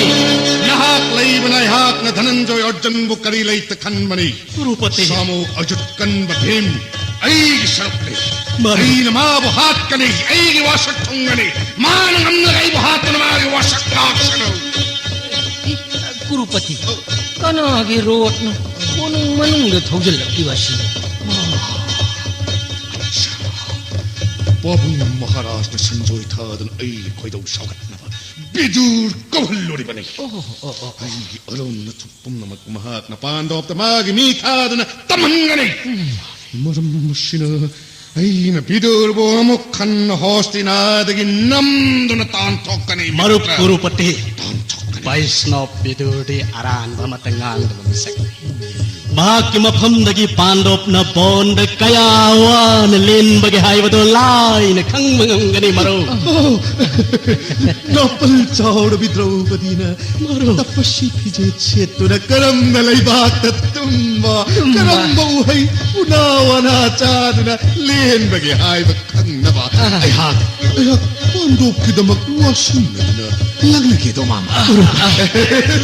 ꯅꯍꯥꯛ ꯂꯩꯕꯅ ꯑꯩꯍꯥꯛꯅ ꯙꯅꯟꯖꯣꯏ ꯑꯔꯖꯨꯟꯕꯨ ꯀꯔꯤ ꯂꯩꯇ ꯈꯟꯕꯅꯤ? ꯀꯨꯔꯨꯄꯇꯤ꯫ ꯁꯥꯃꯨ ꯑꯖꯨꯠ ꯀꯟꯕ ꯚꯤꯝ ꯑꯩꯒꯤ ꯁꯔꯨꯛꯅꯤ꯫ ꯃꯔꯨꯞ꯫ ꯑꯩꯅ ꯃꯥꯕꯨ ꯍꯥꯠꯀꯅꯤ, ꯑꯩꯒꯤ ꯋꯥꯁꯛ ꯊꯨꯡꯒꯅꯤ꯫ ꯃꯥꯅ ꯉꯝꯂꯒ ꯑꯩꯕꯨ ꯍꯥꯠꯇꯨꯅ ꯃꯥꯒꯤ ꯋꯥꯁꯛ ꯂꯥꯛꯁꯅꯨ꯫ ꯀꯨꯔꯨꯄꯇꯤ, ꯀꯅꯥꯒꯤ ꯔꯣꯠꯅꯣ ꯀꯣꯅꯨꯡ ꯃꯅꯨꯡꯗ ꯊꯧꯖꯤꯜꯂꯛꯂꯤꯕ ꯑꯁꯤꯕꯨ? ꯄꯥꯕꯨꯡ ꯃꯍꯥꯔꯥꯖꯅ ꯁꯟꯖꯣꯏ ꯊꯥꯗꯨꯅ ꯑꯩꯒꯤ ꯈꯣꯏꯗꯧ ꯁꯥꯎꯒꯠꯅꯕ ꯕꯤꯗꯨꯔ ꯀꯧꯍꯜꯂꯨꯔꯤꯕꯅꯤ꯫ ꯑꯣ, ꯑꯣ, ꯑꯣ꯫ ꯑꯩꯒꯤ ꯑꯔꯣꯟ ꯑꯊꯨꯞ ꯄꯨꯝꯅꯃꯛ ꯃꯍꯥꯛꯅ ꯄꯥꯟꯗꯣꯞꯇ ꯃꯥꯒꯤ ꯃꯤ ꯊꯥꯗꯨꯅ ꯇꯝꯍꯟꯒꯅꯤ꯫ ꯃꯔꯝ ꯑꯁꯤꯅ ꯑꯩꯅ ꯕꯤꯗꯨꯔꯕꯨ ꯑꯃꯨꯛ ꯍꯟꯅ ꯍꯣꯁꯇꯤꯅꯥꯗꯒꯤ ꯅꯝꯗꯨꯅ ꯇꯥꯟꯊꯣꯛꯀꯅꯤ, ꯃꯔꯨꯞ ꯃꯤꯇ꯭ꯔ꯫ ꯀꯨꯔꯨꯄꯇꯤ, ꯇꯥꯟꯊꯣꯛꯀꯅꯤ꯫ ꯕꯩꯁꯅꯣꯞ ꯕꯤꯗꯨꯔꯗꯤ ꯑꯔꯥꯟꯕ ꯑꯃꯠꯇ ꯉꯥꯡꯗꯕ ꯃꯤꯁꯛꯅꯤ꯫ ꯃꯍꯥꯛꯀꯤ ꯃꯐꯝꯗꯒꯤ ꯄꯥꯟꯗꯣꯞꯅ ꯕꯣꯟꯗ ꯀꯌꯥ ꯋꯥꯅ ꯂꯦꯟꯕꯒꯦ ꯍꯥꯏꯕꯗꯨ ꯂꯥꯏꯅ ꯈꯪꯕ ꯉꯝꯒꯅꯤ, ꯃꯔꯨꯞ꯫ ꯑꯣ, ꯅꯥꯄꯜ ꯆꯥꯎꯔꯕꯤ ꯗ꯭ꯔꯧꯄꯗꯤꯅ ꯃꯔꯨꯞ꯫ ꯇꯄꯁꯤ ꯐꯤꯖꯦꯠ ꯁꯦꯠꯇꯨꯅ ꯀꯔꯝꯅ ꯂꯩꯕꯥꯛꯇ ꯇꯨꯝꯕ, ꯇꯨꯝꯕ꯫ ꯀꯔꯝꯕ ꯎꯍꯩ ꯎꯅꯥ ꯋꯥꯅꯥ ꯆꯥꯗꯨꯅ ꯂꯦꯟꯕꯒꯦ ꯍꯥꯏꯕ ꯈꯪꯅꯕ ꯑꯥ꯫ ꯑꯩꯍꯥꯛ, ꯑꯩꯍꯥꯛ ꯄꯥꯟꯗꯣꯞꯀꯤꯗꯃꯛ ꯋꯥꯁꯤꯟꯅꯗꯨꯅ ꯂꯥꯛꯂꯒꯦꯗꯣ, ꯃꯥꯃ꯫ ꯑꯥ, ꯑꯥ꯫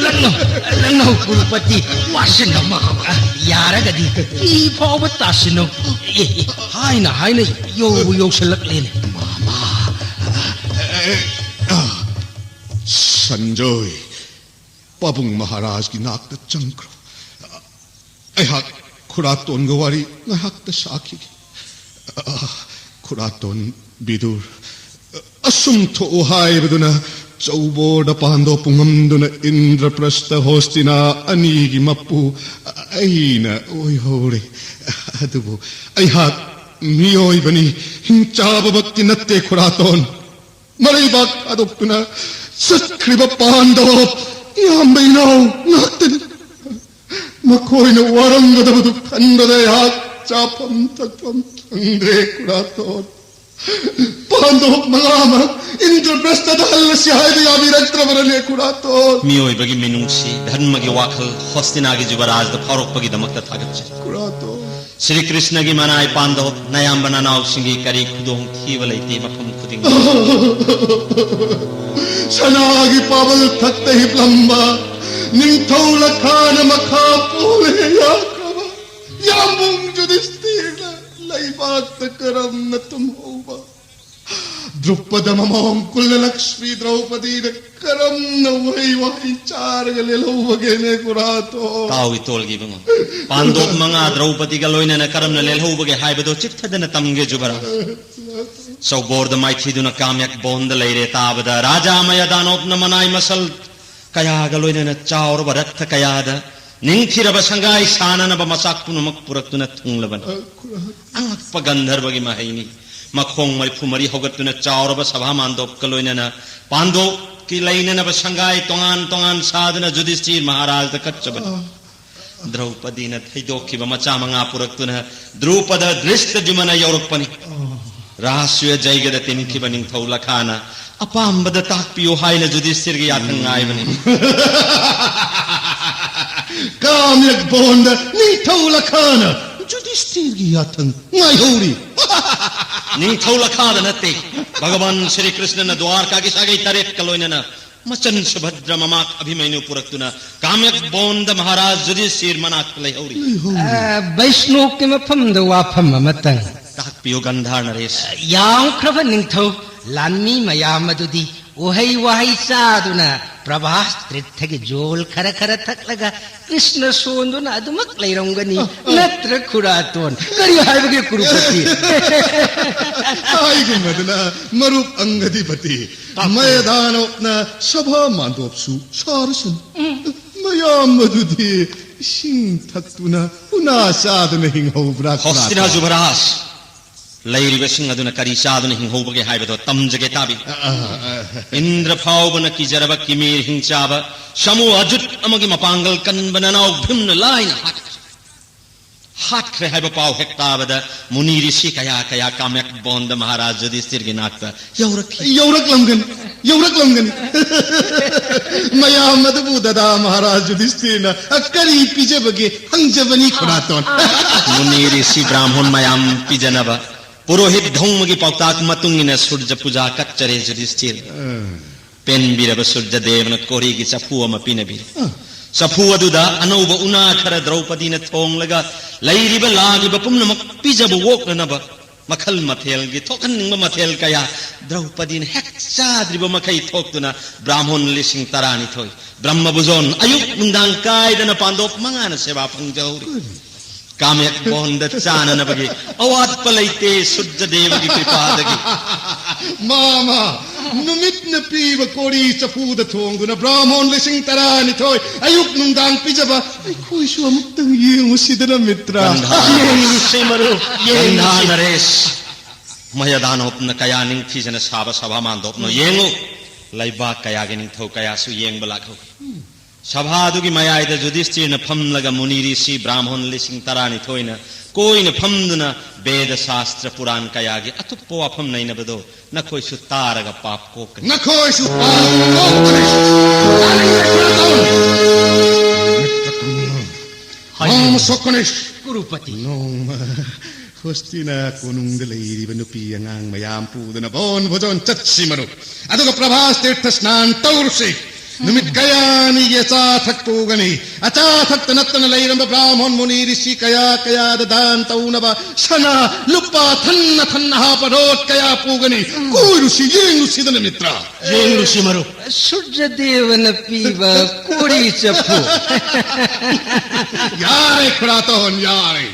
ꯂꯪꯅꯧ, ꯂꯪꯅꯧ, ꯀꯨꯔꯨꯄꯇꯤ, ꯋꯥꯁꯤꯟꯅꯧ꯫ ꯃꯥꯃ꯫ ꯑꯥ, ꯌꯥꯔꯒꯗꯤ ꯐꯤ ꯐꯥꯎꯕ ꯇꯥꯁꯤꯟꯅꯧ꯫ ꯑꯦ, ꯑꯦ, ꯍꯥꯏꯅ ꯍꯥꯏꯅ ꯌꯧꯕꯨ ꯌꯧꯁꯤꯜꯂꯛꯂꯦꯅꯦ꯫ ꯃꯥꯃ꯫ ꯑꯦ, ꯑꯦ, ꯑꯥ꯫ ꯁꯟꯖꯣꯏ, ꯄꯥꯕꯨꯡ ꯃꯍꯥꯔꯥꯖꯀꯤ ꯅꯥꯛꯇ ꯆꯪꯈ꯭ꯔꯣ꯫ ꯑꯩꯍꯥꯛ ꯈꯨꯔꯥꯇꯣꯟꯒ ꯋꯥꯔꯤ ꯉꯥꯏꯍꯥꯛꯇ ꯁꯥꯈꯤꯒꯦ꯫ ꯑ, ꯈꯨꯔꯥꯇꯣꯟ ꯕꯤꯗꯨꯔ, ꯑꯁꯨꯝ ꯊꯣꯛꯎ ꯍꯥꯏꯕꯗꯨꯅ ꯆꯧꯕꯣꯔꯗ ꯄꯥꯟꯗꯣꯞ ꯄꯨꯡꯉꯝꯗꯨꯅ ꯏꯟꯗ꯭ꯔꯄ꯭ꯔꯁꯇ ꯍꯣꯁꯇꯤꯅꯥ ꯑꯅꯤꯒꯤ ꯃꯄꯨ ꯑꯩꯅ ꯑꯣꯏꯍꯧꯔꯦ꯫ ꯑꯗꯨꯕꯨ ꯑꯩꯍꯥꯛ ꯃꯤꯑꯣꯏꯕꯅꯤ, ꯍꯤꯡꯆꯥꯕꯃꯛꯇꯤ ꯅꯠꯇꯦ ꯈꯨꯔꯥꯇꯣꯟ꯫ ꯃꯔꯩꯕꯥꯛ ꯊꯥꯗꯣꯛꯇꯨꯅ ꯆꯠꯈ꯭ꯔꯤꯕ ꯄꯥꯟꯗꯣꯞ ꯏꯌꯥꯝꯕ ꯏꯅꯥꯎ ꯉꯥꯛꯇꯅꯤ꯫ ꯃꯈꯣꯏꯅ ꯋꯥꯔꯝꯒꯗꯕꯗꯨ ꯈꯟꯕꯗ ꯑꯩꯍꯥꯛ ꯆꯥꯐꯝ ꯊꯛꯐꯝ ꯈꯪꯗ꯭ꯔꯦ ꯈꯨꯔꯥꯇꯣꯟ꯫ ꯄꯥꯟꯗꯣꯞ ꯃꯉꯥꯃꯛ ꯏꯟꯗ꯭ꯔꯄ꯭ꯔꯁꯇꯗ ꯍꯜꯂꯁꯤ ꯍꯥꯏꯕ ꯌꯥꯕꯤꯔꯛꯇ꯭ꯔꯕꯅꯅꯦ ꯈꯨꯔꯥꯇꯣꯟ꯫ ꯃꯤꯑꯣꯏꯕꯒꯤ ꯃꯤꯅꯨꯡꯁꯤ, ꯙꯔꯃꯒꯤ ꯋꯥꯈꯜ ꯍꯣꯁꯇꯤꯅꯥꯒꯤ ꯖꯨꯕꯔꯥꯖꯗ ꯐꯥꯎꯔꯛꯄꯒꯤꯗꯃꯛꯇ ꯊꯥꯒꯠꯆꯔꯤ꯫ ꯈꯨꯔꯥꯇꯣꯟ꯫ ꯁ꯭ꯔꯤ ꯀ꯭ꯔꯤꯁꯅꯒꯤ ꯃꯅꯥꯏ ꯄꯥꯟꯗꯣꯞ, ꯅꯌꯥꯝꯕ ꯅꯅꯥꯎꯁꯤꯡꯒꯤ ꯀꯔꯤ ꯈꯨꯗꯣꯡ ꯊꯤꯕ ꯂꯩꯇꯦ ꯃꯐꯝ ꯈꯨꯗꯤꯡꯗ꯫ ꯁꯅꯥꯒꯤ ꯄꯥꯕꯜ ꯊꯛꯇ ꯍꯤꯞꯂꯝꯕ ꯅꯤꯡꯊꯧ ꯂꯈꯥꯅ ꯃꯈꯥ ꯄꯣꯜꯂꯦ ꯌꯥꯈ꯭ꯔꯕ ꯌꯥꯝꯕꯨꯡ ꯌꯨꯙꯤꯁꯇꯤꯔꯅ ꯂꯩꯕꯥꯛꯇ ꯀꯔꯝꯅ ꯇꯨꯝꯍꯧꯕ? ꯗ꯭ꯔꯨꯄꯗ ꯃꯃꯣꯡ ꯀꯨꯜꯂ ꯂꯛꯁꯃꯤ ꯗ꯭ꯔꯧꯄꯗꯤꯗ ꯀꯔꯝꯅ ꯋꯥꯍꯩ ꯋꯥꯍꯩ ꯆꯥꯔꯒ ꯂꯦꯜꯍꯧꯕꯒꯦꯅꯦ ꯈꯨꯔꯥꯇꯣꯟ? ꯇꯥꯎ ꯏꯇꯣꯜꯒꯤ ꯏꯕꯨꯡꯉꯣ꯫ ꯄꯥꯟꯗꯣꯞ ꯃꯉꯥ ꯗ꯭ꯔꯧꯄꯗꯤꯒ ꯂꯣꯏꯅꯅ ꯀꯔꯝꯅ ꯂꯦꯜꯍꯧꯕꯒꯦ ꯍꯥꯏꯕꯗꯣ ꯆꯤꯠꯊꯗꯅ ꯇꯝꯒꯦ ꯖꯨꯕꯔꯥꯖ꯫ ꯆꯧꯕꯣꯔꯗ ꯃꯥꯏꯊꯤꯗꯨꯅ ꯀꯥꯝꯌꯛ ꯕꯣꯟꯗ ꯂꯩꯔꯦ ꯇꯥꯕꯗ ꯔꯥꯖꯥ ꯃꯌꯥꯗꯥꯅꯣꯞꯅ ꯃꯅꯥꯏ ꯃꯁꯜ ꯀꯌꯥꯒ ꯂꯣꯏꯅꯅ ꯆꯥꯎꯔꯕ ꯔꯠꯊ ꯀꯌꯥꯗ ꯅꯤꯡꯊꯤꯔꯕ ꯁꯪꯒꯥꯏ ꯁꯥꯅꯅꯕ ꯃꯆꯥꯛ ꯄꯨꯝꯅꯃꯛ ꯄꯨꯔꯛꯇꯨꯅ ꯊꯨꯡꯂꯕꯅꯤ꯫ ꯑꯉꯛꯄ ꯒꯟꯙꯔꯕꯒꯤ ꯃꯍꯩꯅꯤ꯫ ꯃꯈꯣꯡ ꯃꯔꯤꯐꯨ ꯃꯔꯤ ꯍꯧꯒꯠꯇꯨꯅ ꯆꯥꯎꯔꯕ ꯁꯚꯥ ꯃꯥꯟꯗꯣꯞꯀ ꯂꯣꯏꯅꯅ ꯄꯥꯟꯗꯣꯞꯀꯤ ꯂꯩꯅꯅꯕ ꯁꯪꯒꯥꯏ ꯇꯣꯉꯥꯟ ꯇꯣꯉꯥꯟ ꯁꯥꯗꯨꯅ ꯌꯨꯙꯤꯁꯇꯤꯔ ꯃꯍꯥꯔꯥꯖꯗ ꯀꯠꯆꯕꯅꯤ꯫ ꯗ꯭ꯔꯧꯄꯗꯤꯅ ꯊꯩꯗꯣꯛꯈꯤꯕ ꯃꯆꯥ ꯃꯉꯥ ꯄꯨꯔꯛꯇꯨꯅ ꯗ꯭ꯔꯨꯄꯗ ꯗ꯭ꯔꯤꯁꯇ ꯖꯨꯃꯅ ꯌꯧꯔꯛꯄꯅꯤ꯫ ꯔꯥꯁ꯭ꯔꯤꯌ ꯖꯩꯒꯗ ꯇꯤꯟꯈꯤꯕ ꯅꯤꯡꯊꯧ ꯂꯈꯥꯅ ꯑꯄꯥꯝꯕꯗ ꯇꯥꯛꯄꯤꯌꯨ ꯍꯥꯏꯅ ꯌꯨꯙꯤꯁꯇꯤꯔꯒꯤ ꯌꯥꯊꯪ ꯉꯥꯏꯕꯅꯤ꯫ ꯀꯥꯝꯌꯛ ꯕꯣꯟꯗ ꯅꯤꯡꯊꯧ ꯂꯈꯥꯅ ꯌꯨꯙꯤꯁꯇꯤꯔꯒꯤ ꯌꯥꯊꯪ ꯉꯥꯏꯍꯧꯔꯤ꯫ ꯅꯤꯡꯊꯧ ꯂꯈꯥꯗ ꯅꯠꯇꯦ, ꯚꯒꯋꯥꯟ ꯁ꯭ꯔꯤ ꯀ꯭ꯔꯤꯁꯅꯅ ꯗ꯭ꯋꯥꯔꯀꯥꯒꯤ ꯁꯥꯒꯩ ꯇꯔꯦꯠꯀ ꯂꯣꯏꯅꯅ ꯃꯆꯟ ꯁꯨꯚꯗ꯭ꯔ ꯃꯃꯥꯛ ꯑꯚꯤꯃꯩꯅꯨ ꯄꯨꯔꯛꯇꯨꯅ ꯀꯥꯝꯌꯛ ꯕꯣꯟꯗ ꯃꯍꯥꯔꯥꯖ ꯌꯨꯙꯤꯁꯇꯤꯔ ꯃꯅꯥꯛꯇ ꯂꯩꯍꯧꯔꯤ꯫ ꯂꯩꯍꯧꯔꯤ꯫ ꯑ, ꯕꯩꯁ꯭ꯅꯣꯛꯀꯤ ꯃꯐꯝꯗ ꯋꯥꯐꯝ ꯑꯃꯇꯪ꯫ ꯇꯥꯛꯄꯤꯌꯨ ꯒꯟꯙꯥꯔ ꯅꯔꯦꯁ꯫ ꯌꯥꯝꯈ꯭ꯔꯕ ꯅꯤꯡꯊꯧ ꯂꯥꯟꯃꯤ ꯃꯌꯥꯝ ꯑꯗꯨꯗꯤ ꯎꯍꯩ ꯋꯥꯍꯩ ꯆꯥꯗꯨꯅ ꯄ꯭ꯔꯚꯥꯁ ꯇꯤꯔꯊꯒꯤ ꯖꯣꯜ ꯈꯔ ꯈꯔ ꯊꯛꯂꯒ ꯀ꯭ꯔꯤꯁꯅ ꯁꯣꯟꯗꯨꯅ ꯑꯗꯨꯃꯛ ꯂꯩꯔꯝꯒꯅꯤ꯫ ꯑ, ꯑ꯫ ꯅꯠꯇ꯭ꯔ ꯈꯨꯔꯥꯇꯣꯟ? ꯀꯔꯤ ꯍꯥꯏꯕꯒꯦ ꯀꯨꯔꯨꯄꯇꯤ? ꯍꯥꯏꯒꯨꯝꯃꯗꯅ ꯃꯔꯨꯞ ꯑꯪꯒꯗꯤꯄꯇꯤ, ꯇꯥꯛꯄꯤꯌꯨ꯫ ꯃꯌꯥꯗꯥꯅꯣꯞꯅ ꯁꯚꯥ ꯃꯥꯟꯗꯣꯞꯁꯨ ꯁꯥꯔꯁꯅꯨ꯫ ꯎꯝ꯫ ꯃꯌꯥꯝ ꯑꯗꯨꯗꯤ ꯏꯁꯤꯡ ꯊꯛꯇꯨꯅ ꯎꯅꯥ ꯆꯥꯗꯨꯅ ꯍꯤꯡꯍꯧꯕ꯭ꯔꯥ, ꯍꯣꯁꯇꯤꯅꯥ ꯈꯨꯔꯥꯇꯣꯟ? ꯖꯨꯕꯔꯥꯖ, ꯂꯩꯔꯤꯕꯁꯤꯡ ꯑꯗꯨꯅ ꯀꯔꯤ ꯆꯥꯗꯨꯅ ꯍꯤꯡꯍꯧꯕꯒꯦ ꯍꯥꯏꯕꯗꯣ ꯇꯝꯖꯒꯦ, ꯇꯥꯕꯤꯌꯨ꯫ ꯑ, ꯑ, ꯑ꯫ ꯏꯟꯗ꯭ꯔ ꯐꯥꯎꯕꯅ ꯀꯤꯖꯔꯕ ꯀꯤꯃꯤꯔ ꯍꯤꯡꯆꯥꯕ ꯁꯥꯃꯨ ꯑꯖꯨꯠ ꯑꯃꯒꯤ ꯃꯄꯥꯡꯒꯜ ꯀꯟꯕ ꯅꯅꯥꯎ ꯚꯤꯝꯅ ꯂꯥꯏꯅ ꯍꯥꯠꯈ꯭ꯔꯦ꯫ ꯍꯥꯠꯈ꯭ꯔꯦ ꯍꯥꯏꯕ ꯄꯥꯎ ꯍꯦꯛ ꯇꯥꯕꯗ ꯃꯨꯅꯤ ꯔꯤꯁꯤ ꯀꯌꯥ ꯀꯌꯥ ꯀꯥꯃꯦꯛ ꯕꯣꯟꯗ ꯃꯍꯥꯔꯥꯖ ꯌꯨꯙꯤꯁꯊꯤꯔꯒꯤ ꯅꯥꯛꯇ ꯌꯧꯔꯛꯈꯤ꯫ ꯌꯧꯔꯛꯂꯝꯒꯅꯤ, ꯌꯧꯔꯛꯂꯝꯒꯅꯤ꯫ ꯃꯌꯥꯝ ꯑꯗꯨꯕꯨ ꯗꯗꯥ ꯃꯍꯥꯔꯥꯖ ꯌꯨꯙꯤꯁꯊꯤꯔꯅ ꯀꯔꯤ ꯄꯤꯖꯕꯒꯦ ꯍꯪꯖꯕꯅꯤ, ꯈꯨꯔꯥꯇꯣꯟ꯫ ꯃꯨꯅꯤ ꯔꯤꯁꯤ ꯕ꯭ꯔꯥꯍꯃꯣꯟ ꯃꯌꯥꯝ ꯄꯤꯖꯅꯕ ꯄꯨꯔꯣꯍꯤꯠ ꯙꯧꯃꯒꯤ ꯄꯥꯎꯇꯥꯛ ꯃꯇꯨꯡ ꯏꯟꯅ ꯁꯨꯔꯖ ꯄꯨꯖꯥ ꯀꯠꯆꯔꯦ ꯌꯨꯙꯤꯁꯊꯤꯔ꯫ ꯎꯝ꯫ ꯄꯦꯟꯕꯤꯔꯕ ꯁꯨꯔꯖ ꯗꯦꯕꯅ ꯀꯣꯔꯤꯒꯤ ꯆꯐꯨ ꯑꯃ ꯄꯤꯅꯕꯤꯔꯦ꯫ ꯎꯝ꯫ ꯆꯐꯨ ꯑꯗꯨꯗ ꯑꯅꯧꯕ ꯎꯅꯥ ꯈꯔ ꯗ꯭ꯔꯧꯄꯗꯤꯅ ꯊꯣꯡꯂꯒ ꯂꯩꯔꯤꯕ ꯂꯥꯛꯂꯤꯕ ꯄꯨꯝꯅꯃꯛ ꯄꯤꯖꯕ ꯑꯣꯛꯅꯅꯕ ꯃꯈꯜ ꯃꯊꯦꯜꯒꯤ ꯊꯣꯛꯍꯟꯅꯤꯡꯕ ꯃꯊꯦꯜ ꯀꯌꯥ ꯗ꯭ꯔꯧꯄꯗꯤꯅ ꯍꯦꯛ ꯆꯥꯗ꯭ꯔꯤꯕ ꯃꯈꯩ ꯊꯣꯛꯇꯨꯅ ꯕ꯭ꯔꯥꯍꯃꯣꯟ ꯂꯤꯁꯤꯡ ꯇꯔꯥꯅꯤꯊꯣꯏ ꯕ꯭ꯔꯍ꯭ꯃ ꯕꯨꯖꯣꯟ ꯑꯌꯨꯛ ꯅꯨꯡꯗꯥꯡ ꯀꯥꯏꯗꯅ ꯄꯥꯟꯗꯣꯞ ꯃꯉꯥꯅ ꯁꯦꯕꯥ ꯐꯪꯖꯍꯧꯔꯤ꯫ ꯀꯥꯃꯦꯛ ꯕꯣꯟꯗ ꯆꯥꯅꯅꯕꯒꯤ ꯑꯋꯥꯠꯄ ꯂꯩꯇꯦ ꯁꯨꯔꯖ ꯗꯦꯕꯒꯤ ꯀ꯭ꯔꯤꯄꯥꯗꯒꯤ꯫ ꯃꯥꯃ, ꯅꯨꯃꯤꯠꯅ ꯄꯤꯕ ꯀꯣꯔꯤ ꯆꯐꯨꯗ ꯊꯣꯡꯗꯨꯅ ꯕ꯭ꯔꯥꯍꯃꯣꯟ ꯂꯤꯁꯤꯡ ꯇꯔꯥꯅꯤꯊꯣꯏ ꯑꯌꯨꯛ ꯅꯨꯡꯗꯥꯡ ꯄꯤꯖꯕ ꯑꯩꯈꯣꯏꯁꯨ ꯑꯃꯨꯛꯇꯪ ꯌꯦꯡꯉꯨꯁꯤꯗꯅ, ꯃꯤꯇ꯭ꯔ꯫ ꯒꯟꯙꯥ꯫ ꯌꯦꯡꯉꯨꯁꯤ, ꯃꯔꯨꯞ, ꯌꯦꯡꯉꯨꯁꯤ꯫ ꯒꯟꯙꯥ ꯅꯔꯦꯁ, ꯃꯌꯥꯗꯥꯅꯣꯞꯅ ꯀꯌꯥ ꯅꯤꯡꯊꯤꯖꯅ ꯁꯥꯕ ꯁꯚꯥ ꯃꯥꯟꯗꯣꯞꯅꯣ ꯌꯦꯡꯉꯨ꯫ ꯂꯩꯕꯥꯛ ꯀꯌꯥꯒꯤ ꯅꯤꯡꯊꯧ ꯀꯌꯥꯁꯨ ꯌꯦꯡꯕ ꯂꯥꯛꯍꯧꯏ꯫ ꯁꯚꯥ ꯑꯗꯨꯒꯤ ꯃꯌꯥꯏꯗ ꯌꯨꯙꯤꯁꯊꯤꯔꯅ ꯐꯝꯂꯒ ꯃꯨꯅꯤ ꯔꯤꯁꯤ ꯕ꯭ꯔꯥꯍꯃꯣꯟ ꯂꯤꯁꯤꯡ ꯇꯔꯥꯅꯤꯊꯣꯏꯅ ꯀꯣꯏꯅ ꯐꯝꯗꯨꯅ ꯕꯦꯗ ꯁꯥꯁꯇ꯭ꯔ ꯄꯨꯔꯥꯟ ꯀꯌꯥꯒꯤ ꯑꯊꯨꯞꯄ ꯋꯥꯐꯝ ꯅꯩꯅꯕꯗꯣ ꯅꯈꯣꯏꯁꯨ ꯇꯥꯔꯒ ꯄꯥꯞ ꯀꯣꯛꯀꯅꯤ꯫ ꯅꯈꯣꯏꯁꯨ ꯄꯥꯞ ꯀꯣꯛꯀꯅꯤ꯫ ꯇꯥꯅꯤꯡꯗꯦ, ꯈꯨꯔꯥꯇꯣꯟ꯫ ꯍꯥꯏꯕꯤꯌꯨ꯫ ꯅꯣꯡꯃ ꯁꯣꯛꯀꯅꯤ꯫ ꯀꯨꯔꯨꯄꯇꯤ꯫ ꯅꯣꯡꯃ ꯍꯣꯁꯇꯤꯅꯥ ꯀꯣꯅꯨꯡꯗ ꯂꯩꯔꯤꯕ ꯅꯨꯄꯤ ꯑꯉꯥꯡ ꯃꯌꯥꯝ ꯄꯨꯗꯨꯅ ꯕꯣꯟ ꯚꯣꯖꯣꯟ ꯆꯠꯁꯤ, ꯃꯔꯨꯞ꯫ ꯑꯗꯨꯒ ꯄ꯭ꯔꯚꯥꯁ ꯇꯤꯔꯊ ꯁ꯭ꯅꯥꯟ ꯇꯧꯔꯨꯁꯤ꯫ ꯅꯨꯃꯤꯠ ꯀꯌꯥꯅꯤꯒꯤ ꯑꯆꯥ ꯑꯊꯛ ꯄꯨꯒꯅꯤ꯫ ꯑꯆꯥ ꯑꯊꯛꯇ ꯅꯠꯇꯅ ꯂꯩꯔꯝꯕ ꯕ꯭ꯔꯥꯍꯃꯣꯟ ꯃꯨꯅꯤ ꯔꯤꯁꯤ ꯀꯌꯥ ꯀꯌꯥꯗ ꯗꯥꯟ ꯇꯧꯅꯕ ꯁꯅꯥ ꯂꯨꯄꯥ ꯊꯟꯅ ꯊꯟꯅ ꯍꯥꯞꯄ ꯔꯣꯠ ꯀꯌꯥ ꯄꯨꯒꯅꯤ꯫ ꯀꯣꯏꯔꯨꯁꯤ, ꯌꯦꯡꯂꯨꯁꯤꯗꯅ, ꯃꯤꯇ꯭ꯔ꯫ ꯌꯦꯡꯂꯨꯁꯤ, ꯃꯔꯨꯞ꯫ ꯁꯨꯔꯖꯗꯦꯕꯅ ꯄꯤꯕ ꯀꯣꯔꯤ ꯆꯐꯨ꯫ ꯌꯥꯔꯦ, ꯈꯨꯔꯥꯇꯣꯟ, ꯌꯥꯔꯦ꯫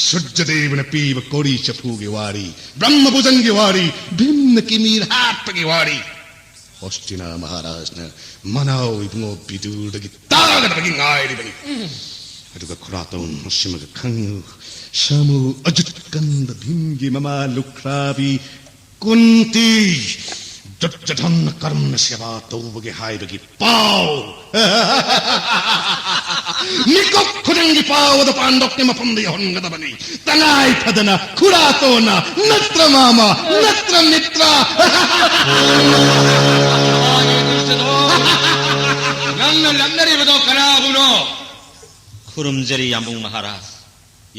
ꯁꯨꯔꯖꯗꯦꯕꯅ ꯄꯤꯕ ꯀꯣꯔꯤ ꯆꯐꯨꯒꯤ ꯋꯥꯔꯤ, ꯕ꯭ꯔꯍ꯭ꯃ ꯚꯣꯖꯟꯒꯤ ꯋꯥꯔꯤ, ꯚꯤꯝꯅ ꯀꯤꯃꯤꯔ ꯍꯥꯠꯄꯒꯤ ꯋꯥꯔꯤ꯫ ꯍꯣꯁꯇꯤꯅꯥ ꯃꯍꯥꯔꯥꯖꯅ ꯃꯅꯥꯎ ꯏꯕꯨꯡꯉꯣ ꯕꯤꯗꯨꯔꯗꯒꯤ ꯇꯥꯒꯗꯕꯒꯤ ꯉꯥꯏꯔꯤꯕꯅꯤ꯫ ꯑꯗꯨꯒ ꯈꯨꯔꯥꯇꯣꯟ ꯃꯁꯤꯃꯒ ꯈꯪꯉꯨ, ꯁꯥꯃꯨ ꯑꯖꯨꯠ ꯀꯟꯕ ꯚꯤꯝꯒꯤ ꯃꯃꯥ ꯂꯨꯈ꯭ꯔꯥꯕꯤ ꯀꯨꯟꯇꯤ ꯗꯨꯔꯖꯣꯙꯟꯅ ꯀꯔꯝꯅ ꯁꯦꯕꯥ ꯇꯧꯕꯒꯦ ꯍꯥꯏꯕꯒꯤ ꯄꯥꯎ꯫ ꯃꯤꯀꯨꯞ ꯈꯨꯗꯤꯡꯒꯤ ꯄꯥꯎ ꯑꯗꯨ ꯄꯥꯟꯗꯣꯞꯀꯤ ꯃꯐꯝꯗ ꯌꯧꯍꯟꯒꯗꯕꯅꯤ꯫ ꯇꯉꯥꯏ ꯐꯗꯅ ꯈꯨꯔꯥꯇꯣꯟꯅ, ꯅꯠꯇ꯭ꯔ ꯃꯥꯃ, ꯅꯠꯇ꯭ꯔ ꯃꯤꯇ꯭ꯔ꯫ ꯅꯪꯅ ꯂꯛꯅꯔꯤꯕꯗꯣ ꯀꯅꯥꯕꯨꯅꯣ? ꯈꯨꯔꯨꯝꯖꯔꯤ, ꯌꯥꯝꯕꯨꯡ ꯃꯍꯥꯔꯥꯖ꯫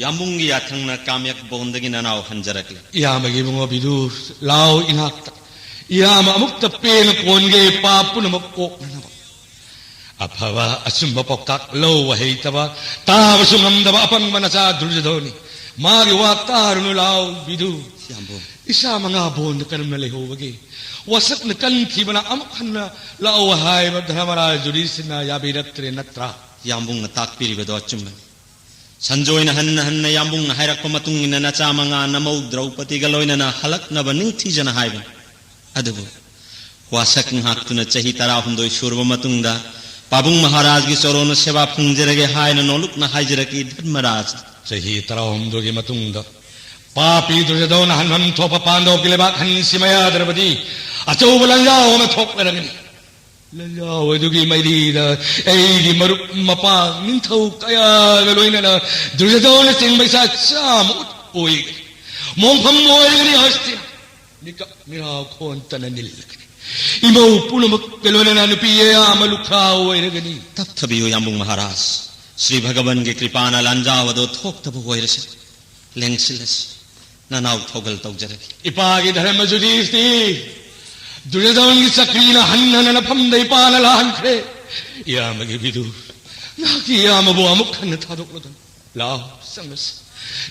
ꯌꯥꯝꯕꯨꯡꯒꯤ ꯌꯥꯊꯪꯅ ꯀꯥꯃ꯭ꯌꯛ ꯕꯣꯟꯗꯒꯤ ꯅꯅꯥꯎ ꯍꯟꯖꯔꯛꯂꯤ꯫ ꯏꯌꯥꯝꯕꯒꯤ ꯏꯕꯨꯡꯉꯣ ꯕꯤꯗꯨ, ꯂꯥꯎ ꯏꯅꯥꯛꯇ꯫ ꯏꯌꯥꯝꯕ ꯑꯃꯨꯛꯇ ꯄꯦꯟꯅ ꯀꯣꯟꯒꯦ, ꯄꯥꯞ ꯄꯨꯝꯅꯃꯛ ꯀꯣꯛꯅꯅꯕ꯫ ꯑꯐꯕ ꯑꯆꯨꯝꯕ ꯄꯥꯎꯇꯥꯛ ꯂꯧꯕ ꯍꯩꯇꯕ, ꯇꯥꯕꯁꯨ ꯉꯝꯗꯕ ꯑꯄꯪꯕ ꯅꯆꯥ ꯗꯨꯔꯖꯣꯙꯣꯟꯅꯤ꯫ ꯃꯥꯒꯤ ꯋꯥ ꯇꯥꯔꯨꯅꯨ, ꯂꯥꯎ ꯕꯤꯗꯨ꯫ ꯌꯥꯝꯕꯨꯡ꯫ ꯏꯆꯥ ꯃꯉꯥ ꯕꯣꯟꯗ ꯀꯔꯝꯅ ꯂꯩꯍꯧꯕꯒꯦ? ꯋꯥꯁꯛꯅ ꯀꯟꯈꯤꯕꯅ ꯑꯃꯨꯛ ꯍꯟꯅ ꯂꯥꯛꯑꯣ ꯍꯥꯏꯕ ꯙꯔꯃꯔꯥꯖ ꯌꯨꯙꯤꯁꯊꯤꯔꯅ ꯌꯥꯕꯤꯔꯛꯇ꯭ꯔꯦ ꯅꯠꯇ꯭ꯔꯥ? ꯌꯥꯝꯕꯨꯡꯅ ꯇꯥꯛꯄꯤꯔꯤꯕꯗꯣ ꯑꯆꯨꯝꯕꯅꯤ꯫ ꯁꯟꯖꯣꯏꯅ ꯍꯟꯅ ꯍꯟꯅ ꯌꯥꯝꯕꯨꯡꯅ ꯍꯥꯏꯔꯛꯄ ꯃꯇꯨꯡ ꯏꯟꯅ ꯅꯆꯥ ꯃꯉꯥ ꯅꯃꯧ ꯗ꯭ꯔꯧꯄꯗꯤꯒ ꯂꯣꯏꯅꯅ ꯍꯜꯂꯛꯅꯕ ꯅꯤꯡꯊꯤꯖꯅ ꯍꯥꯏꯕꯅꯤ꯫ ꯑꯗꯨꯕꯨ ꯋꯥꯁꯛ ꯉꯥꯛꯇꯨꯅ ꯆꯍꯤ ꯇꯔꯥꯍꯨꯝꯗꯣꯏ ꯁꯨꯔꯕ ꯃꯇꯨꯡꯗ ꯄꯥꯕꯨꯡ ꯃꯍꯥꯔꯥꯖꯒꯤ ꯆꯣꯔꯣꯟꯅ ꯁꯦꯕꯥ ꯐꯪꯖꯔꯒꯦ ꯍꯥꯏꯅ ꯅꯣꯂꯨꯛꯅ ꯍꯥꯏꯖꯔꯛꯏ ꯙꯔꯃꯔꯥꯖ꯫ ꯆꯍꯤ ꯇꯔꯥꯍꯨꯝꯗꯣꯏꯒꯤ ꯃꯇꯨꯡꯗ ꯄꯥꯄꯤ ꯗꯨꯔꯖꯣꯙꯣꯟꯅ ꯍꯟꯐꯝ ꯊꯣꯛꯄ ꯄꯥꯟꯗꯣꯞꯀꯤ ꯂꯩꯕꯥꯛ ꯍꯟꯁꯤ ꯃꯌꯥꯗ꯭ꯔꯕꯗꯤ ꯑꯆꯧꯕ ꯂꯥꯟꯖꯥꯎ ꯑꯃ ꯊꯣꯛꯂꯔꯒꯅꯤ꯫ ꯂꯥꯟꯖꯥꯎ ꯑꯗꯨꯒꯤ ꯃꯥꯏꯔꯤꯗ ꯑꯩꯒꯤ ꯃꯔꯨꯞ ꯃꯄꯥꯡ ꯅꯤꯡꯊꯧ ꯀꯌꯥꯒ ꯂꯣꯏꯅꯅ ꯗꯨꯔꯖꯣꯙꯣꯟꯅꯆꯤꯡꯕ ꯏꯆꯥ ꯆꯥꯝꯃ ꯎꯠ ꯑꯣꯏꯒꯅꯤ꯫ ꯃꯣꯡꯐꯝ ꯑꯣꯏꯒꯅꯤ ꯍꯁꯇꯤꯅꯥ꯫ ꯃꯤꯀꯞ ꯃꯤꯔꯥꯎ ꯈꯣꯟꯇꯅ ꯅꯤꯜꯂꯒꯅꯤ꯫ ꯏꯃꯧ ꯄꯨꯝꯅꯃꯛꯀ ꯂꯣꯏꯅꯅ ꯅꯨꯄꯤ ꯑꯌꯥꯝꯕ ꯂꯨꯈ꯭ꯔꯥ ꯑꯣꯏꯔꯒꯅꯤ꯫ ꯇꯞꯊꯕꯤꯌꯨ ꯌꯥꯝꯕꯨꯡ ꯃꯍꯥꯔꯥꯖ꯫ ꯁ꯭ꯔꯤ ꯚꯒꯕꯟꯒꯤ ꯀ꯭ꯔꯤꯄꯥꯅ ꯂꯥꯟꯖꯥꯎ ꯑꯗꯣ ꯊꯣꯛꯇꯕ ꯑꯣꯏꯔꯁꯤ꯫ ꯂꯦꯡꯁꯤꯜꯂꯁꯤ꯫ ꯅꯅꯥꯎ ꯊꯧꯒꯜ ꯇꯧꯖꯔꯒꯦ꯫ ꯏꯄꯥꯒꯤ ꯙꯔꯃ ꯌꯨꯙꯤꯁꯊꯤꯔ, ꯗꯨꯔꯌꯣꯙꯟꯒꯤ ꯆꯀ꯭ꯔꯤꯅ ꯍꯟ ꯍꯟꯅ ꯅꯐꯝꯗ ꯏꯄꯥꯅ ꯂꯥꯛꯍꯟꯈ꯭ꯔꯦ꯫ ꯏꯌꯥꯝꯕꯒꯤ ꯕꯤꯗꯨꯔ, ꯅꯍꯥꯛꯀꯤ ꯏꯌꯥꯝꯕꯕꯨ ꯑꯃꯨꯛ ꯍꯟꯅ ꯊꯥꯗꯣꯛꯂꯗꯅ꯫ ꯂꯥꯎ, ꯆꯪꯂꯁꯤ꯫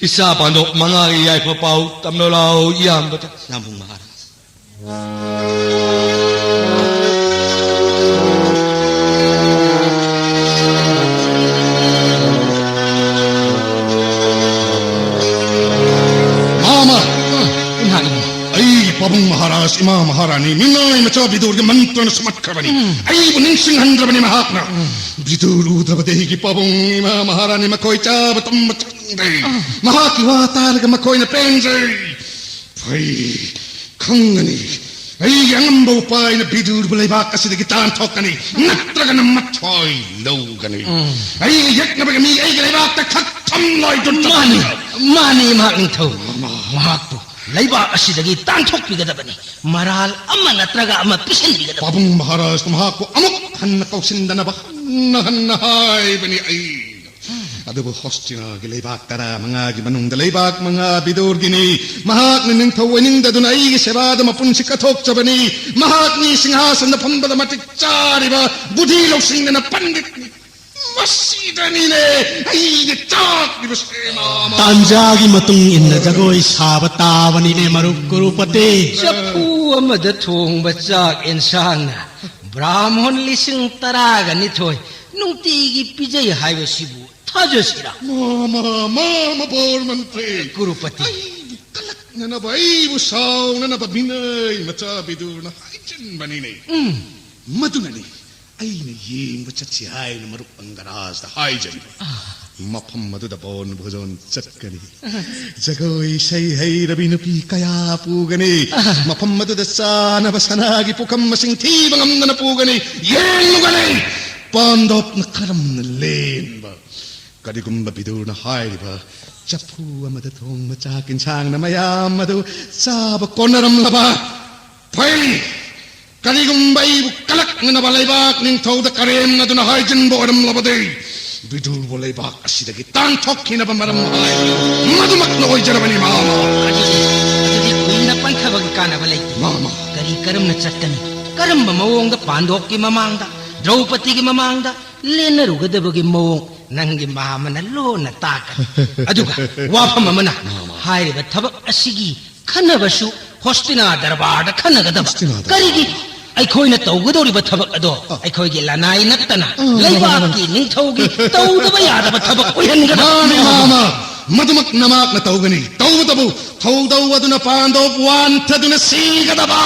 ꯏꯆꯥ ꯄꯥꯟꯗꯣꯞ ꯃꯉꯥꯒꯤ ꯌꯥꯏꯐ ꯄꯥꯎ ꯇꯝꯂꯣ ꯂꯥꯎ, ꯏꯌꯥꯝꯕꯗ, ꯏꯌꯥꯝꯕꯨꯡ ꯃꯍꯥꯔꯥꯖ꯫ ꯃꯥꯃ! ꯏꯃꯥ, ꯏꯃꯥ꯫ ꯑꯩꯒꯤ ꯄꯥꯕꯨꯡ ꯃꯍꯥꯔꯥꯖ, ꯏꯃꯥ ꯃꯍꯥꯔꯥꯅꯤ, ꯃꯤꯅꯥꯏ ꯃꯆꯥ ꯕꯤꯗꯨꯔꯒꯤ ꯃꯟꯇ꯭ꯔꯅ ꯁꯨꯃꯠꯈ꯭ꯔꯕꯅꯤ꯫ ꯎꯝ꯫ ꯑꯩꯕꯨ ꯅꯤꯡꯁꯤꯡꯍꯟꯗ꯭ꯔꯕꯅꯤ ꯃꯍꯥꯛꯅ꯫ ꯎꯝ꯫ ꯕꯤꯗꯨꯔ ꯎꯗ꯭ꯔꯕꯗꯤ ꯑꯩꯒꯤ ꯄꯥꯕꯨꯡ ꯏꯃꯥ ꯃꯍꯥꯔꯥꯅꯤ ꯃꯈꯣꯏ ꯆꯥꯕ ꯇꯨꯝꯕ ꯆꯪꯗꯦ꯫ ꯑꯥ꯫ ꯃꯍꯥꯛꯀꯤ ꯋꯥ ꯇꯥꯔꯒ ꯃꯈꯣꯏꯅ ꯄꯦꯟꯖꯩ꯫ ꯐꯩ, ꯈꯪꯒꯅꯤ꯫ ꯑꯩꯒꯤ ꯑꯉꯝꯕ ꯎꯄꯥꯏꯅ ꯕꯤꯗꯨꯔꯕꯨ ꯂꯩꯕꯥꯛ ꯑꯁꯤꯗꯒꯤ ꯇꯥꯟꯊꯣꯛꯀꯅꯤ, ꯅꯠꯇ꯭ꯔꯒꯅ ꯃꯊꯣꯏ ꯂꯧꯒꯅꯤ꯫ ꯎꯝ꯫ ꯑꯩꯒ ꯌꯦꯛꯅꯕꯒꯤ ꯃꯤ ꯑꯩꯒꯤ ꯂꯩꯕꯥꯛꯇ ꯈꯛ ꯊꯝꯂꯣꯏ, ꯗꯨꯠꯇ ꯃꯥꯅꯤ, ꯊꯝꯂꯣꯏ꯫ ꯃꯥꯅꯤ, ꯏꯃꯥ ꯅꯤꯡꯊꯧ꯫ ꯃꯥ- ꯃꯍꯥꯛꯄꯨ ꯂꯩꯕꯥꯛ ꯑꯁꯤꯗꯒꯤ ꯇꯥꯟꯊꯣꯛꯄꯤꯒꯗꯕꯅꯤ꯫ ꯃꯔꯥꯜ ꯑꯃ ꯅꯠꯇ꯭ꯔꯒ ꯑꯃ ꯄꯤꯁꯤꯟꯕꯤꯒꯗꯕꯅꯤ꯫ ꯄꯥꯕꯨꯡ ꯃꯍꯥꯔꯥꯖꯅ ꯃꯍꯥꯛꯄꯨ ꯑꯃꯨꯛ ꯍꯟꯅ ꯀꯧꯁꯤꯟꯗꯅꯕ ꯍꯟꯅ ꯍꯟꯅ ꯍꯥꯏꯕꯅꯤ ꯑꯩ꯫ ꯑꯗꯨꯕꯨ ꯍꯣꯁꯇꯤꯅꯥꯒꯤ ꯂꯩꯕꯥꯛ ꯇꯔꯥ ꯃꯉꯥꯒꯤ ꯃꯅꯨꯡꯗ ꯂꯩꯕꯥꯛ ꯃꯉꯥ ꯕꯤꯗꯨꯔꯒꯤꯅꯤ꯫ ꯃꯍꯥꯛꯅ ꯅꯤꯡꯊꯧ ꯑꯣꯏꯅꯤꯡꯗꯗꯨꯅ ꯑꯩꯒꯤ ꯁꯦꯕꯥꯗ ꯃꯄꯨꯟꯁꯤ ꯀꯠꯊꯣꯛꯆꯕꯅꯤ꯫ ꯃꯍꯥꯛꯅꯤ ꯁꯤꯡꯍꯥꯁꯟꯗ ꯐꯝꯕꯗ ꯃꯇꯤꯛ ꯆꯥꯔꯤꯕ, ꯕꯨꯙꯤ ꯂꯧꯁꯤꯡꯗꯅ ꯄꯟꯗꯤꯠꯅꯤ꯫ ꯃꯁꯤꯗꯅꯤꯅꯦ ꯑꯩꯅ ꯆꯥꯛꯂꯤꯕꯁꯦ, ꯃꯥꯃ꯫ ꯇꯥꯟꯖꯥꯒꯤ ꯃꯇꯨꯡ ꯏꯟꯅ ꯖꯒꯣꯏ ꯁꯥꯕ ꯇꯥꯕꯅꯤꯅꯦ, ꯃꯔꯨꯞ ꯀꯨꯔꯨꯄꯇꯤ꯫ ꯆꯐꯨ ꯑꯃꯗ ꯊꯣꯡꯕ ꯆꯥꯛ ꯑꯦꯟꯁꯥꯡꯅ ꯕ꯭ꯔꯥꯍꯃꯣꯟ ꯂꯤꯁꯤꯡ ꯇꯔꯥꯒ ꯅꯤꯊꯣꯏ ꯅꯨꯡꯇꯤꯒꯤ ꯄꯤꯖꯩ ꯍꯥꯏꯕꯁꯤꯕꯨ ꯊꯥꯖꯁꯤꯔꯥ? ꯃꯥꯃ, ꯃꯥꯃ ꯕꯣꯔ ꯃꯟꯇ꯭ꯔꯤ꯫ ꯀꯨꯔꯨꯄꯇꯤ꯫ ꯑꯩꯕꯨ ꯀꯂꯛꯅꯅꯕ, ꯑꯩꯕꯨ ꯁꯥꯎꯅꯅꯕ ꯃꯤꯅꯩ ꯃꯆꯥ ꯕꯤꯗꯨꯔꯅ ꯍꯥꯏꯖꯤꯟꯕꯅꯤꯅꯦ꯫ ꯎꯝ꯫ ꯃꯗꯨꯅꯅꯤ ꯑꯩꯅ ꯌꯦꯡꯕ ꯆꯠꯁꯤ ꯍꯥꯏꯅ ꯃꯔꯨꯞ ꯑꯪꯒꯔꯥꯖꯗ ꯍꯥꯏꯖꯔꯤꯕ꯫ ꯑꯥ꯫ ꯃꯐꯝ ꯑꯗꯨꯗ ꯕꯣꯟ ꯚꯣꯖꯣꯟ ꯆꯠꯀꯅꯤ꯫ ꯑꯥ꯫ ꯖꯒꯣꯏ ꯏꯁꯩ ꯍꯩꯔꯕꯤ ꯅꯨꯄꯤ ꯀꯌꯥ ꯄꯨꯒꯅꯤ꯫ ꯑꯥ꯫ ꯃꯐꯝ ꯑꯗꯨꯗ ꯆꯥꯅꯕ ꯁꯅꯥꯒꯤ ꯄꯨꯈꯝ ꯃꯁꯤꯡ ꯊꯤꯕ ꯉꯝꯗꯅ ꯄꯨꯒꯅꯤ꯫ ꯌꯦꯡꯂꯨꯒꯅꯤ ꯄꯥꯟꯗꯣꯞꯅ ꯀꯔꯝꯅ ꯂꯦꯟꯕ꯫ ꯀꯔꯤꯒꯨꯝꯕ ꯕꯤꯗꯨꯔꯅ ꯍꯥꯏꯔꯤꯕ ꯆꯐꯨ ꯑꯃꯗ ꯊꯣꯡꯕ ꯆꯥꯛ ꯏꯟꯁꯥꯡꯅ ꯃꯌꯥꯝ ꯑꯗꯨ ꯆꯥꯕ ꯀꯣꯟꯅꯔꯝꯂꯕ, ꯐꯩ꯫ ꯀꯔꯤꯒꯨꯝꯕ ꯑꯩꯕꯨ ꯀꯂꯛꯅꯅꯕ ꯂꯩꯕꯥꯛ ꯅꯤꯡꯊꯧꯗ ꯀꯔꯦꯝꯅꯗꯨꯅ ꯍꯥꯏꯖꯤꯟꯕ ꯑꯣꯏꯔꯝꯂꯕꯗꯤ, ꯕꯤꯗꯨꯔꯕꯨ ꯂꯩꯕꯥꯛ ꯑꯁꯤꯗꯒꯤ ꯇꯥꯟꯊꯣꯛꯈꯤꯅꯕ ꯃꯔꯝ ꯍꯥꯏꯕꯗꯨ ꯃꯗꯨꯃꯛꯅ ꯑꯣꯏꯖꯔꯕꯅꯤ, ꯃꯥꯃ꯫ ꯑꯗꯨꯗꯤ, ꯑꯗꯨꯗꯤ ꯀꯨꯏꯅ ꯄꯟꯊꯕꯒꯤ ꯀꯥꯟꯅꯕ ꯂꯩꯇꯦ꯫ ꯃꯥꯃ꯫ ꯀꯔꯤ ꯀꯔꯝꯅ ꯆꯠꯀꯅꯤ? ꯀꯔꯝꯕ ꯃꯑꯣꯡꯗ ꯄꯥꯟꯗꯣꯞꯀꯤ ꯃꯃꯥꯡꯗ, ꯗ꯭ꯔꯧꯄꯗꯤꯒꯤ ꯃꯃꯥꯡꯗ ꯂꯦꯟꯅꯔꯨꯒꯗꯕꯒꯤ ꯃꯑꯣꯡ ꯅꯪꯒꯤ ꯃꯥꯃꯅ ꯂꯣꯟꯅ ꯇꯥꯛꯀꯅꯤ꯫ ꯑꯗꯨꯒ ꯋꯥꯐꯝ ꯑꯃꯅ, ꯃꯥꯃ꯫ ꯍꯥꯏꯔꯤꯕ ꯊꯕꯛ ꯑꯁꯤꯒꯤ ꯈꯟꯅꯕꯁꯨ ꯍꯣꯁꯇꯤꯅꯥ ꯗꯔꯕꯥꯔꯗ ꯈꯟꯅꯒꯗꯕ꯫ ꯍꯣꯁꯇꯤꯅꯥ ꯗꯔꯕꯥꯔ꯫ ꯀꯔꯤꯒꯤ? ꯑꯩꯈꯣꯏꯅ ꯇꯧꯒꯗꯧꯔꯤꯕ ꯊꯕꯛ ꯑꯗꯣ ꯑ꯫ ꯑꯩꯈꯣꯏꯒꯤ ꯂꯅꯥꯏ ꯅꯠꯇꯅ ꯑ, ꯂꯩꯕꯥꯛꯀꯤ ꯅꯤꯡꯊꯧꯒꯤ ꯇꯧꯗꯕ ꯌꯥꯗꯕ ꯊꯕꯛ ꯑꯣꯏꯍꯟꯒꯗꯕ꯫ ꯃꯥꯅꯤ, ꯃꯥꯃ꯫ ꯃꯗꯨꯃꯛ ꯅꯃꯥꯛꯅ ꯇꯧꯒꯅꯤ꯫ ꯇꯧꯕꯇꯕꯨ ꯊꯧꯗꯧ ꯑꯗꯨꯅ ꯄꯥꯟꯗꯧ ꯋꯥꯟꯊꯗꯨꯅ ꯁꯤꯒꯗꯕ꯫